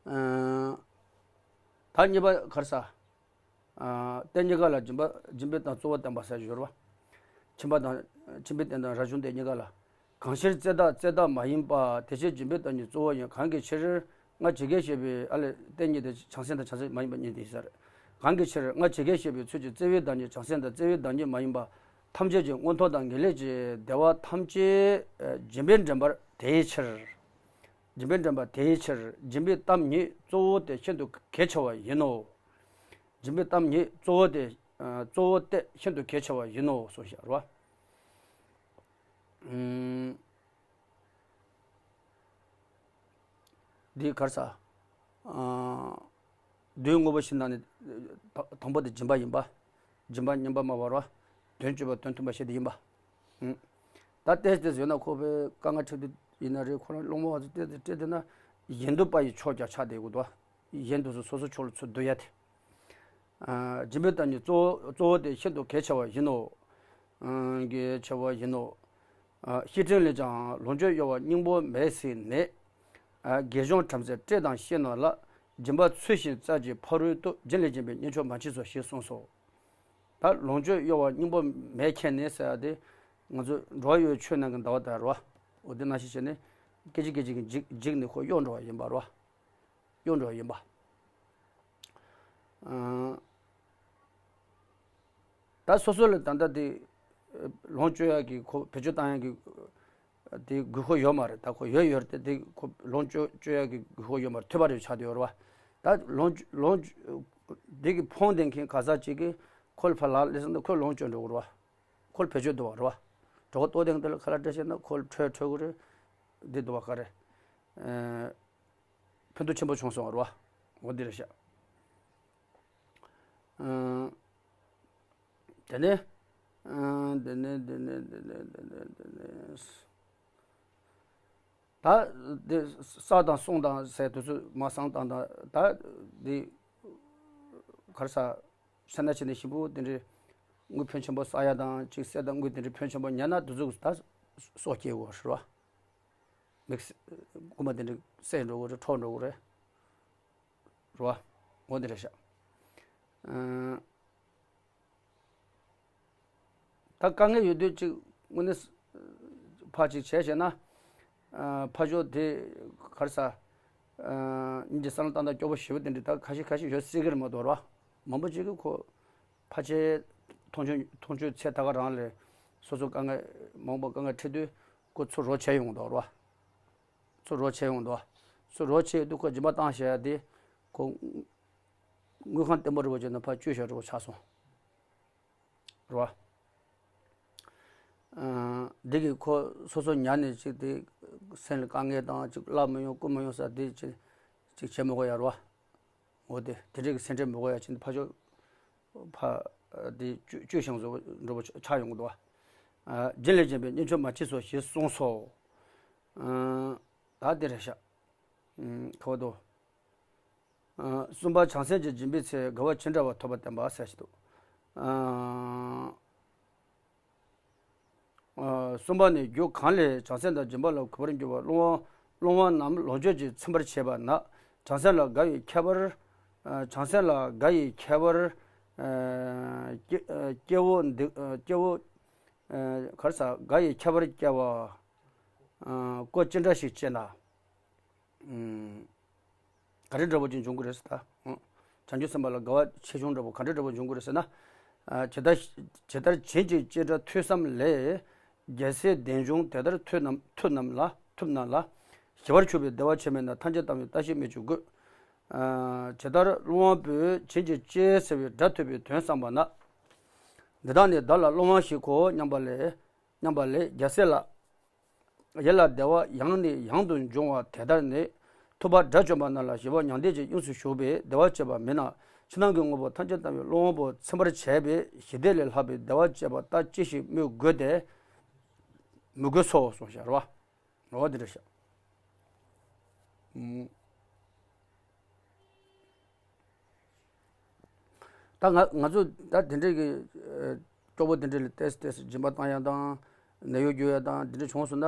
ཨ། ད་གཉིས་པ་ག་རེ་ཟ། ཨ། རྟེན་གཉིས་ཀ་ལ་སྦྱིན་པ་སྦྱིན་པའི་སྟེང་གཙོ་བོ་བསྟན་པ་ཟེར་ཞོར་བ། ཁྱིམ་པ་དང་ཁྱིམ་པའི་རྟེན་དང་རང་བྱུང་རྟེན་གཉིས་ཀ་ལ། གང་ཕྱིར་རྩེ་བདག་རྩེ་བདག་མ་ཡིན་པ། དེ་ཕྱིར་སྦྱིན་པའི་བདག་ཉིད་གཙོ་བོ་ཡིན། གང་གི་ཕྱིར་སྔར་ཇི་སྐད་བཤད་པའི་ཨ་ལས་རྟེན་གཉིས་དེ་བྱང་སེམས་དང་བྱང་སེམས་མ་ཡིན་པ་གཉིས་དེ་ཟེར། གང་གི་ཕྱིར་སྔར་ཇི་སྐད་བཤད་པའི་ཚུལ་གྱིས་རྩེ་བའི་བདག་ཉིད་བྱང་སེམས་དང་རྩེ་བའི་བདག་ཉིད་མ་ཡིན་པ། ཐམས་ཅད་ཀྱི་མངོན་མཐོ་དང་ངེས་ལེགས་ཀྱི་བདེ་བ་ཐམས་ཅད་སྦྱིན་པས་འདྲེན་པར་དེའི་ཕྱིར། སྦྱིན་པས་འདྲེན་པ་དེའི་ཕྱིར་སྦྱིན་པའི་གཏམ་ཉིད་གཙོ་བོ་དེ་ཤིན་ཏུ་གལ་ཆེ་བ་ཡིན་ནོ། སྦྱིན་པའི་གཏམ་ཉིད་གཙོ་བོ་དེ་ཨ་གཙོ་བོ་སྟེ་ཤིན་ཏུ་གལ་ཆེ་བ་ཡིན་ནོ་གསུངས་ཤག་རེད་བ། ཨུམ། འདི་ག་རེ་ཟ། ཨ། བསྡུས་དངོས་པོ་བཞི་ནང་ནས་ད་དང་པོ་དེ་སྦྱིན་པ་ཡིན་པ། སྦྱིན་པ་སྙོམས་པར་མ་བར་བ། དོན་སྤྱོད་པ་དོན་མཐུན་པ་ཞེས་དེ་ཡིན་པ། ཨུམ། ད་ཏོག་ཙམ་ཡོད་ན་ཁོ་པའི་དཀའ་ངལ་འཕྲད་དུས་ཡིན་ན་རེད། ཁོ་རང་སློང་མོ་བ་ཚོ་ཏོག་ཙམ་སྤྲད་བསྡད་ན་གཞན་དུ་པ་ཡི་ཕྱོགས་ཀྱང་ཆགས་བསྡད་དགོས་འདུག་གཞན་དུ་སོ་སོ་ཕྱོགས་ལ་ཚུར་བསྡུ་ཡ་དེ། ཨ། སྦྱིན་པའི་བདག་ཉིད་གཙོ་བོ་གཙོ་བོ་དེ་ཤིན་ཏུ་གལ་ཆེ་བ་ཡིན་ནོ། ཨ། གལ་ཆེ་བ་ཡིན་ནོ། ཨ། བཤེས་སྤྲིང་ལས་ཀྱང་ལོངས་སྤྱོད་གཡོ་བ་སྙིང་པོ་མེད་ཟེར་ནས། ཨ། དགེ་སྦྱོང་བྲམ་ཟེ་བཀྲེས་དང་བཤེས་རྣམས་ལ། སྦྱིན་པ་ཚུལ་བཞིན་བསྩལ་གྱི་ཕ་རོལ་ཏུ། སྦྱིན་ལས་བྱིན་པའི་གཉེན་མཆོག་མ་མཆིས་སོ་ཞེས་གསུངས་སོ། ད་ལོངས་སྤྱོད་གཡོ་བ་སྙིང་པོ་མེད་མཁན་ནི་ཟེར་ཡ་དེ། ང་ཚོ་འགྲོ་བ་གཡོ་བའི་ཆོས་རྣམས་ཀྱི་འདའ་བ་དང་རེད་བ། འོ་དེ་ནང་བཞིན་བྱས་ནས་སྐད་ཅིག་སྐད་ཅིག་གིས་འཇིག་འཇིག་ནས་ཁོ་གཡོ་འགྲོ་བ་ཡིན་པ་རེད་བ། གཡོ་འགྲོ་བ་ཡིན་པ། ཨ། ད་སོ་སོ་ལ་ད་ལྟ་དེ་ལོངས་སྤྱོད་ཡག་གི་ཁོ་བེད་སྤྱོད་བཏང་ཡག་གི་དེ་དགོས་མཁོ་ཡོད་མ་རེད། ད་ཁོ་ཡོད་ཡོད་རེད་དེ། དེ་ཁོ་ལོངས་སྤྱོད་སྤྱོད་ཡག་གི་དགོས་མཁོ་ཡོད་མ་རེད། ཐོས་པ་རེ་ཆགས་བསྡད་ཡོད་རེད་བ། ད་ལོངས་ལོངས་དེ་གི་ཕོངས་ལྡན་མཁན་ག་ས་ཅིག་གིས་ཁོ་ལ་ཕར་ལག་ལེན་སོང་ན་ཁོས་ལོངས་སྤྱོད་འགྲོ་གི་རེད་བ། ཁོ་ལ་བེད་སྤྱོད་འདུག་བ་རེད་བ། གྲོད་ཁོག་ལྟོགས་དེང་དེ་ལ་ཁ་ལག་འདྲ་བྱས་ན་ཁོ་ལ་འཕྲོད་འཕྲོད་གི་རེད། འདི་འདུག་བ་ག་རེ། ཨ། ཕན་ཐོགས་ཆེན་པོ་བྱུང་སོང་བ་རེད་བ། འོ་འདི་རེད་ཤག་ཨ། དེ་ནས། ཨ། དེ་ནས་དེ་ནས་དེ་ནས་དེ་ནས་དེ་ནས། ད་དེ་བསགས་དང་བསྲུང་དང་ཟེར་དུས་ཚོད་མ་བསྲང་དང་ད་ད་དེ་ག་རེ་ཟ། སེར་སྣ་བྱས་ནས་ཞིམ་པོ་དེ་འདྲའི་དངུལ་ཕོན་ཆེན་པོ་བསགས་ཡ་དང་ཅིག་གསེར་དང་དངུལ་དེ་འདྲའི་ཕོན་ཆེན་པོ་ཉར་ན་དེ་ཚོ་ད་སྲོག་སྐྱེལ་དགོས་རེད་བ། མིག་རྐུན་མ་དེ་འདྲའི་བསད་འགྲོ་དགོས་རེད། འཕྲོག་འགྲོ་དགོས་རེད། རེད་བ། འོ་དེ་རེད་ཤག་ཨ། ད་དཀའ་ངལ་ཡོད་དུས་ཅིག་དངོས་གནས་ཕར་ཅིག་བྱས་བྱས་ན། ཨ། ཕར་ཕྱོགས་དེ་ག་རེ་ཟ། ཨ། སྙིང་རྗེ་བསམ་བློ་བཏང་སྟངས་སྐྱོ་པོ་ཞེ་པོ་དེ་འདྲ་ད་ཁ་ཤས་ཁ་ཤས་ཡོད་སྲིད་ཀྱི་རེད་མ་གཏོགས་ར། མང་པོ་ཅིག་གིས་ཁོ་ཕལ་ཆེར་མཐོང་ཆོས་མཐོང་ཆོས་ཚད་ད་ག་རང་ལས་སོ་སོ་དཀའ་ངལ་མང་པོ་དཀའ་ངལ་འཕྲད་དུས་ཁོ་ཚུར་རོགས་བྱས་ཡོང་གི་འདུག་ར། ཚུར་རོགས་བྱས་ཡོང་འདུག་ཚུར་རོགས་བྱས་ཡོང་དུས་ཁོ་སྦྱིན་པ་བཏང་བཞག་ཡ་དེ་ཁོ་དངུལ་ཁང་བརྟན་པོ་རེད་པ་བྱས་ན་ཕར་བཅོལ་བཞག་འགྲོ་བ་ཆགས་སོང་། རེད་བ། ཨ། འདི་གིས་ཁོ་སོ་སོ་ཉར་ནས་ཅིག་དེ་སེམས་ལ་དཀའ་ངལ་དང་ཅིག་བརླག་མི་ཡོང་རྐུ་མི་ཡོང་ས་དེ་ཅིག་ཅིག་བྱེད་མི་དགོས་ཡ་རེད་བ། འོ་དེ་དེ་འདྲའི་གི་སེམས་ཁྲལ་མི་དགོས་ཡ་ཅིག་ཕར་ཕྱོགས་ཕར་དེ་བཅོས་བཅོས་ཤིང་བཟོ་འགྲོ་བ་ཆགས་ཡོང་གི་འདུག་བ། ཨ། སྦྱིན་ལས་བྱིན་པའི་གཉེན་མཆོག་མ་མཆིས་སོ་ཞེས་གསུངས་སོ། ཨ། ད་དེ་རེད་ཤག་ཨ། ཁ་བ་དོ། ཨ། གསུམ་པ་བྱང་སེམས་ཀྱི་སྦྱིན་པའི་ཚེ་དགའ་བ་ཇི་འདྲ་བ་ཐོབ་པ་བསྟན་པ་ཟེར་ཞིག་འདུག་ཨ། ཨ། གསུམ་པ་ནི་རྒྱུ་གང་ལས་བྱང་སེམས་དང་སྦྱིན་པ་ལ་གུས་པར་འགྱུར་བ་སློང་བ་སློང་བ་རྣམས་ལོངས་སྤྱོད་ཀྱིས་ཚིམ་པར་བྱེད་པ་ན། བྱང་སེམས་ལ་དགའ་བའི་ཁྱད་པར། ཨ། བྱང་སེམས་ལ་དགའ་བའི་ཁྱད་པར། ཨ། སྐྱེ་སྐྱེ་བོ་འདི་སྐྱེ་བོ། ཨ། ག་རེ་ཟ། དགའ་བའི་ཁྱད་པར་སྐྱེ་བ། ཨ། སྐོར་ཅི་འདྲ་ཞིག་ཅེ་ན། ཨུམ། ག་འདྲ་འདྲ་པོ་ཅིག་འབྱུང་གི་རེད་ཟེར་ད། ཨུམ། བྱང་ཆུབ་སེམས་དཔའ་ལ་དགའ་བ་ཆེ་ཆུང་འདྲ་པོ་ག་འདྲ་འདྲ་པོ་འབྱུང་གི་རེད་ཟེར་ན། ཨ། ཇི་ལྟར་ཇི་ལྟར་བྱིན་གྱིས་བརྐྱང་བསྒྲགས་ཐོས་བསམ་ལས། རྒྱལ་སྲས་གདན་འབྱུང་དེ་ལྟར་ཐོས་རྣམས་ཐོས་རྣམས་ལ་ཐོས་རྣམས་ལ། ཞི་བར་གྱུར་པའི་བདེ་བ་ཆེན་པོའི་ནང་ཐམས་ཅད་གཏམས་ཏེ་ལྟ་ཞིབ་མི་བྱེད་དགོས། ཨ། ཇི་ལྟར་སློབ་དཔོན་པོས་བྱིན་གྱིས་བརྐྱང་ཟེར་བའི་སྒྲ་ཐོས་པའི་དོན་བསམས་པ་ན། འདི་དག་ནི་བདག་ལ་སློབ་དབང་ཞིག་གོ་སྙམ་པ་ལས་སྙམ་པ་ལས་རྒྱལ་སྲས་ལགས། ཡིད་ལ་བདེ་བ་ཡང་ནས་ཡང་དུ་འབྱུང་བ་དེ་ལྟར་ནི། ཐུབ་པ་དགྲ་བཅོམ་པ་རྣམས་ལ་ཞི་བ་མྱང་འདས་ཀྱི་དབྱིངས་སུ་ཞུགས་པའི་བདེ་བ་སྐྱེད་པ་མིན་ན། ཕྱི་ནང་གི་དངོས་པོ་ཐམས་ཅད་གཏམས་པའི་སློབ་དབང་པོ་ཚིམ་པར་བྱས་པའི་ཞི་བདེ་ལས་ལྷག་པའི་བདེ་བ་སྐྱེད་པ་ལྟ་ཅི་ཞིག་སྨོས་དགོས་ཏེ། མི་དགོས་སོ་གསུངས་ཤག་རེད་བ། འོ་འདི་རེད་ཤག་ཨུམ། ད་ང་ང་ཚོ་ད་དེ་འདྲའི་གི་ཨ་སྐྱོ་པོ་དེ་འདྲ་ལ་ཏོག་ཙམ་ཏོག་ཙམ་སྦྱིན་པ་བཏང་ཡ་དང་ནད་གཡོག་རྒྱུག་ཡ་དང་དེ་འདྲ་བྱུང་སོང་ན།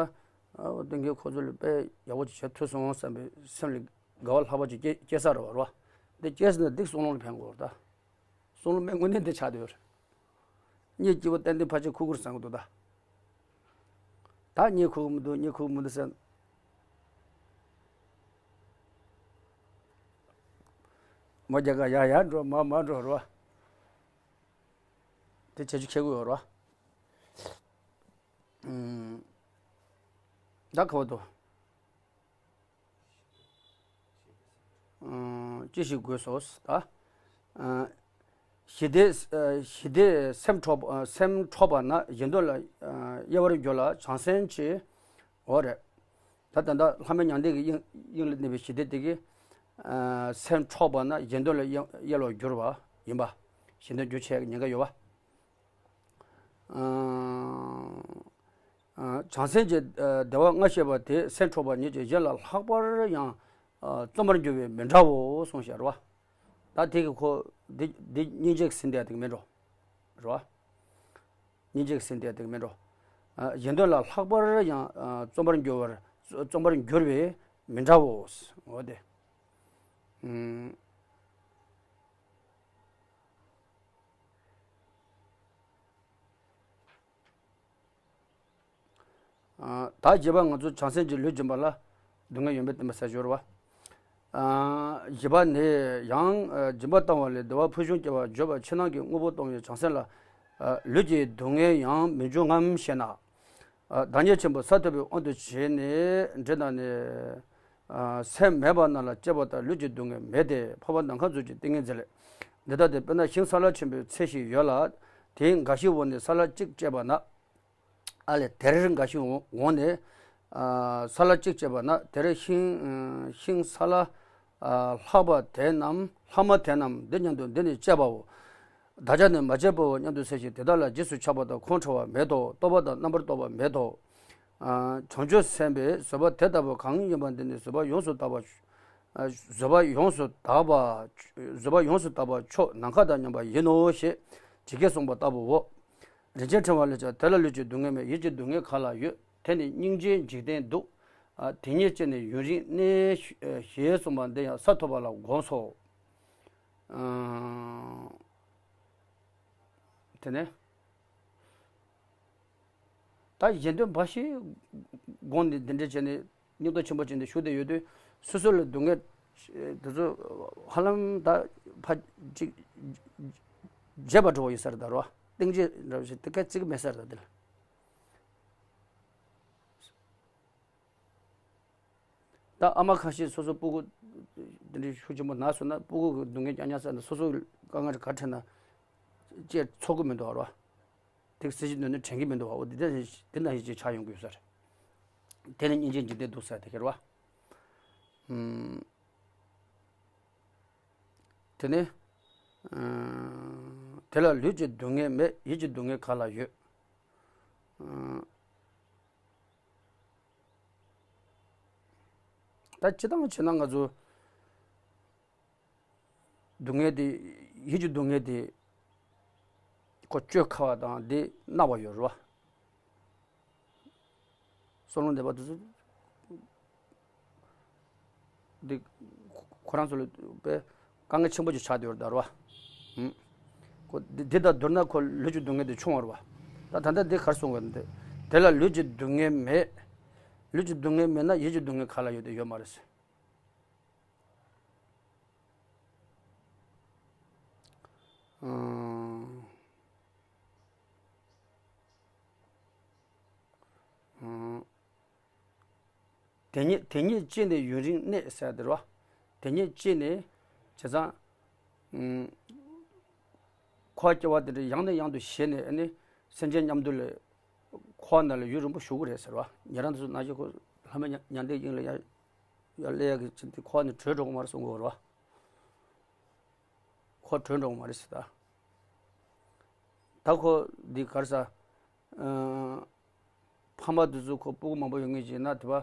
ཨ་ཏན་གྱིས་ཁོ་ཚོ་ལ་དཔེ་ཡག་པོ་ཅིག་བྱེད་ཐུབ་སོང་བསམ་པའི་སེམས་ལ་དགའ་བ་ལྷག་པ་ཅིག་སྐྱེ་སྐྱེ་ས་རེད་བ། རེད་བ། འདི་སྐྱེས་སོང་ན་འདི་བསམ་བློ་ལ་ཕན་གྱི་ཡོད་རེད་ད། བསམ་བློ་མེད་དངོས་གནས་འདི་ཆགས་བསྡད་ཡོད་རེད། གཉིད་སྐྱིད་པོ་ཏན་ཏན་ཕལ་ཆེར་ཁུག་ཁུག་རེད་བསམ་གྱི་འདུག་ད། ད་གཉིད་ཁུག་གི་མི་འདུག་གཉིད་ཁུག་གི་མི་འདུག་ཟེར། མོ་རྒྱ་གར་ཡར་ཡར་འགྲོ་མར་མར་འགྲོ་རེད་བ། དེ་བྱེད་རྒྱུ་ཁེལ་གི་ཡོད་རེད་བ། ཨུམ། ད་ག་བ་འདུག་ཨུམ། ཅི་ཞིག་དགོས་སོ། ད། ཨ། ཞི་བདེ་ཞི་བདེ་སེམས་འཕྲོག་པ་སེམས་འཕྲོག་པ་ན་གཞན་དོན་ལ་གཡེལ་བར་འགྱུར་ལ་བྱང་སེམས་ཀྱིས། འོ་རེད། ད་ད་ལྟ་ལྷ་མོའི་མྱང་འདས་ཀྱི་དབྱིངས་དབྱིངས་ལ་གནས་པའི་ཞི་བདེ་དེ་གིས་ཨ་སེམས་འཕྲོག་པ་ན་གཞན་དོན་ལ་གཡེལ་གཡེལ་བར་འགྱུར་བ་ཡིན་པ། གཞན་དོན་རྒྱུ་བྱེད་ཉེན་ཁ་ཡོད་པ། ཨ་ཨ་བྱང་སེམས་ཀྱི་ཨ་བདེ་བ་ལྔ་བཤད་པ་དེ་སེམས་འཕྲོག་པ་ཉིད་ཀྱིས་གཞན་ལ་ལྷག་པར་ཡང་ཨ་བརྩོན་པར་འགྱུར་བས་མི་འདྲའོ་གསུངས་ཤག་རེད་བ། ད་དེ་གི་ཁོ་འདི་འདི་སྙིང་རྗེ་གི་སེམས་དེ་དེ་གི་མིན་འགྲོ། རེད་བ། སྙིང་རྗེ་གི་སེམས་དེ་དེ་གི་མིན་འགྲོ། ཨ་གཞན་དོན་ལ་ལྷག་པར་ཡང་ཨ་བརྩོན་པར་འགྱུར་བར་བརྩོན་པར་འགྱུར་བས་མི་འདྲའོ། འོ་དེ། ཨུམ། ཨ་ད་བཞི་པ་ང་ཚོ་བྱང་སེམས་ཀྱི་ལུས་སྦྱིན་པ་ལ་སྡུག་བསྔལ་ཡོད་མེད་བསྟན་པ་ཟེར་ཞོར་བ། ཨ་བཞི་པ་ནི་ཡང་ཨ་སྦྱིན་པ་བཏང་བ་ལས་བདེ་བ་ཕུན་སུམ་སྐྱེ་བ་བརྗོད་པ་ཕྱི་ནང་གི་དངོས་པོ་གཏོང་བའི་བྱང་སེམས་ལ་ཨ་ལུས་ཀྱི་སྡུག་བསྔལ་ཡང་མི་འབྱུང་ངམ་ཞེ་ན། ཨ་བདག་ཉིད་ཆེན་པོ་ས་ཐོབ་པའི་དབང་དུ་བྱས་ནས་འདྲེ་དང་ནི། ཨ་སེམས་མེད་པ་རྣམས་ལ་སྐྱེ་བ་དང་ལུས་ཀྱི་སྡུག་བསྔལ་མེད་དེ་འཕགས་པ་ནམ་མཁའ་མཛོད་ཀྱི་ཏིང་ངེ་འཛིན་ལས། འདི་ལྟ་སྟེ་དཔེར་ན་ཤིང་སཱ་ལ་ཆེན་པོའི་ཚལ་ཞིག་ཡོད་ལ། དེའི་འགའ་ཞིག་འོངས་ནས་སཱ་ལ་གཅིག་བཅད་པ་ན། ཨ་ལས་དེར་འགའ་ཞིག་འོངས་ནས། ཨ་སཱ་ལ་གཅིག་བཅད་པ་ན་དེར་ཤིང་ཤིང་སཱ་ལ་ཨ་ལྷག་པ་དེ་རྣམས་ལྷག་མ་དེ་རྣམས་འདི་སྙམ་དུ་འདི་ནི་བཅད་པའོ། བདག་ཅག་ནི་མ་བཅད་པའོ་སྙམ་དུ་སེམས་ཤིང་དེ་དག་ལ་རྗེས་སུ་ཆགས་པ་དང་ཁོང་ཁྲོ་བ་མེད་དོ། རྟོག་པ་དང་རྣམ་པར་རྟོག་པ་མེད་དོ། ཨ་བྱང་ཆུབ་སེམས་དཔའི་བཟོད་པ་དེ་ལྟ་བུ་གང་ཡིན་པ་འདི་ནི་བཟོད་པ་ཡོངས་སུ་དག་པ། ཨ་བཟོད་པ་ཡོངས་སུ་དག་པ། བཟོད་པ་ཡོངས་སུ་དག་པ་མཆོག་ནམ་མཁའ་དང་མཉམ་པ་ཡིན་ནོ་ཞེས་ཇི་སྐད་གསུངས་པ་ལྟ་བུའོ། རིན་ཆེན་ཕྲེང་བ་ལས་ཀྱང་དེ་ལ་ལུས་ཀྱི་སྡུག་བསྔལ་མེད། ཡིད་ཀྱི་སྡུག་བསྔལ་ག་ལ་ཡོད། དེ་ནི་སྙིང་རྗེའི་འཇིག་རྟེན་འདུག་ཨ་དེ་ཉིད་ཅི་ནས་ཡུན་རིང་གནས། ཞེས་གསུངས་པ་འདི་ཡང་ས་ཐོབ་པ་ལ་དགོངས་སོ། ཨ་དེ་ནས། ད་གཞན་དོན་འབའ་ཞིག་དགོངས་ནས་འདི་འདྲ་བྱས་ནས་སྙིང་སྟོབས་ཆེན་པོ་བྱས་ནས་བཞུགས་བསྡད་ཡོད་དུས་སོ་སོ་ལ་སྡུག་བསྔལ་དེ་ཚོ་ཧ་ལམ་ད་ཕ་གཅིག་བརྗེད་པ་འགྲོ་བ་ཡོད་ས་རེད་ད་རོ། སྟེང་རྗེས་འདྲ་བ་ཞིག་དེ་སྐད་ཅིག་མེད་ས་རེད་ད་དེ་ལ། ད་ཨ་མ་ཁ་ཤས་སོ་སོ་སྤུ་གུ་དེ་འདྲའི་ཤུགས་ཆེན་པོ་ན་སོང་ན་སྤུ་གུ་གི་སྡུག་བསྔལ་རྐྱང་རྐྱང་ཟ་ནས་སོ་སོ་དཀའ་ངལ་ག་འཕྲད་ན་ཅེས་ཚོར་གི་མི་འདུག་བ་རོ། དེ་གི་སྲིད་ཞི་གནོད་ནི་དྲན་གི་མི་འདུག་བ། འོ་དེ་འདྲ་དེ་འདྲ་ཞིག་ཅིག་ཆགས་ཡོང་གི་ཡོད་ས་རེད། དེ་ནི་སྙིང་རྗེ་འཇིག་རྟེན་འདུག་ས་དེ་ཁེར་བ། ཨུམ། དེ་ནི། ཨུམ། དེ་ལ་ལུས་ཀྱི་སྡུག་བསྔལ་མེད། ཡིད་ཀྱི་སྡུག་བསྔལ་ག་ལ་ཡོད། ཨུམ། ད་སྤྱིར་བཏང་བྱས་ན་ང་ཚོ་སྡུག་བསྔལ་དེ་ཡིད་ཀྱི་སྡུག་བསྔལ་དེ་ཁོ་བཅོས་ཁ་བ་དང་དེ་སྣང་བ་ཡོད་རེད་བ། བསམ་བློ་འདེབས་པ་དེ་ཚོ་འདི་ཁོ་རང་ཚོ་ལ་དཔེ་དཀའ་ངལ་ཆེན་པོ་ཅིག་ཆགས་བསྡད་ཡོད་རེད་ད་རེད་བ། ཧུམ། ཁོ་འདི་འདི་དང་བསྡུར་ན་ཁོ་ལུས་ཀྱི་སྡུག་བསྔལ་དེ་ཆུང་བ་རེད་བ། ད་ད་ལྟ་འདི་ག་རེ་གསུངས་པ་འདི། དེ་ལ་ལུས་ཀྱི་སྡུག་བསྔལ་མེད། ལུས་ཀྱི་སྡུག་བསྔལ་མེད་ན་ཡིད་ཀྱི་སྡུག་བསྔལ་ག་ལ་ཡོད་དེ་ཡོད་མ་རེད་ཟེར། ཨང་། ཨང་། དེ་ཉིད་དེ་ཉིད་ཅི་ནས་ཡུན་རིང་གནས་ཟེར་དེ་རེད་བ། དེ་ཉིད་ཅི་ནས་བྱས་ཙང་། ཨང་། འཁོར་བ་སྐྱེ་བ་དེ་འདྲ་ཡང་ནས་ཡང་དུ་བཞེས་ནས་ཨ་ནི་སེམས་ཅན་མཉམ་དུ་ལ་འཁོར་བ་ནང་ལ་ཡུན་རིང་པོ་བཞུགས་ཀྱི་རེད་ཟེར་བ། ཉན་རང་དེ་ཚོ་ནང་བཞིན་ཁོ་ལྷ་མོ་མྱ་མྱང་འདས་དབྱིངས་ལ་ཡར་ཡར་སླེབས་ཡག་གི་ཅི་འདི་འཁོར་བ་ནས་གྲོལ་འགྲོ་གི་མ་རེད་གསུང་གི་ཡོད་རེད་བ། ཁོ་གྲོལ་འགྲོ་གི་མ་རེད་ཟེར་ད། ད་ཁོ་འདི་ག་རེ་ཟ། ཨ། ཕ་མ་དེ་ཚོ་ཁོ་སྤུ་གུ་མང་པོ་ཡོད་མཁན་ཅིག་ཡིན་ན་དེ་བ་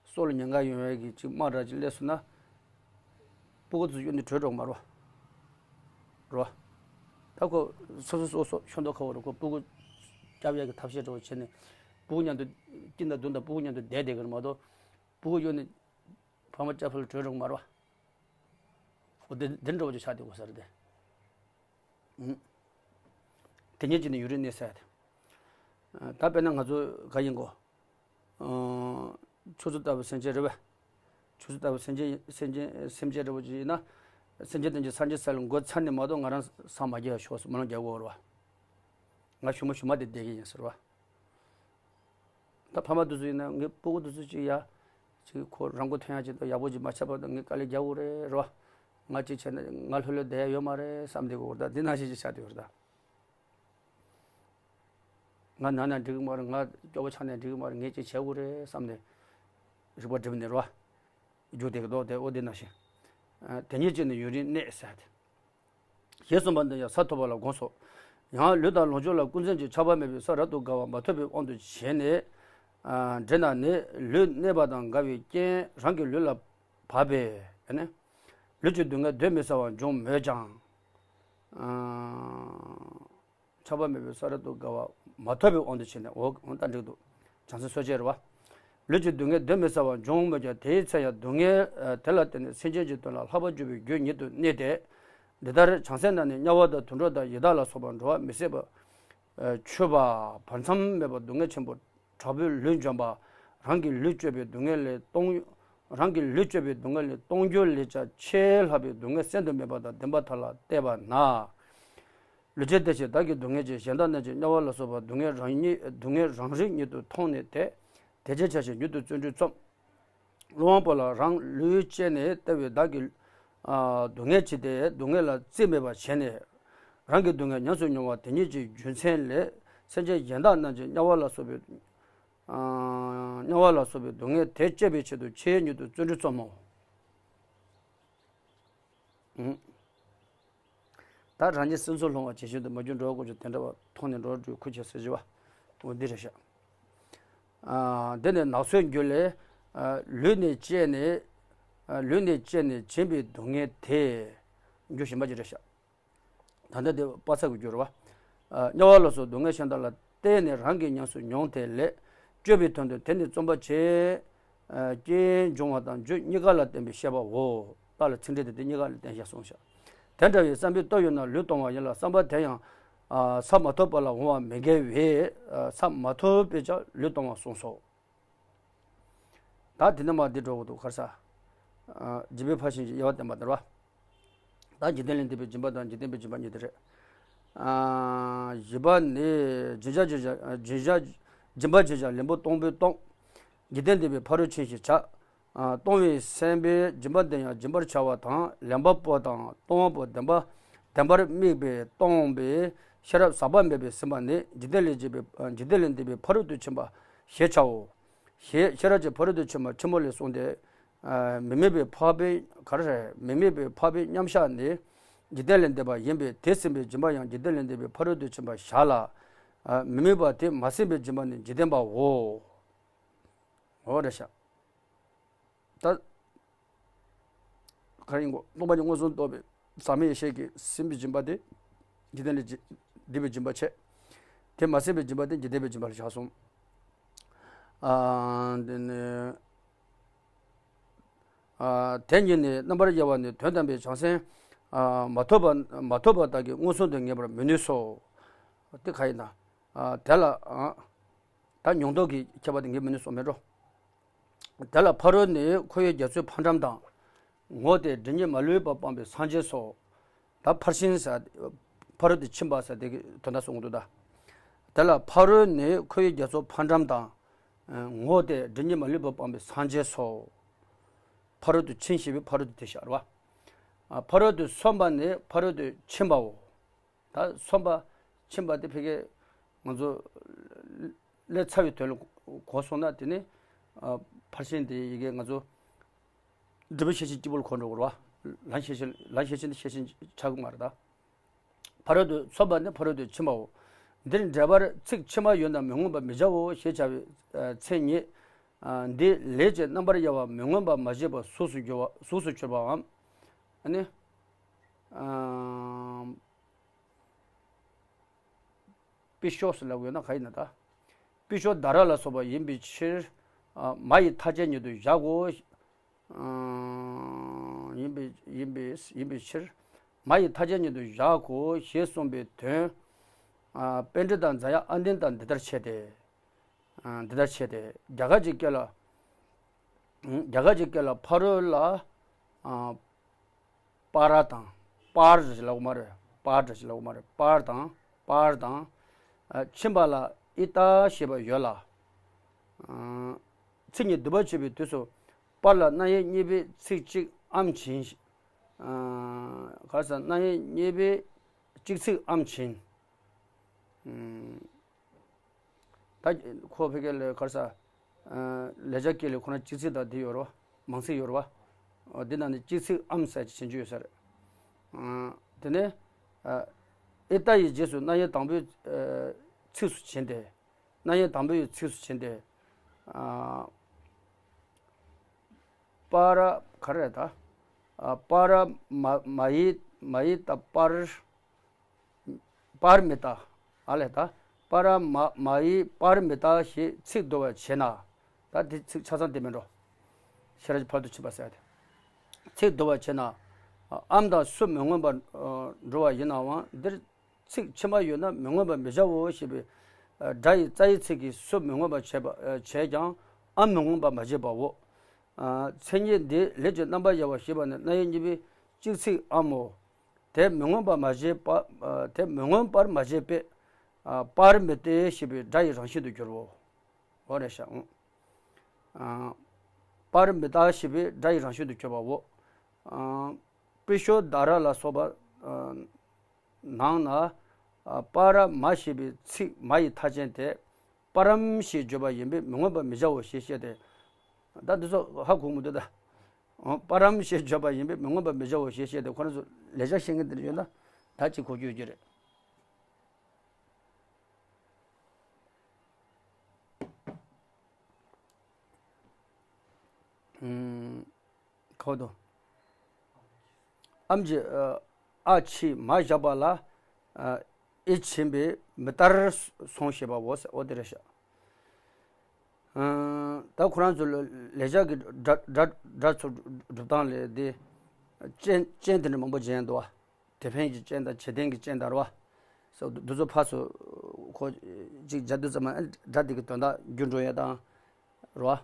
སྲོག་ལ་ཉེན་ཁ་ཡོང་ཡག་གི་ཅིག་དམག་འདྲ་ཅིག་སླེབས་སོང་ན། སྤུ་གུ་དེ་ཚོ་གཡུགས་ནས་བྲོས་འགྲོ་གི་མ་རེད་བ། རེད་བ། ད་ཁོ་སོ་སོ་སོ་སོ་ཤོ་མདོ་ཁ་བོ་རུ་ཁོ་སྤུ་གུ་སྐྱབས་ཡག་གི་ཐབས་ཤེས་འདྲ་བོ་བྱས་ནས་སྤུ་གུ་མཉམ་དུ་སྐྱིད་ད་སྡུག་ད་སྤུ་གུ་མཉམ་དུ་བསྡད་བསྡད་གི་རེད་མ་གཏོགས་སྤུ་གུ་གཡོག་ནས་ཕ་མ་སྐྱབས་ཕུལ་གྲོས་རོགས་མ་རེད་བ། འོ་དེ་འདི་འདྲ་བོ་ཅིག་ཆགས་བསྡད་དགོས་ས་རེད་དེ། ཨུམ། དེ་ཉིད་ཀྱི་ནི་ཡུན་རིང་གནས་ས་ཡ་དེ། ད་དཔེར་ན་ང་ཚོ་ག་ཡིན་གོ། ཆུ་ཚོད་ལྟ་བུ་སེམས་ཅན་རེད་བས། ཆུ་ཚོད་ལྟ་བུ་སེམས་ཅན་སེམས་ཅན་སེམས་ཅན་རེད་བོ་ཅིག་ཡིན་ན། སེམས་ཅན་དེ་ཚོ་སངས་རྒྱས་ས་ལ་འགོད་ཚར་ནས་མ་གཏོགས་ང་རང་སངས་མ་རྒྱས་ཤོག་སྨོན་ལམ་རྒྱག་དགོས་རེད་བ། ང་ཞུ་མ་ཞུ་མ་དེ་བསྡད་ཀྱི་ཡིན་ཟེར་བ། ད་ཕ་མ་དེ་ཚོ་ཡིན་ན་ངའི་སྤུ་གུ་དེ་ཚོ་ཅིག་ཡ། ཅིག་ཁོ་རང་མགོ་ཐོན་ཡ་ཅིག་དང་ཡག་པོ་ཅིག་མ་ཆགས་པ་དང་ངས་དཀའ་ལས་རྒྱག་དགོས་རེད་རོ། ང་ཅིག་བྱས་ན་ང་ལྷོད་ལྷོད་བསྡད་ཡ་ཡོད་མ་རེད་བསམ་བསྡད་དགོས་རེད། ད་འདི་ནང་བཞིན་ཅིག་ཆགས་བསྡད་ཡོད་རེད་ད། ང་ན་ན་འགྲིག་གི་མ་རེད། ང་སྐྱོ་པོ་ཆགས་ནས་འགྲིག་གི་མ་རེད། ངས་ཅིག་བྱེད་དགོས་རེད་བསམ་ནས་རིག་པ་སྒྲིམ་ནས་རོ། རྒྱུག་བསྡད་ཀྱི་འདུག་དེ་ཨོ་དེ་ནང་བཞིན། དེ་ཉིད་ཅིག་ནི་ཡུན་རིང་གནས་ཟེར་ཏེ། ཞེས་གསུངས་པ་འདི་ཡང་ས་ཐོབ་པ་ལ་དགོངས་སོ། ཡང་ལུས་དང་ལོངས་སྤྱོད་ལ་ཀུན་འཛིན་གྱི་ཆགས་པ་མེད་པའི་ས་རབ་ཏུ་དགའ་བ་མ་ཐོབ་པའི་དབང་དུ་བྱས་ནས། འདྲེ་ན་ནི་ལུས་གནས་པ་དང་འགལ་བའི་རྐྱེན་རང་གི་ལུས་ལ་བབས་པས་ནི། ལུས་ཀྱི་སྡུག་བསྔལ་གདོན་མི་ཟ་བར་འབྱུང་མོད་ཀྱང་། ཆགས་པ་མེད་པའི་ས་རབ་ཏུ་དགའ་བ་མ་ཐོབ་པའི་དབང་དུ་བྱས་ནས། འོ་འོ་ད་འགྲིག་འདུག་བྱང་སེམས་སོ་སྐྱེ་རེད་བ། ལུས་ཀྱི་སྡུག་བསྔལ་གདོན་མི་ཟ་བར་འབྱུང་མོད་ཀྱང་དེའི་ཚེ་ཡང་སྡུག་བསྔལ་དེ་ལ་བརྟེན་ནས་སེམས་ཅན་གྱི་དོན་ལ་ལྷག་པར་གྱུར་པའི་རྒྱུ་ཉིད་དུ་གནས་ཏེ། འདི་ལྟར་བྱང་སེམས་རྣམས་ནི་དམྱལ་བ་དང་དུད་འགྲོ་དང་ཡི་དྭགས་ལ་སོགས་པ་འགྲོ་བ་མི་བཟད་པ། འཆོས་པ་བར་མཚམས་མེད་པར་སྡུག་བསྔལ་ཆེན་པོ་དྲག་པོའི་ལུས་འཇོམས་པ། རང་གི་ལུས་གཅོད་པའི་སྡུག་བསྔལ་ལས་གཏོང་། རང་གི་ལུས་གཅོད་པའི་སྡུག་བསྔལ་ལས་གཏོང་རྒྱུ་ལས་ཀྱང་ཆེས་ལྷག་པའི་སྡུག་བསྔལ་བསལ་དུ་མེད་པ་དང་ལྡན་པ་དག་ལ་བལྟས་པ་ན། ལུས་ཅན་དེ་བཞིན་བདག་གི་སྡུག་བསྔལ་གྱིས་གཞན་དག་རྣམས་ཀྱི་དམྱལ་བ་ལ་སོགས་པ་སྡུག་བསྔལ་རང་ཉིད་སྡུག་བསྔལ་རང་རིག་ཉིད་དུ་མཐོང་ནས་དེ། དེ་ཅན་ཆ་ཤས་མྱུར་དུ་བརྩོན་འགྲུས་རྩོམ། སློབ་དཔོན་པོ་ལ་རང་ལུས་བཅད་ནས་ལྟ་བུའི་བདག་གི་ཨ་སྡུག་བསྔལ་ཇི་སྟེ་སྡུག་བསྔལ་ལ་རྩིས་མེད་པར་བྱས་ནས། རང་གི་སྡུག་བསྔལ་ཉམས་སུ་མྱོང་བ་དེ་ཉིད་ཀྱི་རྒྱུ་མཚན་ལས་སེམས་ཅན་གཞན་དག་རྣམས་ཀྱི་དམྱལ་བ་ལ་སོགས་པའི་ཨ་དམྱལ་བ་ལ་སོགས་པའི་སྡུག་བསྔལ་དེ་བཅད་པའི་ཆེད་དུ་ཆེས་མྱུར་དུ་བརྩོན་འགྲུས་རྩོམ་མོ། ཨུ། ད་རང་ཉིད་སེམས་ཚོར་སློང་བ་ཇི་བཞིན་དུ་མ་གྱུར་འགྲོ་བ་ཀུན་ཀྱང་དེ་འདྲ་བ་མཐོང་ནས་འགྲོ་བ་སྒྲོལ་ཁུར་ཆེ་ཟེར་བ། འོ་འདི་རེད་ཤག་ཨ་འདི་ནི་ནགས་ཚལ་རྒྱུ་ལས། ཨ་ལུས་ནི་བཅད་ནས། ཨ་ལུས་ནི་བཅད་ནས་བྱིན་པའི་སྡུག་བསྔལ་དེ། རྒྱུ་གཞན་པ་ཅི་རེད་ཤག་ད་ལྟ་དེ་དཔག་ཚད་ཀྱི་རྒྱུ་རེད་བ། ཨ་དམྱལ་བ་ལ་སོགས་སྡུག་བསྔལ་གཞན་དག་ལ་བརྟེན་ནས་རང་གིས་ཉམས་སུ་མྱོང་དེ་ལས་གཅོད་པའི་དོན་དུ་དེ་ནི་རྩོམ་པ་བྱེད། ཨ་རྐྱེན་འབྱུང་བ་དང་རྒྱུ་གཉིས་ཀ་ལ་བརྟེན་པའི་བཤད་པའོ། རྟགས་ལ་ཚིག་འགྲེལ་དེ་དེ་གཉིས་ཀ་ལ་བརྟེན་བཤད་གསུངས་ཤག་དེ་འདྲ་བའི་བསམ་པའི་སྟོབས་ཡོད་ན་ལུས་གཏོང་བ་ཡིན་ལ་བསམ་པ་དེ་ཡང་། ཨ་ས་མ་ཐོབ་པ་ལ་འོང་བ་མི་འགལ་བས། ཨ་ས་མ་ཐོབ་པས་ཀྱང་ལུས་གཏོང་བ་གསུངས་སོ། ད་དེ་ནས་མར་འདི་འགྲོ་དགོས་འདུག་ག་རེ་ཟེར། ཨ་སྦྱིན་པའི་ཕར་ཕྱིན་གྱི་དབྱེ་བ་བསྟན་པ་དེ་རེད་བ། ད་འཇིག་རྟེན་ལས་འདས་པའི་སྦྱིན་པ་དང་འཇིག་རྟེན་པའི་སྦྱིན་པ་གཉིས་དེ་རེད། ཨ་བཞི་པ་ནི་སྦྱིན་བྱ་སྦྱིན་བྱ་སྦྱིན་བྱ་སྦྱིན་པ་སྦྱིན་བྱ་ལེན་པོ་གཏོང་པོའི་གཏོང་། འཇིག་རྟེན་འདས་པའི་ཕ་རོལ་ཕྱིན་ཞེས་བྱ། ཨ་གཏོང་བའི་སེམས་པས་སྦྱིན་པ་འདི་ཡང་སྦྱིན་པར་བྱ་བ་དང་ལེན་པ་པོ་དང་གཏོང་བ་པོ་བདེན་པ་བདེན་པར་དམིགས་པས་གཏོང་བའི་ཤེས་རབ་ཟག་པ་མེད་པས་ཟིན་པ་ནི་འཇིག་རྟེན་ལས་འདས་པའི་འཇིག་རྟེན་ལས་འདས་པའི་ཕ་རོལ་ཏུ་ཕྱིན་པ་ཞེས་བྱའོ། ཞེས་ཤེས་རབ་ཀྱི་ཕ་རོལ་ཏུ་ཕྱིན་པ་ཆེན་པོ་ལས་གསུངས་ཏེ། ཨ་མི་དམིགས་པའི་འཕགས་པའི་ག་རེ་རེད། མི་དམིགས་པའི་འཕགས་པའི་མཉམ་གཞག་ནི་འཇིག་རྟེན་ལས་འདས་པ་ཡིན་པས་དེ་ཟིན་པའི་སྦྱིན་པ་ཡང་འཇིག་རྟེན་ལས་འདས་པའི་ཕ་རོལ་ཏུ་ཕྱིན་པ་བཞག་ལ། ཨ་མི་དམིགས་པ་དེ་མ་ཟིན་པའི་སྦྱིན་པ་ནི་འཇིག་རྟེན་པའོ། འོ་རེད་ཤག་ད་ག་རེ་ཡིན་གོ། སྟོང་པ་ཉིད་མངོན་སུམ་རྟོགས་པའི་ཟག་མེད་ཡེ་ཤེས་ཀྱིས་ཟིན་པའི་སྦྱིན་པ་དེ་འཇིག་རྟེན་ལས་འདས་པའི་སྦྱིན་པ་བྱས། དེ་མ་ཟིན་པའི་སྦྱིན་པ་དེ་འཇིག་རྟེན་པའི་སྦྱིན་པ་ལ་བཞག་སོང་། ཨ་འདི་ནི། ཨ་དེ་ཉིད་ནི་རྣམ་པར་དབྱེ་བ་ནི་དོན་དམ་པའི་བྱང་སེམས། ཨ་མ་ཐོབ་པ་མ་ཐོབ་པ་དག་གིས་མངོན་སུམ་དུ་ངེས་པར་མི་ནུས་སོ། དེ་ག་ཡིན་ན། ཨ་དེ་ལ་ཨ་ད་མྱོང་རྟོགས་ཀྱི་ཁྱད་པར་དེ་ངེས་མི་ནུས་སོ་མེད་འགྲོ། དེ་ལ་ཕ་རོལ་ནི་འཁོར་བའི་རྒྱ་མཚོའི་ཕ་འགྲམ་དང་། ངོ་སྟེ་སྒྲིབ་གཉིས་མ་ལུས་པ་སྤངས་པའི་སངས་རྒྱས་སོ། ད་ཕར་ཕྱིན་ཟེར། ཕ་རོལ་ཏུ་ཕྱིན་པ་ཟེར་དེ་གི་དོན་དག་གསུང་གི་འདུག་ད། དེ་ལ་ཕ་རོལ་ནི་འཁོར་བའི་རྒྱ་མཚོ་ཕ་འགྲམ་དང་། ངོ་སྟེ་སྒྲིབ་གཉིས་མ་ལུས་པ་སྤངས་པའི་སངས་རྒྱས་སོ། ཕ་རོལ་ཏུ་ཕྱིན་ཞེས་པའི་ཕ་རོལ་ཏུ་དེ་ཤར་བ། ཕ་རོལ་ཏུ་སོན་པ་ནི་ཕ་རོལ་ཏུ་ཕྱིན་པའོ། ད་སོན་པ་ཕྱིན་པ་དེ་ཕ་གི་ང་ཚོ་ལས་ཚ་བའི་དོན་ལ་གོ་སོང་ན་དེ་ནི་ཕར་ཕྱིན་དེ་ཡི་གེ་ང་ཚོ་འབྲས་བུ་ཤེས་བཞིན་སྐྱིད་པོ་ལ་གོ་འགྲོ་དགོས་རེད་བ། ལམ་ཤེས་བཞིན་ལམ་ཤེས་བཞིན་དེ་ཤེས་བཞིན་ཆགས་ཀྱི་མ་རེད་ད། ཕ་རོལ་ཏུ་སོན་པ་ནི་ཕ་རོལ་ཏུ་ཕྱིན་པའོ། འདིར་འགྲེལ་པར་ཚིག་ཕྱི་མ་ཡོད་ན་མི་མངོན་པར་མི་བྱའོ་ཞེས་བྱ་བའི་མཚན་ཉིད། འདི་ལས་ཀྱི་རྣམ་པར་དབྱེ་བ་མི་མངོན་པར་མ་བྱས་པ་གཟུགས་སུ་གྱུར་པ་གཟུགས་སུ་གྱུར་པའམ། ཨ་ནི། པི་ཤོ་ཟེར་ལབ་དགོས་ན་ག་ཡིན་ན་ད། པི་ཤོ་ད་ར་ལ་སོགས་པ་ཡིན་པའི་ཕྱིར། ཨ། མ་ཡི་མཐའ་ཅན་ཉིད་དུ་བཞག་གོ། ཨ། ཡིན་པའི་ཡིན་པའི་ཡིན་པའི་ཕྱིར། མ་ཡི་མཐའ་ཅན་ཉིད་དུ་བཞག་གོ་ཞེས་གསུངས་པའི་དོན། ཨ། པཎྜི་ཏ་འཛིན་ཡ་ཨ་འདན་དང་འདི་ལྟར་འཆད་དེ། ཨ། འདི་ལྟར་འཆད་དེ། རྒྱ་གར་གྱི་སྐད་ལ། ཨ། རྒྱ་གར་གྱི་སྐད་ལ་ཕ་རོལ་ལ། ཨ། པཱ་ར་དང་། པཱར་ཞེས་ལབ་ཀྱི་མ་རེད། པཱར་ཞེས་ལབ་ཀྱི་མ་རེད། པཱར་དང་། པཱར་དང་། ཨ། ཕྱིན་པ་ལ་ཨི་ཏ་ཞེས་པ་ཡོད་ལ། ཨ། ཚིག་གཉིས་བསྡུ་བར་བྱེད་པའི་དུས་སུ། པཱར་ལ་རྣ་ཡན་གཉིས་པའི་ཚིག་གཅིག་ཨམ་བྱིན། ཨ། ག་རེ་ཟེར། རྣ་ཡན་གཉིས་པའི་གཅིག་ཚིག་ཨམ་བྱིན། ཨ། ད་ཁོ་ཕ་གི་ལ་ག་རེ་ཟེར། ཨ། ལེགས་སྦྱར་སྐད་ལ་ཁོ་རང་གཅིག་ཚིག་དང་དེ་ཡོད་རེད་བ། མང་ཚིག་ཡོད་རེད་བ། འོ། འདི་ནང་ནས་གཅིག་ཚིག་ཨམ་ཟེར་གྱི་བྱིན་རྒྱུ་ཡོད་ས་རེད། ཨ། དེ་ནས། ཨ། ཨི་ཏ་ཡི་རྗེས་སུ་རྣ་ཡན་དང་པོའི། ཨ། ཚིགས་སུ་བྱིན་ཏེ། རྣ་ཡན་དང་པོའི་ཚིགས་སུ་བྱིན་ཏེ། ཨ། པཱ་ར་ག་རེ་རེད་ད། ཨ། པཱ་ར་མ་མ་ཡི་མ་ཡི་ཏ་པཱར། པཱར་མི་ཏ། ཨ་ལས་ད། པཱ་ར་མ་མ་ཡི་པཱར་མི་ཏ་ཞེས་ཚིག་བསྡུ་བར་བྱེད་ན། ད་དེ་ཚིག་ཆ་ཚང་དེ་མིན་འགྲོ། ཤེས་རབ་ཀྱི་ཕ་རོལ་ཏུ་ཕྱིན་པ་ཟེར་ཏེ། ཚིག་བསྡུ་བར་བྱེད་ན། ཨམ་དང་སུ་མི་མངོན་པར། ཨ། འགྲོ་བ་ཡིན་ནའང་འདིར་ཚིག་ཕྱི་མ་ཡོད་ན་མི་མངོན་པར་མི་བྱའོ་ཞེས་པའི། ཨ། སྒྲ་ཡི་རྩ་ཡི་ཚིག་གིས་སུ་མི་མངོན་པར་བྱས་པ། ཨ། བྱས་ཀྱང་ཨམ་མི་མངོན་པར་མ་བྱས་པའོ། ཨ། མཚན་ཉིད་འདི་ལས་ཀྱི་རྣམ་པར་དབྱེ་བ་ཞེས་པ་ནི་རྣ་ཡན་གཉིས་པའི་གཅིག་ཚིག་ཨམ་མོ། དེ་མི་མངོན་པར་མ་བྱས་པ། ཨ། དེ་མི་མངོན་པར་མ་བྱས་པས། ཨ། པཱར་མི་ཏེ་ཞེས་པའི་སྒྲ་ཡི་རང་བཞིན་དུ་གྱུར་རོ། འོ་རེད་ཤག། ཨ། པཱར་མི་ཏ་ཞེས་པའི་སྒྲ་ཡི་རང་བཞིན་དུ་གྱུར་པའོ། ཨ། པི་ཤོ་ད་ར་ལ་སོགས་པ། ཨ། ནང་ན། ཨ། པཱ་ར་མ་ཞེས་པའི་ཚིག་མ་ཡི་མཐའ་ཅན་དེ། པཱ་རམ་ཞེས་བརྗོད་པ་ཡིན་པས་མི་མངོན་པར་མི་བྱའོ་ཞེས་བཤད་དེ། ད་འདི་ཚོ་ཧ་གོ་མི་འདུག་ད། པཱ་རམ་ཞེས་བརྗོད་པ་ཡིན་པས་མི་མངོན་པར་མི་བྱའོ་ཞེས་བཤད་དེ། ཁོ་རང་ཚོ་ལེགས་སྦྱར་ཤེས་མཁན་དེ་འདྲ་ཡོད་ན་ད་ཅིག་གོ་རྒྱུ་ཡོད་རྒྱུ་རེད། ཨུམ། གོ་དོ། ཨམ་གྱི། ཨ། ཨ་ཕྱི་མ་བཞག་པ་ལ། ཨ། ཨི་ཕྱིན་པས་མི་ལྟར་སོང་ཞེས་པའོ། འོ་དེ་རེད་ཤག། ཨ། ད་ཁོ་རང་ཚོ་ལ་ལེགས་སྦྱར་གྱི་སྒྲ་སྒྲ་སྒྲ་ཚོ་སྒྲུབ་སྟངས་ལས་དེ། རྐྱེན་རྐྱེན་དེ་འདྲ་མང་པོ་མཇལ་ཡ་འདུག་བ། དེ་ཕན་གྱི་རྐྱེན་དང་བྱེད་ལྡན་གྱི་རྐྱེན་དང་རེད་བ། སོགས་འདི་ཚོ་ཕར་ཚུར་ཁོ་ཅིག་སྦྱར་དུས་ཙམ་པ་སྒྲ་དེ་གི་དོན་དག་འགྱུར་འགྲོ་ཡ་དང་། རེད་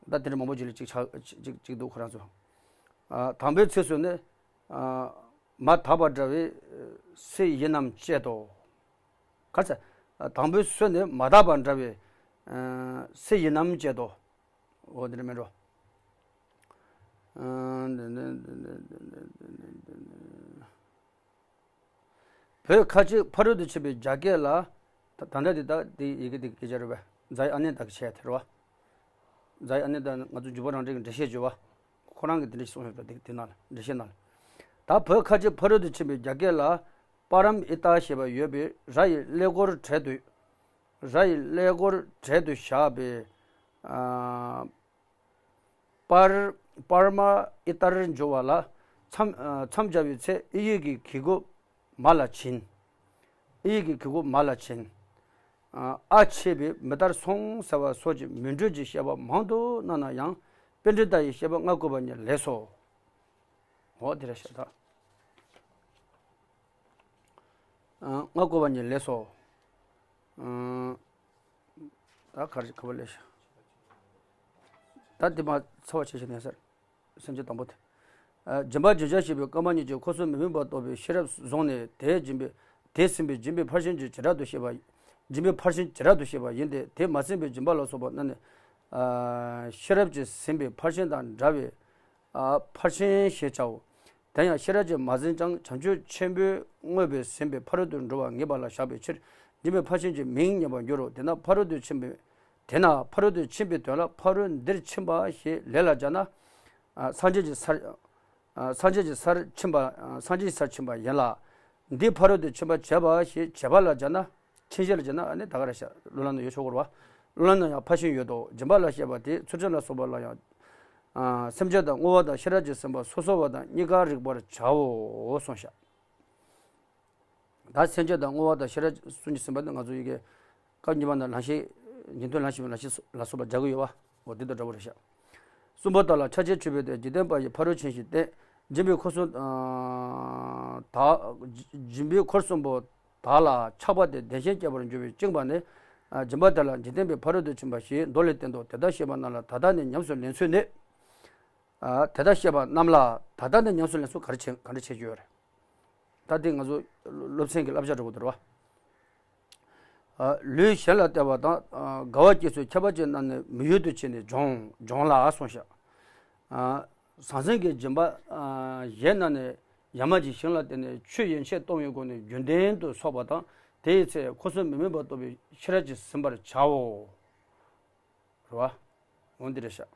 བ། ད་དེ་འདྲ་མང་པོ་ཅིག་ལ་ཅིག་ཆགས་ཅིག་ཅིག་འདུག་ཁོ་རང་ཚོ། ཨ། དང་པོའི་ཚིགས་སུ་ནི། ཨ། མ་དག་པ་འདྲ་བའི་སུ་ཡིན་ནམ་དཔྱད་དོ། ག་ཚ། དང་པོའི་སུ་ནི་མ་དག་པ་འདྲ་བའི། ཨ། སུ་ཡིན་ནམ་དཔྱད་དོ། འོ་དེ་འདྲ་མིན་འགྲོ། ཨ། བོད་ཁ་ཆེ་ཕ་རོལ་ཏུ་ཕྱིན་པའི་རྒྱ་སྐད་ལ། ད་ད་ལྟ་འདི་དག་འདི་ཡི་གེ་འདི་སྐད་ཆ་རེད་པས། རྫ་ཡི་ཨ་ནེ་དག་གི་ཆེ་དེ་རེད་བ། རྫ་ཡི་ཨ་ནེ་དག་ང་ཚོ་འཇུག་པ་རང་འགྲེལ་གྱི་འགྲེལ་བཤད་བརྗོད་པ། ཁོ་རང་གིས་འདི་འདྲ་ཞིག་གསུངས་ཡོད་པ་འདི་འདི་ནང་ལ་འགྲེལ་བཤད་ནང་ལ། ད་བོད་ཁ་ཆེ་ཕ་རོལ་ཏུ་ཕྱིན་པའི་རྒྱ་སྐད་ལ། པཱ་རམ་ཨི་ཏ་ཞེས་པ་ཡོད་པས་ར་ཡི་ཀླད་ཀོར་བྲལ་དུ། ར་ཡི་ཀླད་ཀོར་བྲལ་དུ་བཞག་པས། ཨ། པར། པར་མ་ཨི་ཏར་འབྱོར་བ་ལ་མཚམས། ཨ། མཚམས་སྦྱར་བའི་ཚེ་ཨི་ཡིག་གི་གི་གུ་མ་ལ་བྱིན། ཨི་ཡིག་གི་གི་གུ་མ་ལ་བྱིན། ཨ། ཨ་ཕྱི་པའི་མི་ལྟར་སོང་ཟེར་བ་སོགས་ཀྱི་མིང་འགྲོས་ཀྱི་བཤད་པ་མང་དུ་གནང་ན་ཡང་པཎྜི་ཏ་ཡི་བཤད་པ་སྔ་བཀོད་པ་ཉིད་ལེགས་སོ། འོ་དེ་རེད་ཤག་ད། ཨ། སྔ་བཀོད་པ་ཉིད་ལེགས་སོ། ཨ། ད་ག་རེ་ག་པར་ལས་ཤག། ད་དེ་མ་ཚ་བ་ཆེ་ཆེ་ནས་ཟེར། སེམས་ཅན་དང་པོ་དེ། ཨ། སྦྱིན་པ་སྦྱིན་བྱ་ཞེས་པའི་སྐར་མ་གཉིས་ཀྱི་འཁོར་གསུམ་མི་དམིགས་པར་རྟོགས་པའི་ཤེས་རབ་བཟུང་ནས་དེས་སྦྱིན་པའི། དེས་ཟིན་པའི་སྦྱིན་པའི་ཕར་ཕྱིན་གྱི་བྱེ་བྲག་ཏུ་བཤད་པ། སྦྱིན་པའི་ཕར་ཕྱིན་བྱེ་བྲག་ཏུ་བཤད་པ་ཡིན་ཏེ། དེས་མ་ཟིན་པའི་སྦྱིན་པ་ལ་སོགས་པ་རྣམས་ནི། ཨ། ཤེས་རབ་ཀྱིས་ཟིན་པའི་ཕར་ཕྱིན་དང་འདྲ་བས། ཨ། ཕར་ཕྱིན་ཞེས་བྱའོ། དེ་ཡང་ཤེས་རབ་ཀྱིས་མ་ཟིན་ཀྱང་བྱང་ཆུབ་ཆེན་པོས་བསྔོས་པས་ཟིན་པའི་ཕ་རོལ་ཏུ་འགྲོ་བ་ངེས་པ་ལ་བཞག་པའི་ཕྱིར། སྦྱིན་པའི་ཕར་ཕྱིན་གྱི་མིང་ཉན་པར་འགྱུར་རོ། དེས་ན་ཕ་རོལ་ཏུ་ཕྱིན་པའི། དེས་ན་ཕ་རོལ་ཏུ་ཕྱིན་པའི་དོན་ལ་ཕ་རོལ་འདིར་ཕྱིན་པ་ཞེས་ལས་ལ་སྦྱར་ན། ཨ། སངས་རྒྱས་ཀྱི་སར། ཨ། སངས་རྒྱས་ཀྱི་སར་ཕྱིན་པ། ཨ། སངས་རྒྱས་ཀྱི་སར་ཕྱིན་པ་ཡིན་ལ། འདིས་ཕ་རོལ་ཏུ་ཕྱིན་པ་བྱས་པ་ཞེས་བྱས་པ་ལ་སྦྱར་ན། ཕྱིན་ཞེས་ལ་སྦྱར་ན་ཨ་ནི་ད་ག་རེ་བྱ། སློབ་ལམ་ན་ཡོད་ཆོག་གོ་རེད་བ། སློབ་ལམ་ན་ཡང་ཕར་ཕྱིན་ཡོད་དོ། སྦྱིན་པ་ལ་བཤད་པ་དེ་ཚུལ་ཁྲིམས་ལ་སོགས་པ་ལ་ཡང་། ཨ། སེམས་ཅན་དང་བསྔོ་བ་དང་ཤེས་རབ་ཀྱིས་ཟིན་པ་སོ་སོ་བ་དང་གཉིས་ཀ་རིག་པར་བྱའོ་གསུངས་ཤག། ད་སེམས་བསྐྱེད་དང་བསྔོ་བ་དང་ཤེས་རབ་གསུམ་གྱིས་ཟིན་པ་ནི་ང་ཚོ་ཡི་གེ་སྐབས་གཉིས་པ་ན་ལམ་ཤེས་ཉིན་ཐོ་ལམ་ཤེས་པའི་ལམ་ཤེས་ལ་སོགས་པ་སྦྱར་གྱི་ཡོད་པ། འོ་དེ་དང་འདྲ་བོ་རེད་ཤག་གསུམ་པ་དག་ལ་ཕྱག་ཆེན་མཆོད་པའི་དོན། འཇིག་རྟེན་པ་ཡི་ཕ་རོལ་ཕྱིན་ཞེས་བསྟན། སྦྱིན་པའི་འཁོར་གསུམ་དག་སྦྱིན་པའི་འཁོར་གསུམ་པོ་དག་ལ་ཆགས་པ་དེ་བདེན་ཞེན་སྐྱེ་བར་འགྱུར་བས་བཅིངས་པ་ནི། སྦྱིན་པ་དེ་ལ་འཇིག་རྟེན་པའི་ཕ་རོལ་ཏུ་ཕྱིན་པ་ཞེས་མདོ་ལས་བསྟན་ཏོ། དེ་ལྟར་བཤད་པ་རྣམས་ལ་ད་ལྟ་ནས་ཉམས་སུ་ལེན་ཚུལ་ནི། དེ་ལྟར་བཤད་པ་རྣམས་ལ་ད་ལྟ་ནས་ཉམས་སུ་ལེན་ཚུལ་ག་རེ་བྱེད་ག་འདྲ་བྱེད་རྒྱུ་ཡོད་རེད། ད་དེ་ང་ཚོ་སློབ་ཚན་གྱི་བསླབ་བྱ་འདྲ་བོ་དེ་རེད་བ། ལུས་གཞན་ལ་སྟེར་བ་དང་དགའ་བ་སྐྱེས་ཚུལ་ཁྱད་པར་ཅན་རྣམས་ནི་མི་ཡུལ་དུ་ཕྱིན་ནས་སྦྱོང་སྦྱོང་ལ་གསུངས་ཤག་ཟང་ཟིང་གི་སྦྱིན་པ་གཞན་རྣམས་ནི་ཡ་མ་གི་ཞིང་ལ་བརྟེན་ནས་ཆོས་ཡན་ཆད་གཏོང་བའི་སྒོ་ནས་རྒྱུན་ལྡན་དུ་འཚོགས་པ་དང་། དེའི་ཚེ་འཁོར་གསུམ་མི་དམན་པ་རྟོགས་པའི་ཤེས་རབ་ཀྱིས་ཟིན་པར་བྱའོ། རེད་བ། འོ་འདི་རེད་ཤག་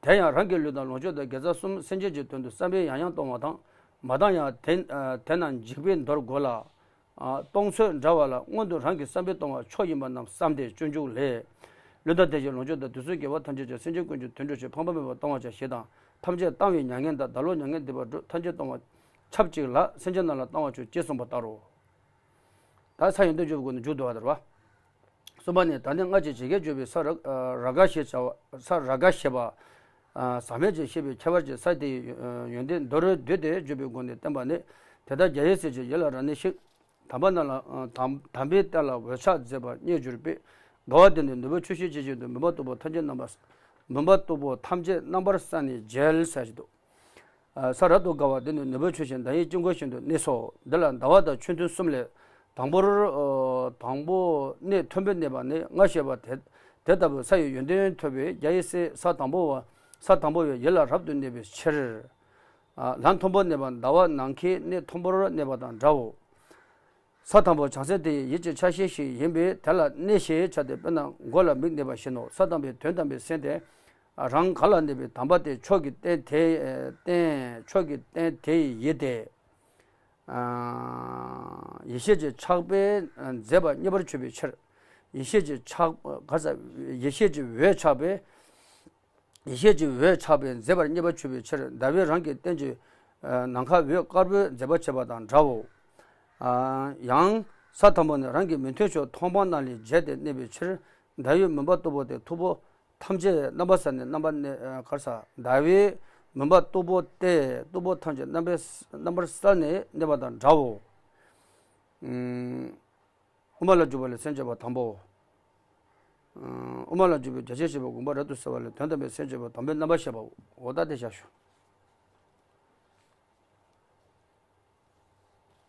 དེ་ཡང་རང་གི་ལུས་དང་ལོངས་སྤྱོད་དང་དགེ་རྩ་གསུམ་སེམས་ཅན་གྱི་དོན་དུ་བསམ་པས་ཡང་ཡང་གཏོང་བ་དང་། མ་བཏང་ཡང་དེ་དེ་རྣམས་འཇིག་པས་འདོར་དགོས་ལ། གཏོང་ཚོད་འདྲ་བ་ལ་སྔོན་དུ་རང་གི་བསམ་པས་གཏོང་བ་མཆོག་ཡིན་པ་རྣམས་བསམ་སྟེ་སྤྱོད་འཇུག་ལས། ལུས་དང་དེ་བཞིན་ལོངས་སྤྱོད་དང་དུས་གསུམ་དགེ་བ་ཐམས་ཅད་ཀྱང་སེམས་ཅན་ཀུན་གྱི་དོན་སྒྲུབ་ཕྱིར་ཕངས་པ་མེད་པར་གཏོང་བར་བྱ་ཞེས་དང་། ཐམས་ཅད་བཏང་བའི་མྱ་ངན་དང་། བདག་བློ་མྱ་ངན་འདས་པར་སྒྲུབ། ཐམས་ཅད་གཏོང་བ་ཆབས་ཅིག་ལ། སེམས་ཅན་རྣམས་ལ་བཏང་བར་གྱུར་ཅེས་གསུངས་པ་ལྟར་རོ། ད་ས་ཡོན་ཏན་བརྗོད་པའི་སྒོ་ནས་མཇུག་བསྡུ་བ་ལྟར་བ། གསུམ་པ་ནི། ད་ནི་སྔར་གྱི་ཇི་སྐད་བརྗོད་པའི་ས་ར་ར་ག་ཞེས་བྱ་བ། ས་ར་ག་ཞེས་པ། ཟག་མེད་ཅེས་བཤད་པའི་ཁྱད་པར་གྱི་ས་དེའི་ཡོན་ཏན་མདོར་བསྡུས་ཏེ་བརྗོད་པའི་སྒོ་ནས་བསྟན་པ་ནི། དེ་ལྟར་རྒྱ་ཡི་ཟས་ཀྱི་ཡིད་ལ་རག་ནི་ཞིག་དམ་པ་རྣམས་ལ་དམ་དམ་པའི་རྟེན་ལ་འོད་ཆགས་མཛད་པ་རྙེད་གྱུར་པས། དགའ་བ་དེ་ནི་ནོར་བུ་ཆུ་ཤིང་ཇི་བཞིན་དུ་མུན་པ་སྟུག་པོ་ཐམས་ཅད་རྣམ་པར། མུན་པ་སྟུག་པོ་ཐམས་ཅད་རྣམ་པར་བསལ་ནས་འཇལ་ཟེར་ཞིག་འདུག་ས་རབ་ཏུ་དགའ་བ་འདི་ནི་ནོར་བུ་ཆུ་བཞིན་ཟླ་ཡི་དཀྱིལ་འཁོར་བཞིན་དུ་གནས་སོ། འདི་ལ་ཟླ་བ་དང་ཆོས་མཐུན་གསུམ་ལས། དང་པོར། དང་པོ་གནས་མཐོན་པོར་གནས་པ་ནི་སྔར་བཤད་པ་དེ། དེ་ལྟ་བུ་ས་ཡི་ཡོན་ཏན་ཐོབ་པའི་རྒྱ་ཡི་སྲས་ས་དང་པོ་བ། ས་དང་པོ་བའི་ཡུལ་ལ་རབ་ཏུ་གནས་པའི་ཕྱིར། ལམ་མཐོན་པོར་གནས་པ་ཟླ་བ་ནམ་མཁའི་གནས་མཐོན་པོར་གནས་པ་དང་འདྲའོ། ས་དང་པོ་བྱང་སེམས་དེ་ཡི་ཡིད་ཀྱི་ཆ་ཤས་ཤིག་ཡིན་པས་དེ་ལ་གནས་ཞེས་བྱ་སྟེ། དཔེར་ན་མགོ་ལ་མིག་གནས་པ་བཞིན་ནོ། ས་དང་པོའི་དོན་དམ་པའི་སེམས་དེ། རང་ག་ལ་གནས་པའི་དམ་པ་དེ་མཆོག་གི་རྟེན་དེ། རྟེན་མཆོག་གི་རྟེན་དེ་ཡི་ཡིད་དེ། ཡེ་ཤེས་ཀྱི་ཆགས་པས་མཛད་པ་རྙེད་པར་གྱུར་པའི་ཕྱིར། ཡེ་ཤེས་ཀྱི་ཆགས་ག་ས་ཡེ་ཤེས་ཀྱི་འོད་ཆགས་པས། ཡེ་ཤེས་ཀྱི་འོད་ཆགས་པས་མཛད་པ་རྙེད་པར་གྱུར་པའི་ཕྱིར། ཟླ་བས་རང་གི་རྟེན་གྱི་ནམ་མཁའ་འོད་དཀར་པོས་མཛེས་པར་བྱེད་པ་དང་འདྲའོ། ཡང་ས་དང་པོ་ནི་རང་གི་མིག་མཐོང་ཕྱོགས་མཐོང་སྤང་རྣམས་ལས་བརྒྱད་དེ་གནས་པའི་ཕྱིར། ཟླ་བའི་མུན་པ་སྟུག་པོ་དེ་མཐུག་པོ་ཐམས་ཅད་རྣམ་པར་བསལ་ནས་རྣམ་པར་གནས་ག་ས། ཟླ་བའི་མུན་པ་སྟུག་པོ་སྟེ་སྟུག་པོ་ཐམས་ཅད་རྣམ་པར་རྣམ་པར་བསལ་ནས་གནས་པ་དང་འདྲའོ། དབུ་མ་ལ་འཇུག་པ་ལས་སེམས་བསྐྱེད་པ་དང་པོ། དབུ་མ་ལ་འཇུག་པའི་རྒྱ་ཆེར་བཤད་པ་དགོངས་པ་རབ་ཏུ་གསལ་བ་ལས་དོན་དམ་པའི་སེམས་བསྐྱེད་པ་དང་པོའི་རྣམ་པར་བཤད་པའོ། ད་དེ་བཞག་ཞུ།